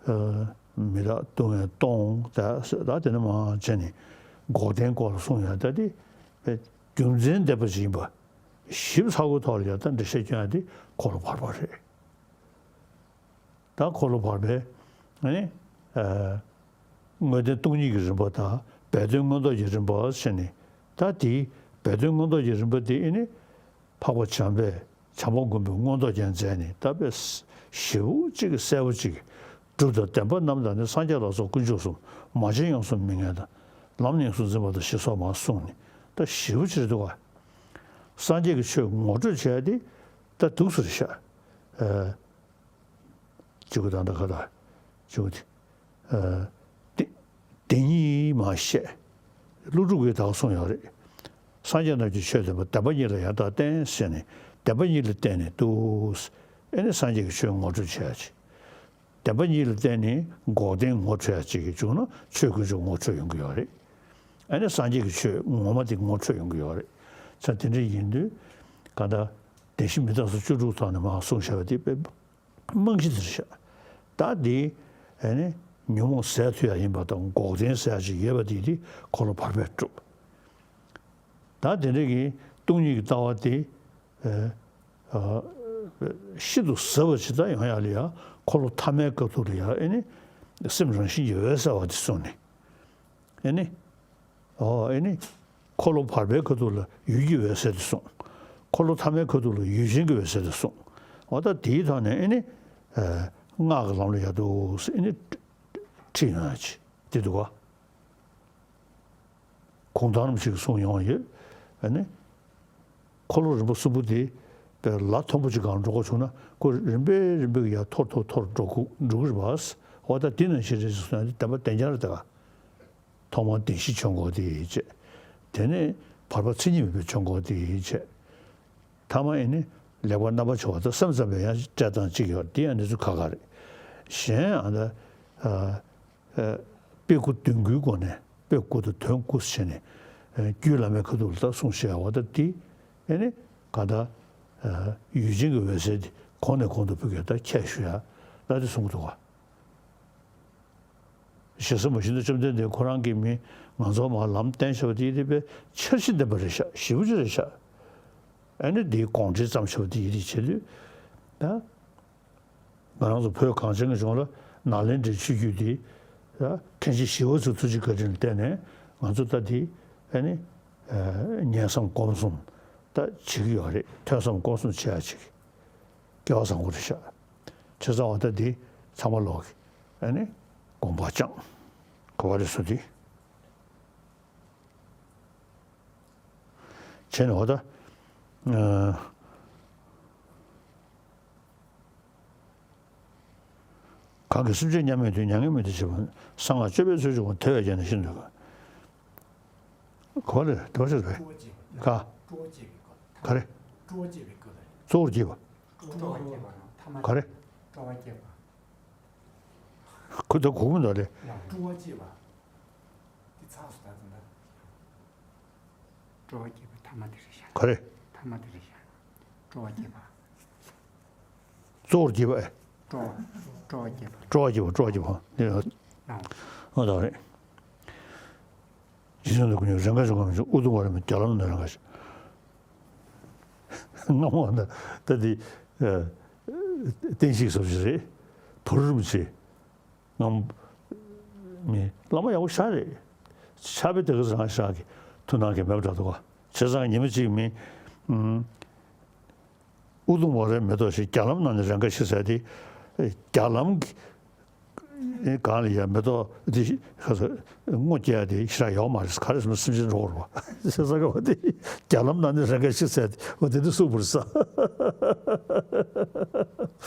ཨ། མི་རྟག་སྡུག་བསྔལ་སྟོང་ད་ཟེར་ད་དེ་ནས་མར་བྱས་ནས་འགོག་བདེན་སྐོར་ལ་གསུངས་ཡ་ད་དེ་རྒྱུ་མཚན་ལྡན་པ་ཞིག་ཡིན་པ་ཞིབ་ཚགས་པོའི་ཐོག་ལ་ཡ་ད་འགྲེལ་བཤད་སྐྱོན་ཡ་དེ་འཁོར་ལོ་བར་པ་རེད། ད་འཁོར་ལོ་བར་པའི་ཨ་ནི། ཨ། དངོས་བསྟན་སྟོང་ཉིད་ཀྱི་རིམ་པ་དང་སྦས་དོན་མངོན་རྟོགས་ཀྱི་རིམ་པ་ཟེར་ནས་ད་དེའི་སྦས་དོན་མངོན་རྟོགས་ཀྱི་རིམ་པ་དེ་ཨེ་ནི་འཕགས་པ་བྱམས་པས་བྱམས་པ་མགོན་པོས་མངོན་རྟོགས་རྒྱན་མཛད་ནས་ད་དཔེ་ཞིབ་པོ་གཅིག་གསལ་པོ་གཅིག་སྒྲུབ་དང་བདེན་པ་རྣམས་དང་ནི། སངས་རྒྱས་ལ་སོགས་དཀོན་མཆོག་གསུམ། མ་བྱོན་ཡོངས་སུ་མི་ངལ་དང་། ལམ་ནི་ཡོངས་སུ་འཛིན་པ་དང་ཞེས་སོགས་མར་གསུངས་ནས་ད་ཞིབ་པོ་ཅིག་རེད་འདུག་ག་སངས་རྒྱས་ཀྱི་ཆོས་ངོ་སྤྲོད་བྱས་ཏེ་ད་འདུག་སེ་རེད་ཤག་ཨ། གཅིག་པུ་དང་ད་ག་ད་གཅིག་པུ་དེ། ཨ། དེ་དེ་ཉིད་མ་བཤད། ཀླུ་སྒྲུབ་ཀྱིས་ད་ག་གསུངས་ཡོད་རེད། སངས་རྒྱས་རྣམས་ཀྱི་ཆོས་བདེན་པ། བདེན་པ་གཉིས་ལ་ཡང་དག་བརྟེན་ཟེར་ནས་བདེན་པ་གཉིས་ལ་བརྟེན་ནས་འདུག་ཨེ་ནི་སངས་རྒྱས་ཀྱི་ཆོས་ངོ་སྤྲོད་བྱས་ཡ་ཅིག་བདེན་པ་གཉིས་ལ་བརྟེན་ནས་འགོག་བདེན་ངོ་འཕྲོད་ཡ་ཅིག་གི་བྱུང་ན་ཆོས་དཀོན་མཆོག་ངོ་འཕྲོད་ཡོང་གི་ཡོད་རེད། ཨེ་ནི་སངས་རྒྱས་ཀྱི་ཆོས་ངོ་མ་དེ་ངོ་འཕྲོད་ཡོང་གི་ཡོད་རེད། ཙང་དེ་འདྲ་ཡིན་དུས་གང་ལྟར་བདེན་བཞི་མི་རྟག་སོགས་བཅུ་དྲུག་ཐོག་ནས་མར་གསུངས་བཞག་པ་དེ་དཔེ་རྨང་གཞི་དེ་རེད་ཤག་ད་དེ་ཨེ་ནི་ཉོན་མོངས་ཟད་ཐུབ་ཡ་ཡིན་པ་དང་འགོག་བདེན་ཟེར་ཡ་ཅིག་ཡོད་པ་དེ་དེ་འཁོར་ལོ་བར་པས་གྲུབ། ད་དེ་འདྲ་གི་སྟོང་ཉིད་ཀྱི་ལྟ་བ་དེ་ཨེ། ཨ། ཤིན་ཏུ་ཟབ་པ་ཇི་ལྟར་ཡོང་ཡ་ལ་ཡ་འཁོར་ལོ་ཐ་མའི་སྐབས་དུ་ལ་ཡ་ཨེ་ནི་སེམས་རང་བཞིན་གྱིས་འོད་གསལ་བ་དེ་གསུངས་ནས། ཨེ་ནི། ཨོ་ཨེ་ནི། འཁོར་ལོ་བར་པའི་ཁ་ཐུག་ལ་ཡུལ་གྱི་འོད་གསལ་དེ་གསུངས། འཁོར་ལོ་ཐ་མའི་ཁ་ཐུག་ལ་ཡུལ་ཅན་གྱི་འོད་གསལ་དེ་གསུངས། འོ་ད་དེའི་ཐོག་ནས་ཨེ་ནི། ཨ། སྔགས་ཀྱི་ལམ་ལ་ཡ་འདུག་ཟེར་ཨེ་ནི་ཁྲིད་ཡོང་ཡ་ཅིག་དེ་འདུག་ག་གུང་ཐང་རིན་པོ་ཆེ་གིས་གསུངས་ཡོང་ཡོད། ཨ་ནི། འཁོར་ལོ་རིམ་པ་གསུམ་པོ་དེ་དཔེ་ལ་མཐོན་པོ་ཅིག་སྒང་འགྲོ་དགོས་བྱུང་ན་ཁོ་རིམ་པས་རིམ་པས་ཀྱི་ཡར་མཐོར་མཐོར་མཐོར་འགྲོ་གི་འགྲོ་གི་རེད་པ། འོ་ད་དེ་ནང་བཞིན་རེད་ཟེར་སོང་ཡང་དེ་བདེན་པ་བདེན་རྐྱང་རེད་ད། ཐོག་མར་བདེན་བཞི་བྱོན་དགོས་དེ་བྱས། དེ་ནས་བར་པ་མཚན་ཉིད་མེད་པའི་བྱོན་དགོས་དེ་བྱས། ཐ་མ་ཨེ་ནི་ལེགས་པར་རྣམ་པར་ཕྱེ་བ་དང་སེམས་ཙམ་པའི་ཡང་བཀྲལ་སྟངས་གཅིག་ཡོད་དེ་ཡང་གནས་ཚུལ་ཁག་ཁག་རེད། གཞན་ཨ་ད། ཨ། ཨ། དཔེ་དགུ་དོན་དགུའི་སྒོ་ནས་དཔེ་དགུ་དང་དོན་དགུ་བྱས་ནས། ཨ། རྒྱུད་བླ་མའི་ཁ་ཐུག་ལ་ད་གསུངས་བཞག་པ་ད་དེ་ཨེ་ནི་གང་ལྟར། ཨ། ཡུལ་ཅན་གྱི་འོད་གསལ་དེ་གོང་ནས་གོང་དུ་འཕེལ་གྱི་ད་ཁྱད་ཞུ་ཡ་ལ་དེ་གསུང་གི་འདུག་ག་ཞེ་ས་མ་ཞུ་ན་བཅོམ་ལྡན་འདས་ཁོ་རང་གིས་མི་ང་ཚོ་མར་ལམ་བསྟན་བྱ་བ་དེ་ཡིན་དེ་དཔེ་འཆར་གཞི་ལྡན་པ་རེད་ཤག་ཞེ་པོ་ཅིག་རེད་ཤག་ཨ་ནི་དེའི་དགོངས་འགྲེལ་བརྩམས་བྱ་བ་དེ་ཡིན་དེ་བྱེད་དུས་ད། ང་རང་ཚོ་བོད་གངས་ཅན་གྱི་ལྗོངས་ལ་ནཱ་ལེནྡྲའི་ཆོས་བརྒྱུད་འདི་ད་མཁན་ཆེན་ཞི་བ་འཚོའི་ཐུགས་རྗེ་བཀའ་དྲིན་ལ་བརྟེན་ནས་ང་ཚོ་ད་དེ་ཨ་ནི། ཨ། ཉན་བསམ་སྒོམ་གསུམ་ད་བྱེད་ཀྱི་ཡོད་རེད། ཐོས་བསམ་སྒོམ་གསུམ་བྱེད་ཡ་བྱེད་ཀྱི། སྐལ་བ་བཟང་པོ་རེད་ཤག་བྱས་ཙང་འོ་ད་འདི་ཚང་མ་ལོག་གི་ཨ་ནི་དགོངས་པ་བཅངས་དགོས་པ་རེད་ཟེར་དུས། བྱས་ནས་འོ་ད། ཨ། གང་གིས་སེམས་ཅན་མཉམ་མེད་དུ་མྱ་ངན་མེད་དུ་བྱེད་པ། གསང་སྔགས་སྤྱོད་པའི་ཚུལ་བྱུང་བ་དེ་བས་ཀྱང་ནི་ཤིན་ཏུ། ག་པར་རེད། དེ་པར་ཆགས་པས། ག་ག་རེ། གཙོ་བོར་བསྐྱེད་པ། ག་རེ། ཁོ་ད་གོ་མི་འདུག་ལེ། སྤྲོ་བ་བསྐྱེད་པ་ཐ་མ་དེ་རེད་ཤག་ག་རེ། ཐ་མ་དེ་རེད་ཤག་སྤྲོ་བ་བསྐྱེད་པ། གཙོ་བོར་བསྐྱེད་པ་ཨེ། སྤྲོ་བ། སྤྲོ་བ་བསྐྱེད་པ། སྤྲོ་བ་བསྐྱེད་པ། སྤྲོ་བ་བསྐྱེད་པ། ཨ། ཨོ་ད་རེད། རྗེ་བཙུན་ལ་ཀུན་ཉོན་རེས་འགའ་བྱུང་ངམ་ཞིག །ཨུ་དུམ་ཝ་ར་མི་རྒྱ་ལམ་ན་རེས་འགའ་ཞིག་སྔ་མོ་ད་ད་དེ་བསྟན་བཤིག་སོགས་ཞིག་རེད། བུ་རུ་རིན་པོ་ཆེ། ངམ། མི་བླ་མ་ཡག་པོ་ཞེ་དྲག་རེད། ཕྱག་དཔེ་དེ་ག་ཚོད་རང་ཞག་གི་ཐུགས་སྣང་གི་མེད་པ་འདྲ་འདུག་ག་བྱས་ཙང་ཉི་མ་གཅིག་མི། ཨུ་དུམ་ཝ་རའི་མེ་ཏོག་ཞིག་རྒྱ་ལམ་ནང་ནས་རེས་འགའ་ཞིག་ཟེར་ཏེ། རྒྱ་ལམ་གྱི་སྒང་ལ་ཡ་མེ་ཏོག་འདི་ཁ་སོ་སྔོ་སྐྱེ་ཡ་དེ་ཞེ་དྲག་ཡོག་མ་རེད། ག་རེ་ཟེར་ན་སེམས་ཅན་འགྲོ་དགོས་རེད་པ། བྱས་ཙང་ག་བ་དེ་རྒྱ་ལམ་ནང་ནས་རེས་འགའ་ཞིག་ཟེར་ཏེ་འོ་དེ་འདྲ་གསུངས་པ་རེད་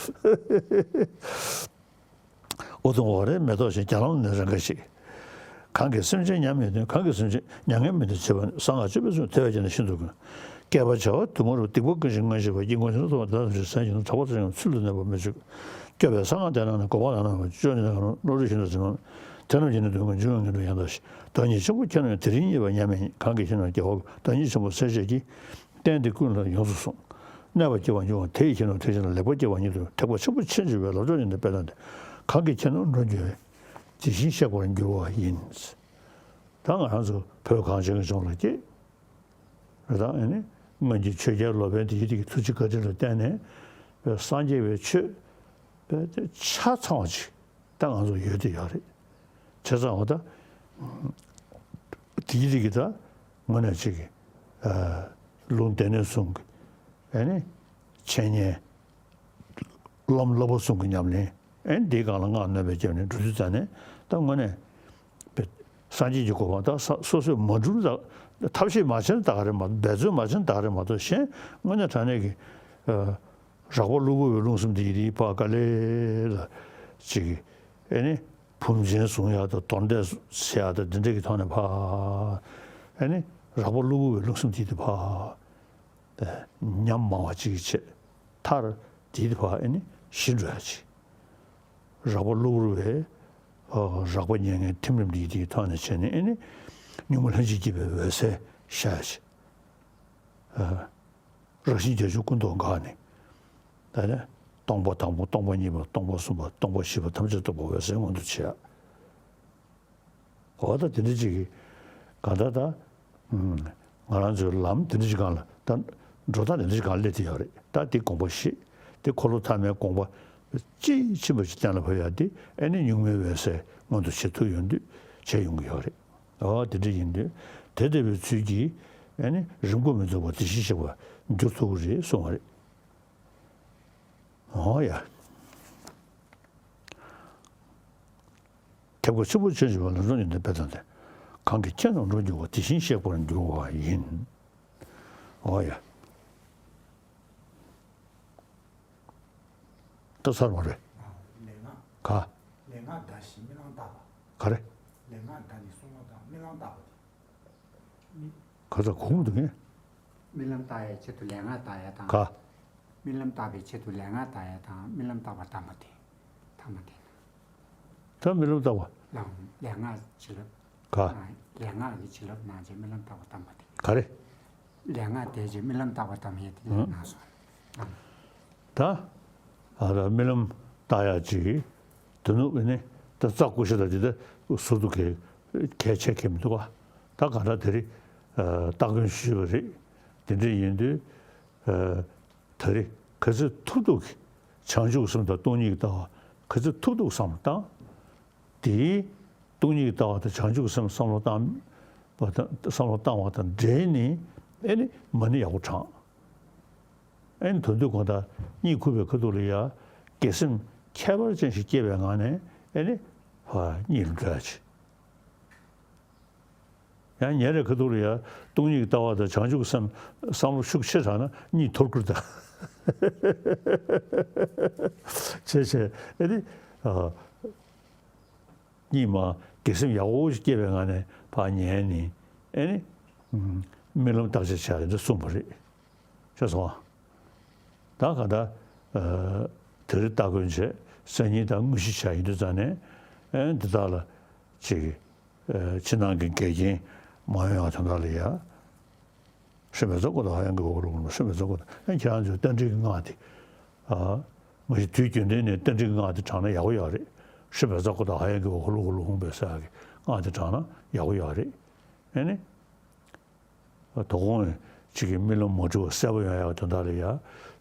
ས། ལོ་དུང་འོག་རེ་མེ་ཏོག་བཞིན། རྒྱ་ལམ་ནི་རེ་འགའ་ཞིག། གང་གིས་སེམས་ཅན་མྱ་ངན་མི་འདོད། གང་གིས་སེམས་ཅན་མྱ་ངན་མི་འདོད་བྱེད་པ་ནི། གསང་སྔགས་སྤྱོད་པའི་ཚུལ། དེ་བས་བྱས་ན་ཤིན་ཏུ་དཀོན། བསྐལ་པ་བྱ་བ་དུ་མར་རོ། སྡིག་པ་ཀུན་ཞིག་ངོས་བཞིན་པ། སྐྱེ་དངོས་ཚུལ་ལ་བདག་ལྟ་བྱེད། སེམས་ཅན་ཐོབ་པ་ཚུལ་ཡང་ཚུལ་དུ་གནས་པ་མི་བྱེད། སྐྱོབ་པའི་གསང་སྔགས་དེ་རྣམས་ནི། འགོག་པ་ལམ་རྣམ་པ། སྤྱོད་ནི་ལམ་རྣམས་བློ་རིག་བཞིན་དུ་འཛིན་པ། དེ་རྣམས་ཀྱིས་ནི་དོན་ཀུན་འབྱུང་བའི་ངན་འགྲོ་ཡང་དག་ཞི། བདག་ཉིད་ཆེན་པོ་ཁྱོད་རྣམས་ཀྱང་། དེ་རིང་རྙེད་པར་མྱ་ངན་མེད། གང་གིས་ཁྱེད་རྣམས་རྒྱལ་བ་ཀུན། བདག་ཉིད་ཆེན་པོ་སྲས་བཅས་ཀྱིས། བསྟན་འདི་ཀུན་ལ་ཡོངས་སུ་བཟུང་། གནོད་པ་སྐྱེལ་བར་འགྱུར་བ། དེ་ཡིས་ཁྱེད་རྣམས་ཐེག་ཆེན་ལ། ལེགས་པར་སྐྱེ་བར་ཉིད་དུ། ཐེག་པ་ཆེན་པོ་ཕྱིན་ཅི་མ་ལོག་པའི། བློ་སྦྱོང་ཉིད་དུ་དཔེ་དང་ལྡན། གང་གིས་ཁྱེད་རྣམས་འགྲོ་འགྱུར་བའི། དེ་བཞིན་གཤེགས་པར་འགྱུར་བ་ཡིན། ད་ང་རང་ཚོ་བོད་གངས་ཅན་གྱི་ལྗོངས་ལ་སྐྱེས། རེད། ད་ཨ་ནི་སྔོན་གྱི་ཆོས་རྒྱལ་ལོ་པཎ་དེ་ཡི་དེ་གི་ཐུགས་རྗེ་བཀའ་དྲིན་ལ་བརྟེན་ནས་སངས་རྒྱས་པའི་ཆོས་ཆ་ཚང་བ་ཅིག་ད་ང་ཚོ་ཡོད་དེ་ཡོད་རེད། བྱས་ཙང་འོ་ད་དེ་ཡི་རིགས་ཀྱི་ད་དངོས་གནས་ཅིག་གི་ལུང་སྡེ་སྣོད་གསུམ་གྱི་ཨ་ནི་འཆད་ཉན། བླ་མ་བསླབ་པ་གསུམ་གྱི་ཉམས་ལེན། ཨ་ནི་འདིའི་སྒང་ལ་སྔགས་སྣོན་པའི་རྒྱབ་ནས་འགྲོ་དུས་ཙ་ནས་ད་དངོས་གནས་པའི་སངས་རྒྱས་ཀྱི་གོ་འཕང་ད་ས་སོ་སོས་མ་བསྒྲུབས་ད་ཐབས་ཤེས་མ་བྱས་ན་ད་ག་རེད་མ་གཏོགས། འབད་རྩོལ་མ་བྱས་ན་ད་ག་རེད་མ་གཏོགས། གཞན་དངོས་གནས་དྲང་གནས་ཀྱི་རགས་པ་གློ་བུར་བའི་རླུང་གསུམ་དེ་ཡི་དེ་ཕར་དཀའ་ལས་ལ་ཅིག་ཨེ་ནི་བུམ་ཆེན་བཟུང་ཡག་དང་གདོན་འདྲེ་བསད་ཡག་དང་འདི་འདྲ་གི་ཐོག་ནས་ཕར་ཨེ་ནི་རགས་པ་གློ་བུར་བའི་རླུང་གསུམ་དེ་ཡི་དེ་ཕར་ཉམས་མང་བ་ཅིག་གི་ཆེད་མཐར་དེ་ཡི་དེ་ཕར་ཨེ་ནི་ཞི་འགྲོ་ཡག་ཅིག་རགས་པ་གློ་བུར་བའི་རགས་པ་མྱ་ངན་ཐིམ་རིམ་དེ་ཡི་དེ་ཐོག་ནས་བྱས་ནས་ཨེ་ནི་གཉུག་མ་ལྷན་ཅིག་སྐྱེས་པའི་འོད་གསལ་ཤར་ཡག་ཅིག་རང་བཞིན་རྒྱ་ཆེན་ཀུན་རྟོག་འགགས་ནས། ད་ནི་སྟོང་པ་དང་པོ། སྟོང་པ་གཉིས་པ། སྟོང་པ་གསུམ་པ། སྟོང་པ་བཞི་པ་ཐམས་ཅད་རྟོགས་པ་འོད་གསལ་མངོན་དུ་བྱེད་ཡག་འོ་ད་དེ་འདྲ་ཅིག་གི་གང་ལྟར་ད་ང་རང་ཚོའི་ལམ་དེ་འདྲ་ཅིག་སྒང་ལ་ད་འགྲོ་སྟངས་དེ་འདྲ་ཅིག་སྒང་ལ་སླེབས་བསྡད་ཡོད་རེད། ད་དེ་དགོངས་པ་བཞེས། དེ་འཁོར་ལོ་ཐ་མའི་དགོངས་པ་དཔྱིས་ཕྱིན་པ་ཅིག་གཏན་ལ་ཕབ་ཡག་དེ་ཨེ་ནི་གཉུག་མའི་འོད་གསལ་མངོན་དུ་བྱེད་ཐུབ་ཡོང་དུས་བྱེད་ཡོང་གི་ཡོད་རེད། ཨོ་དེ་འདྲ་ཡིན་དུས་དེ་ལྟ་བུའི་ཚུལ་གྱིས་ཨེ་ནི་རིང་པོ་མི་འཛུགས་པར་དེ་བཞིན་གཤེགས་པར་འགྱུར་ཐུབ་ཀྱི་རེད་གསུངས་པ་རེད། ཨོ་ཡ། ཐེག་པ་ཆེན་པོ་ཕྱིན་ཅི་མ་ལོག་པའི་བློ་སྦྱོང་ཉིད་དུ་དཔེ་དང་ལྡན། གང་གིས་ཁྱེད་རྣམས་འགྲོ་འགྱུར་བ། དེ་བཞིན་གཤེགས་པར་འགྱུར་བ་ཡིན། ཨོ་ཡ། ད་ཚར་བ་རེད། ལས་སྔགས། ག་ལས་སྔགས་བཟླ་ཞིང་རྨི་ལམ་བཏབ་པ། ག་རེ། ལས་སྔགས་བཟླ་ནས་གསུང་བ་དང་རྨི་ལམ་བཏབ་པ་དེ། ག་ཚ་གོང་དུ་ངས། རྨི་ལམ་བཏབ་ཡའི་ཆེད་དུ་ལས་སྔགས་བཟླ་ཡ་དང་། ག་རྨི་ལམ་བཏབ་པའི་ཆེད་དུ་ལས་སྔགས་བཟླ་ཡ་དང་རྨི་ལམ་བཏབ་པ་དམ་པ་དེ། ཐ་མ་དེ། ད་རྨི་ལམ་བཏབ་པ། ལམ་ལས་སྔགས་བྱིན་རླབས། ག་ལས་སྔགས་ཀྱི་བྱིན་རླབས་གནང་བྱས་རྨི་ལམ་བཏབ་པ་དམ་པ་དེ། ག་རེ། ལས་སྔགས་བཟླས་རྗེས་རྨི་ལམ་བཏབ་པ་དམ་ཡས་དེ་ལ་གནང་སོང་། ད་ཨ་ད་རྨི་ལམ་བཏབ་ཡག་ཅིག་དེ་ནུབ་ནི་ད་རྩ་ཀུ་ཤ་ད་དེ་ད་ཟུར་དུ་གལ་གལ་ཆེ་གལ་མི་འདུག་ག་ད་ག་ད་དེ་རིང་སྟ་གོན་ཞུས་པ་རེད། དེ་འདྲ་ཡིན་དུས་ད་རེས་ག་ཚོད་ཐུབ་ཐུབ་ཀྱིས་བྱང་ཆུབ་སེམས་དང་སྟོང་ཉིད་ཀྱི་ལྟ་བ་ག་ཚོད་ཐུབ་ཐུབ་བསམ་བློ་བཏང་། དེའི་སྟོང་ཉིད་ཀྱི་ལྟ་བ་དང་བྱང་ཆུབ་སེམས་བསམ་བློ་བཏང་བ་དང་བསམ་བློ་བཏང་བ་དང་འབྲེལ་ནས་ཨེ་ནི་མ་ཎི་ཡག་པོ་བགྲང་། ཨེ་ནི་དོན་དུ་གང་ལྟར་གཉིད་ཁུག་པའི་ཁ་ཐུག་ལ་ཡ་དགེ་སེམས་ཁྱད་པར་ཅན་ཞིག་སྐྱེས་པའི་ངང་ནས་ཨེ་ནི་ཕར་གཉིད་ལ་འགྲོ་ཡ་ཅིག་ཡང་ཉལ་བའི་ཁ་ཐུག་ལ་ཡ་སྟོང་ཉིད་ཀྱི་ལྟ་བ་དང་བྱང་ཆུབ་སེམས་བསམ་བློ་ཤུགས་ཆེ་དྲགས་ན་གཉིད་འཐོར་ཀི་རེད་ད། བྱས་བྱས་ཨེ་ནི་ཨ། གཉིད་མ་དགེ་སེམས་ཡག་པོ་ཞིག་སྐྱེས་པའི་ངང་ནས་ཕར་ཉལ་ནས་ཨེ་ནི་རྨི་ལམ་བརྟག་དཔྱད་བྱ་ཡིན་དུ་གསུངས་པ་རེད། ཤེས་སོང་ཨ། ད་ག་ད་དེ་རིང་སྟ་གོན་བྱས་སང་ཉིན་ད་དངོས་གཞི་བྱ་ཡིན་དུ་ཙང་ནས་ཨེ་འདི་དག་ལ་ཅིག་ཕྱི་ནང་གི་འགལ་རྐྱེན་མ་ཡོང་ཡག་དོན་དག་ལ་ཡ། ཧྲཱིཿབཛྲ་ཀུ་ཏ་ཧ་ཡང་གི་འོག་ལུགས་ཧྲཱིཿབཛྲ་ཀུ་ཏ། ཨེ་ཁྱེད་རང་ཚོས་རྟ་མགྲིན་གྱི་སྔགས་དེ། ཨ། མ་གཞི་དུས་རྒྱུན་ལྡན་ནས་རྟ་མགྲིན་གྱི་སྔགས་དེ་བགྲངས་ན་ཡག་པོ་ཡོད་རེད། ཧྲཱིཿབཛྲ་ཀུ་ཏ་ཧ་ཡང་གི་འོག་ལུགས་ཧུ་ལུ་ཧཱུྃ་ཕཊ་ཟེར་ཡག་གི་སྔགས་དེ་བགྲངས་ན་ཡག་པོ་ཡོད་རེད། ཨེ་ནི། དོ་དགོང་གཅིག་གི་རྨི་ལམ་མ་འཁྲུལ་བ་གསལ་པོ་ཡོང་ཡག་དོན་དག་ལ་ཡ།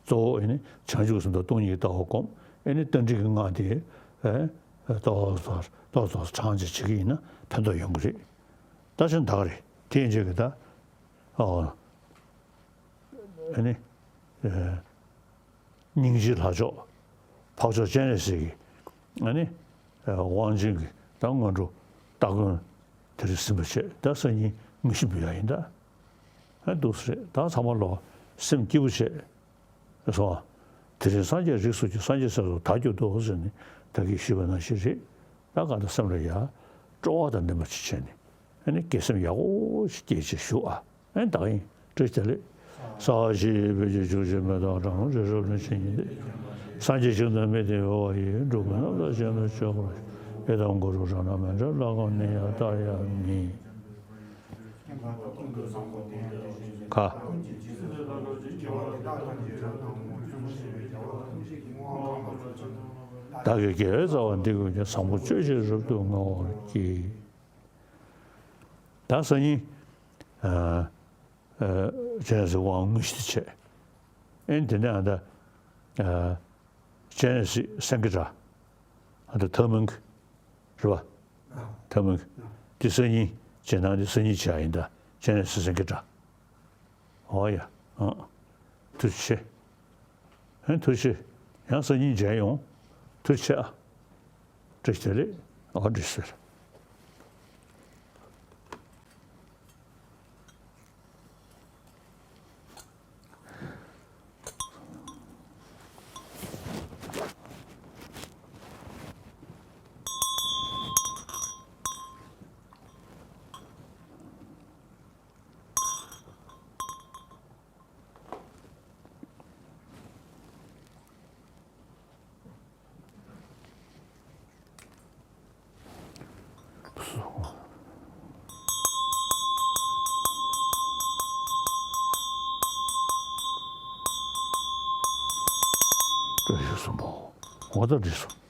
གཙོ་བོ་ཨེ་ནི་བྱང་ཆུབ་སེམས་དང་སྟོང་ཉིད་ཀྱི་ལྟ་བ་སྒོམ། ཨེ་ནི་རྟ་མགྲིན་གྱི་སྔགས་དེ་ཨེ་ཏོག་ཙམ་ཏོག་ཙམ་བགྲངས་བྱས་བྱེད་ཀྱི་ཡིན་ན་ཕན་ཐོགས་ཡོང་གི་རེད། ད་ཆ་ད་ག་རེད། དེ་ཡིན་ཆོག་གི་ད། ཨོ། ཨ་ནི། སྙིང་རྗེའི་ལྷ་མཆོག་འཕགས་མཆོག་སྤྱན་རས་གཟིགས་ཀྱི་ཨ་ནི། དབང་ཆེན་གྱི་ད་སྔོན་འགྲོ་སྟ་གོན་དེ་རིང་ཟིན་པ་བྱས། ད་སང་ཉིན་དངོས་གཞི་འབུལ་ཡག་ཡིན་ད། ཨ་འདུག་སེ་རེད། ད་ཚང་མ་ལོ་སེམས་སྐྱིད་པོ་བྱས། སོང་། དེ་རིང་སངས་རྒྱས་རིགས་སུ་སྐྱེས། སངས་རྒྱས་སྲས་སུ་བདག་གྱུར་ཏོ་ཟེར་ནས་ད་གིན་ཞུས་པ་ནང་བཞིན་རེད། ད་གང་ལྟར་སེམས་ལ་ཡ་སྤྲོ་བ་དང་ལྡན་པ་ཅིག་བྱས་ནས། ཨ་ནི་དགེ་སེམས་ཡག་པོ་ཞིག་སྐྱེས་བྱས་བཞུགས་ཨ། ཨ་ནི་བདག་ཡིན། བཀྲ་ཤིས་བདེ་ལེགས། ས་གཞི་བོད་ཀྱི་བཅུ་གཅིག་མེ་ཏོག་གྲངས་རིག་རབ་ལ་ཕྱིན་ཉིད་དེ། སངས་རྒྱས་ཞིང་དུ་མི་དེ་འོ་ཡི་འགྲོ་ཀུན་རྣམ་དག་ཞིང་དུ་སྤྱོད་པར་ཤོག་ཡི་དམ་གུ་རུ་གྲགས་ན་མི་འབྲལ་ལྷ་ཁང་ནི་ཡང་ལྟ་ཡང་མིན། ཁ། བདག་གི་དགེ་བའི་རྩ་བ་འདི་ཀུན་ཀྱང་བཟང་པོ་སྤྱོད་ཕྱིར་རབ་ཏུ་བསྔོ་བར་བགྱི། ད་སང་ཉིན། ཨ། ཨ། སྦྱིན་སྲེག་དབང་དངོས་གཞི་དེ་བྱས། ཨེ་དེ་ནས་ཨ་ད། ཨ། སྤྱན་རས་གཟིགས་སེང་གེ་སྒྲ། ཨ་ད་ཐུན་མོང་གི་རེད་པ། ཐུན་མོང་གི་དེ་སང་ཉིན་བྱེད་སྟངས་དེ་སང་ཉིན་བྱེད་ཡ་ཡིན་ད། སྤྱན་རས་གཟིགས་སེང་གེ་སྒྲ། འོ་ཡ། ཨ། ཐུགས་རྗེ་ཆེ། ཨེ་ཐུགས་རྗེ་ཆེ། ཡང་སང་ཉིན་མཇལ་ཡོང་། ཐུགས་རྗེ་ཆེ་ཨ། བཀྲ་ཤིས་བདེ་ལེགས། འོ་བཀྲ་ཤིས་བདེ་ལེགས། བཀྲ་ཤིས་གསུམ་པོ། འོ་ད་འགྲིག་སོང་།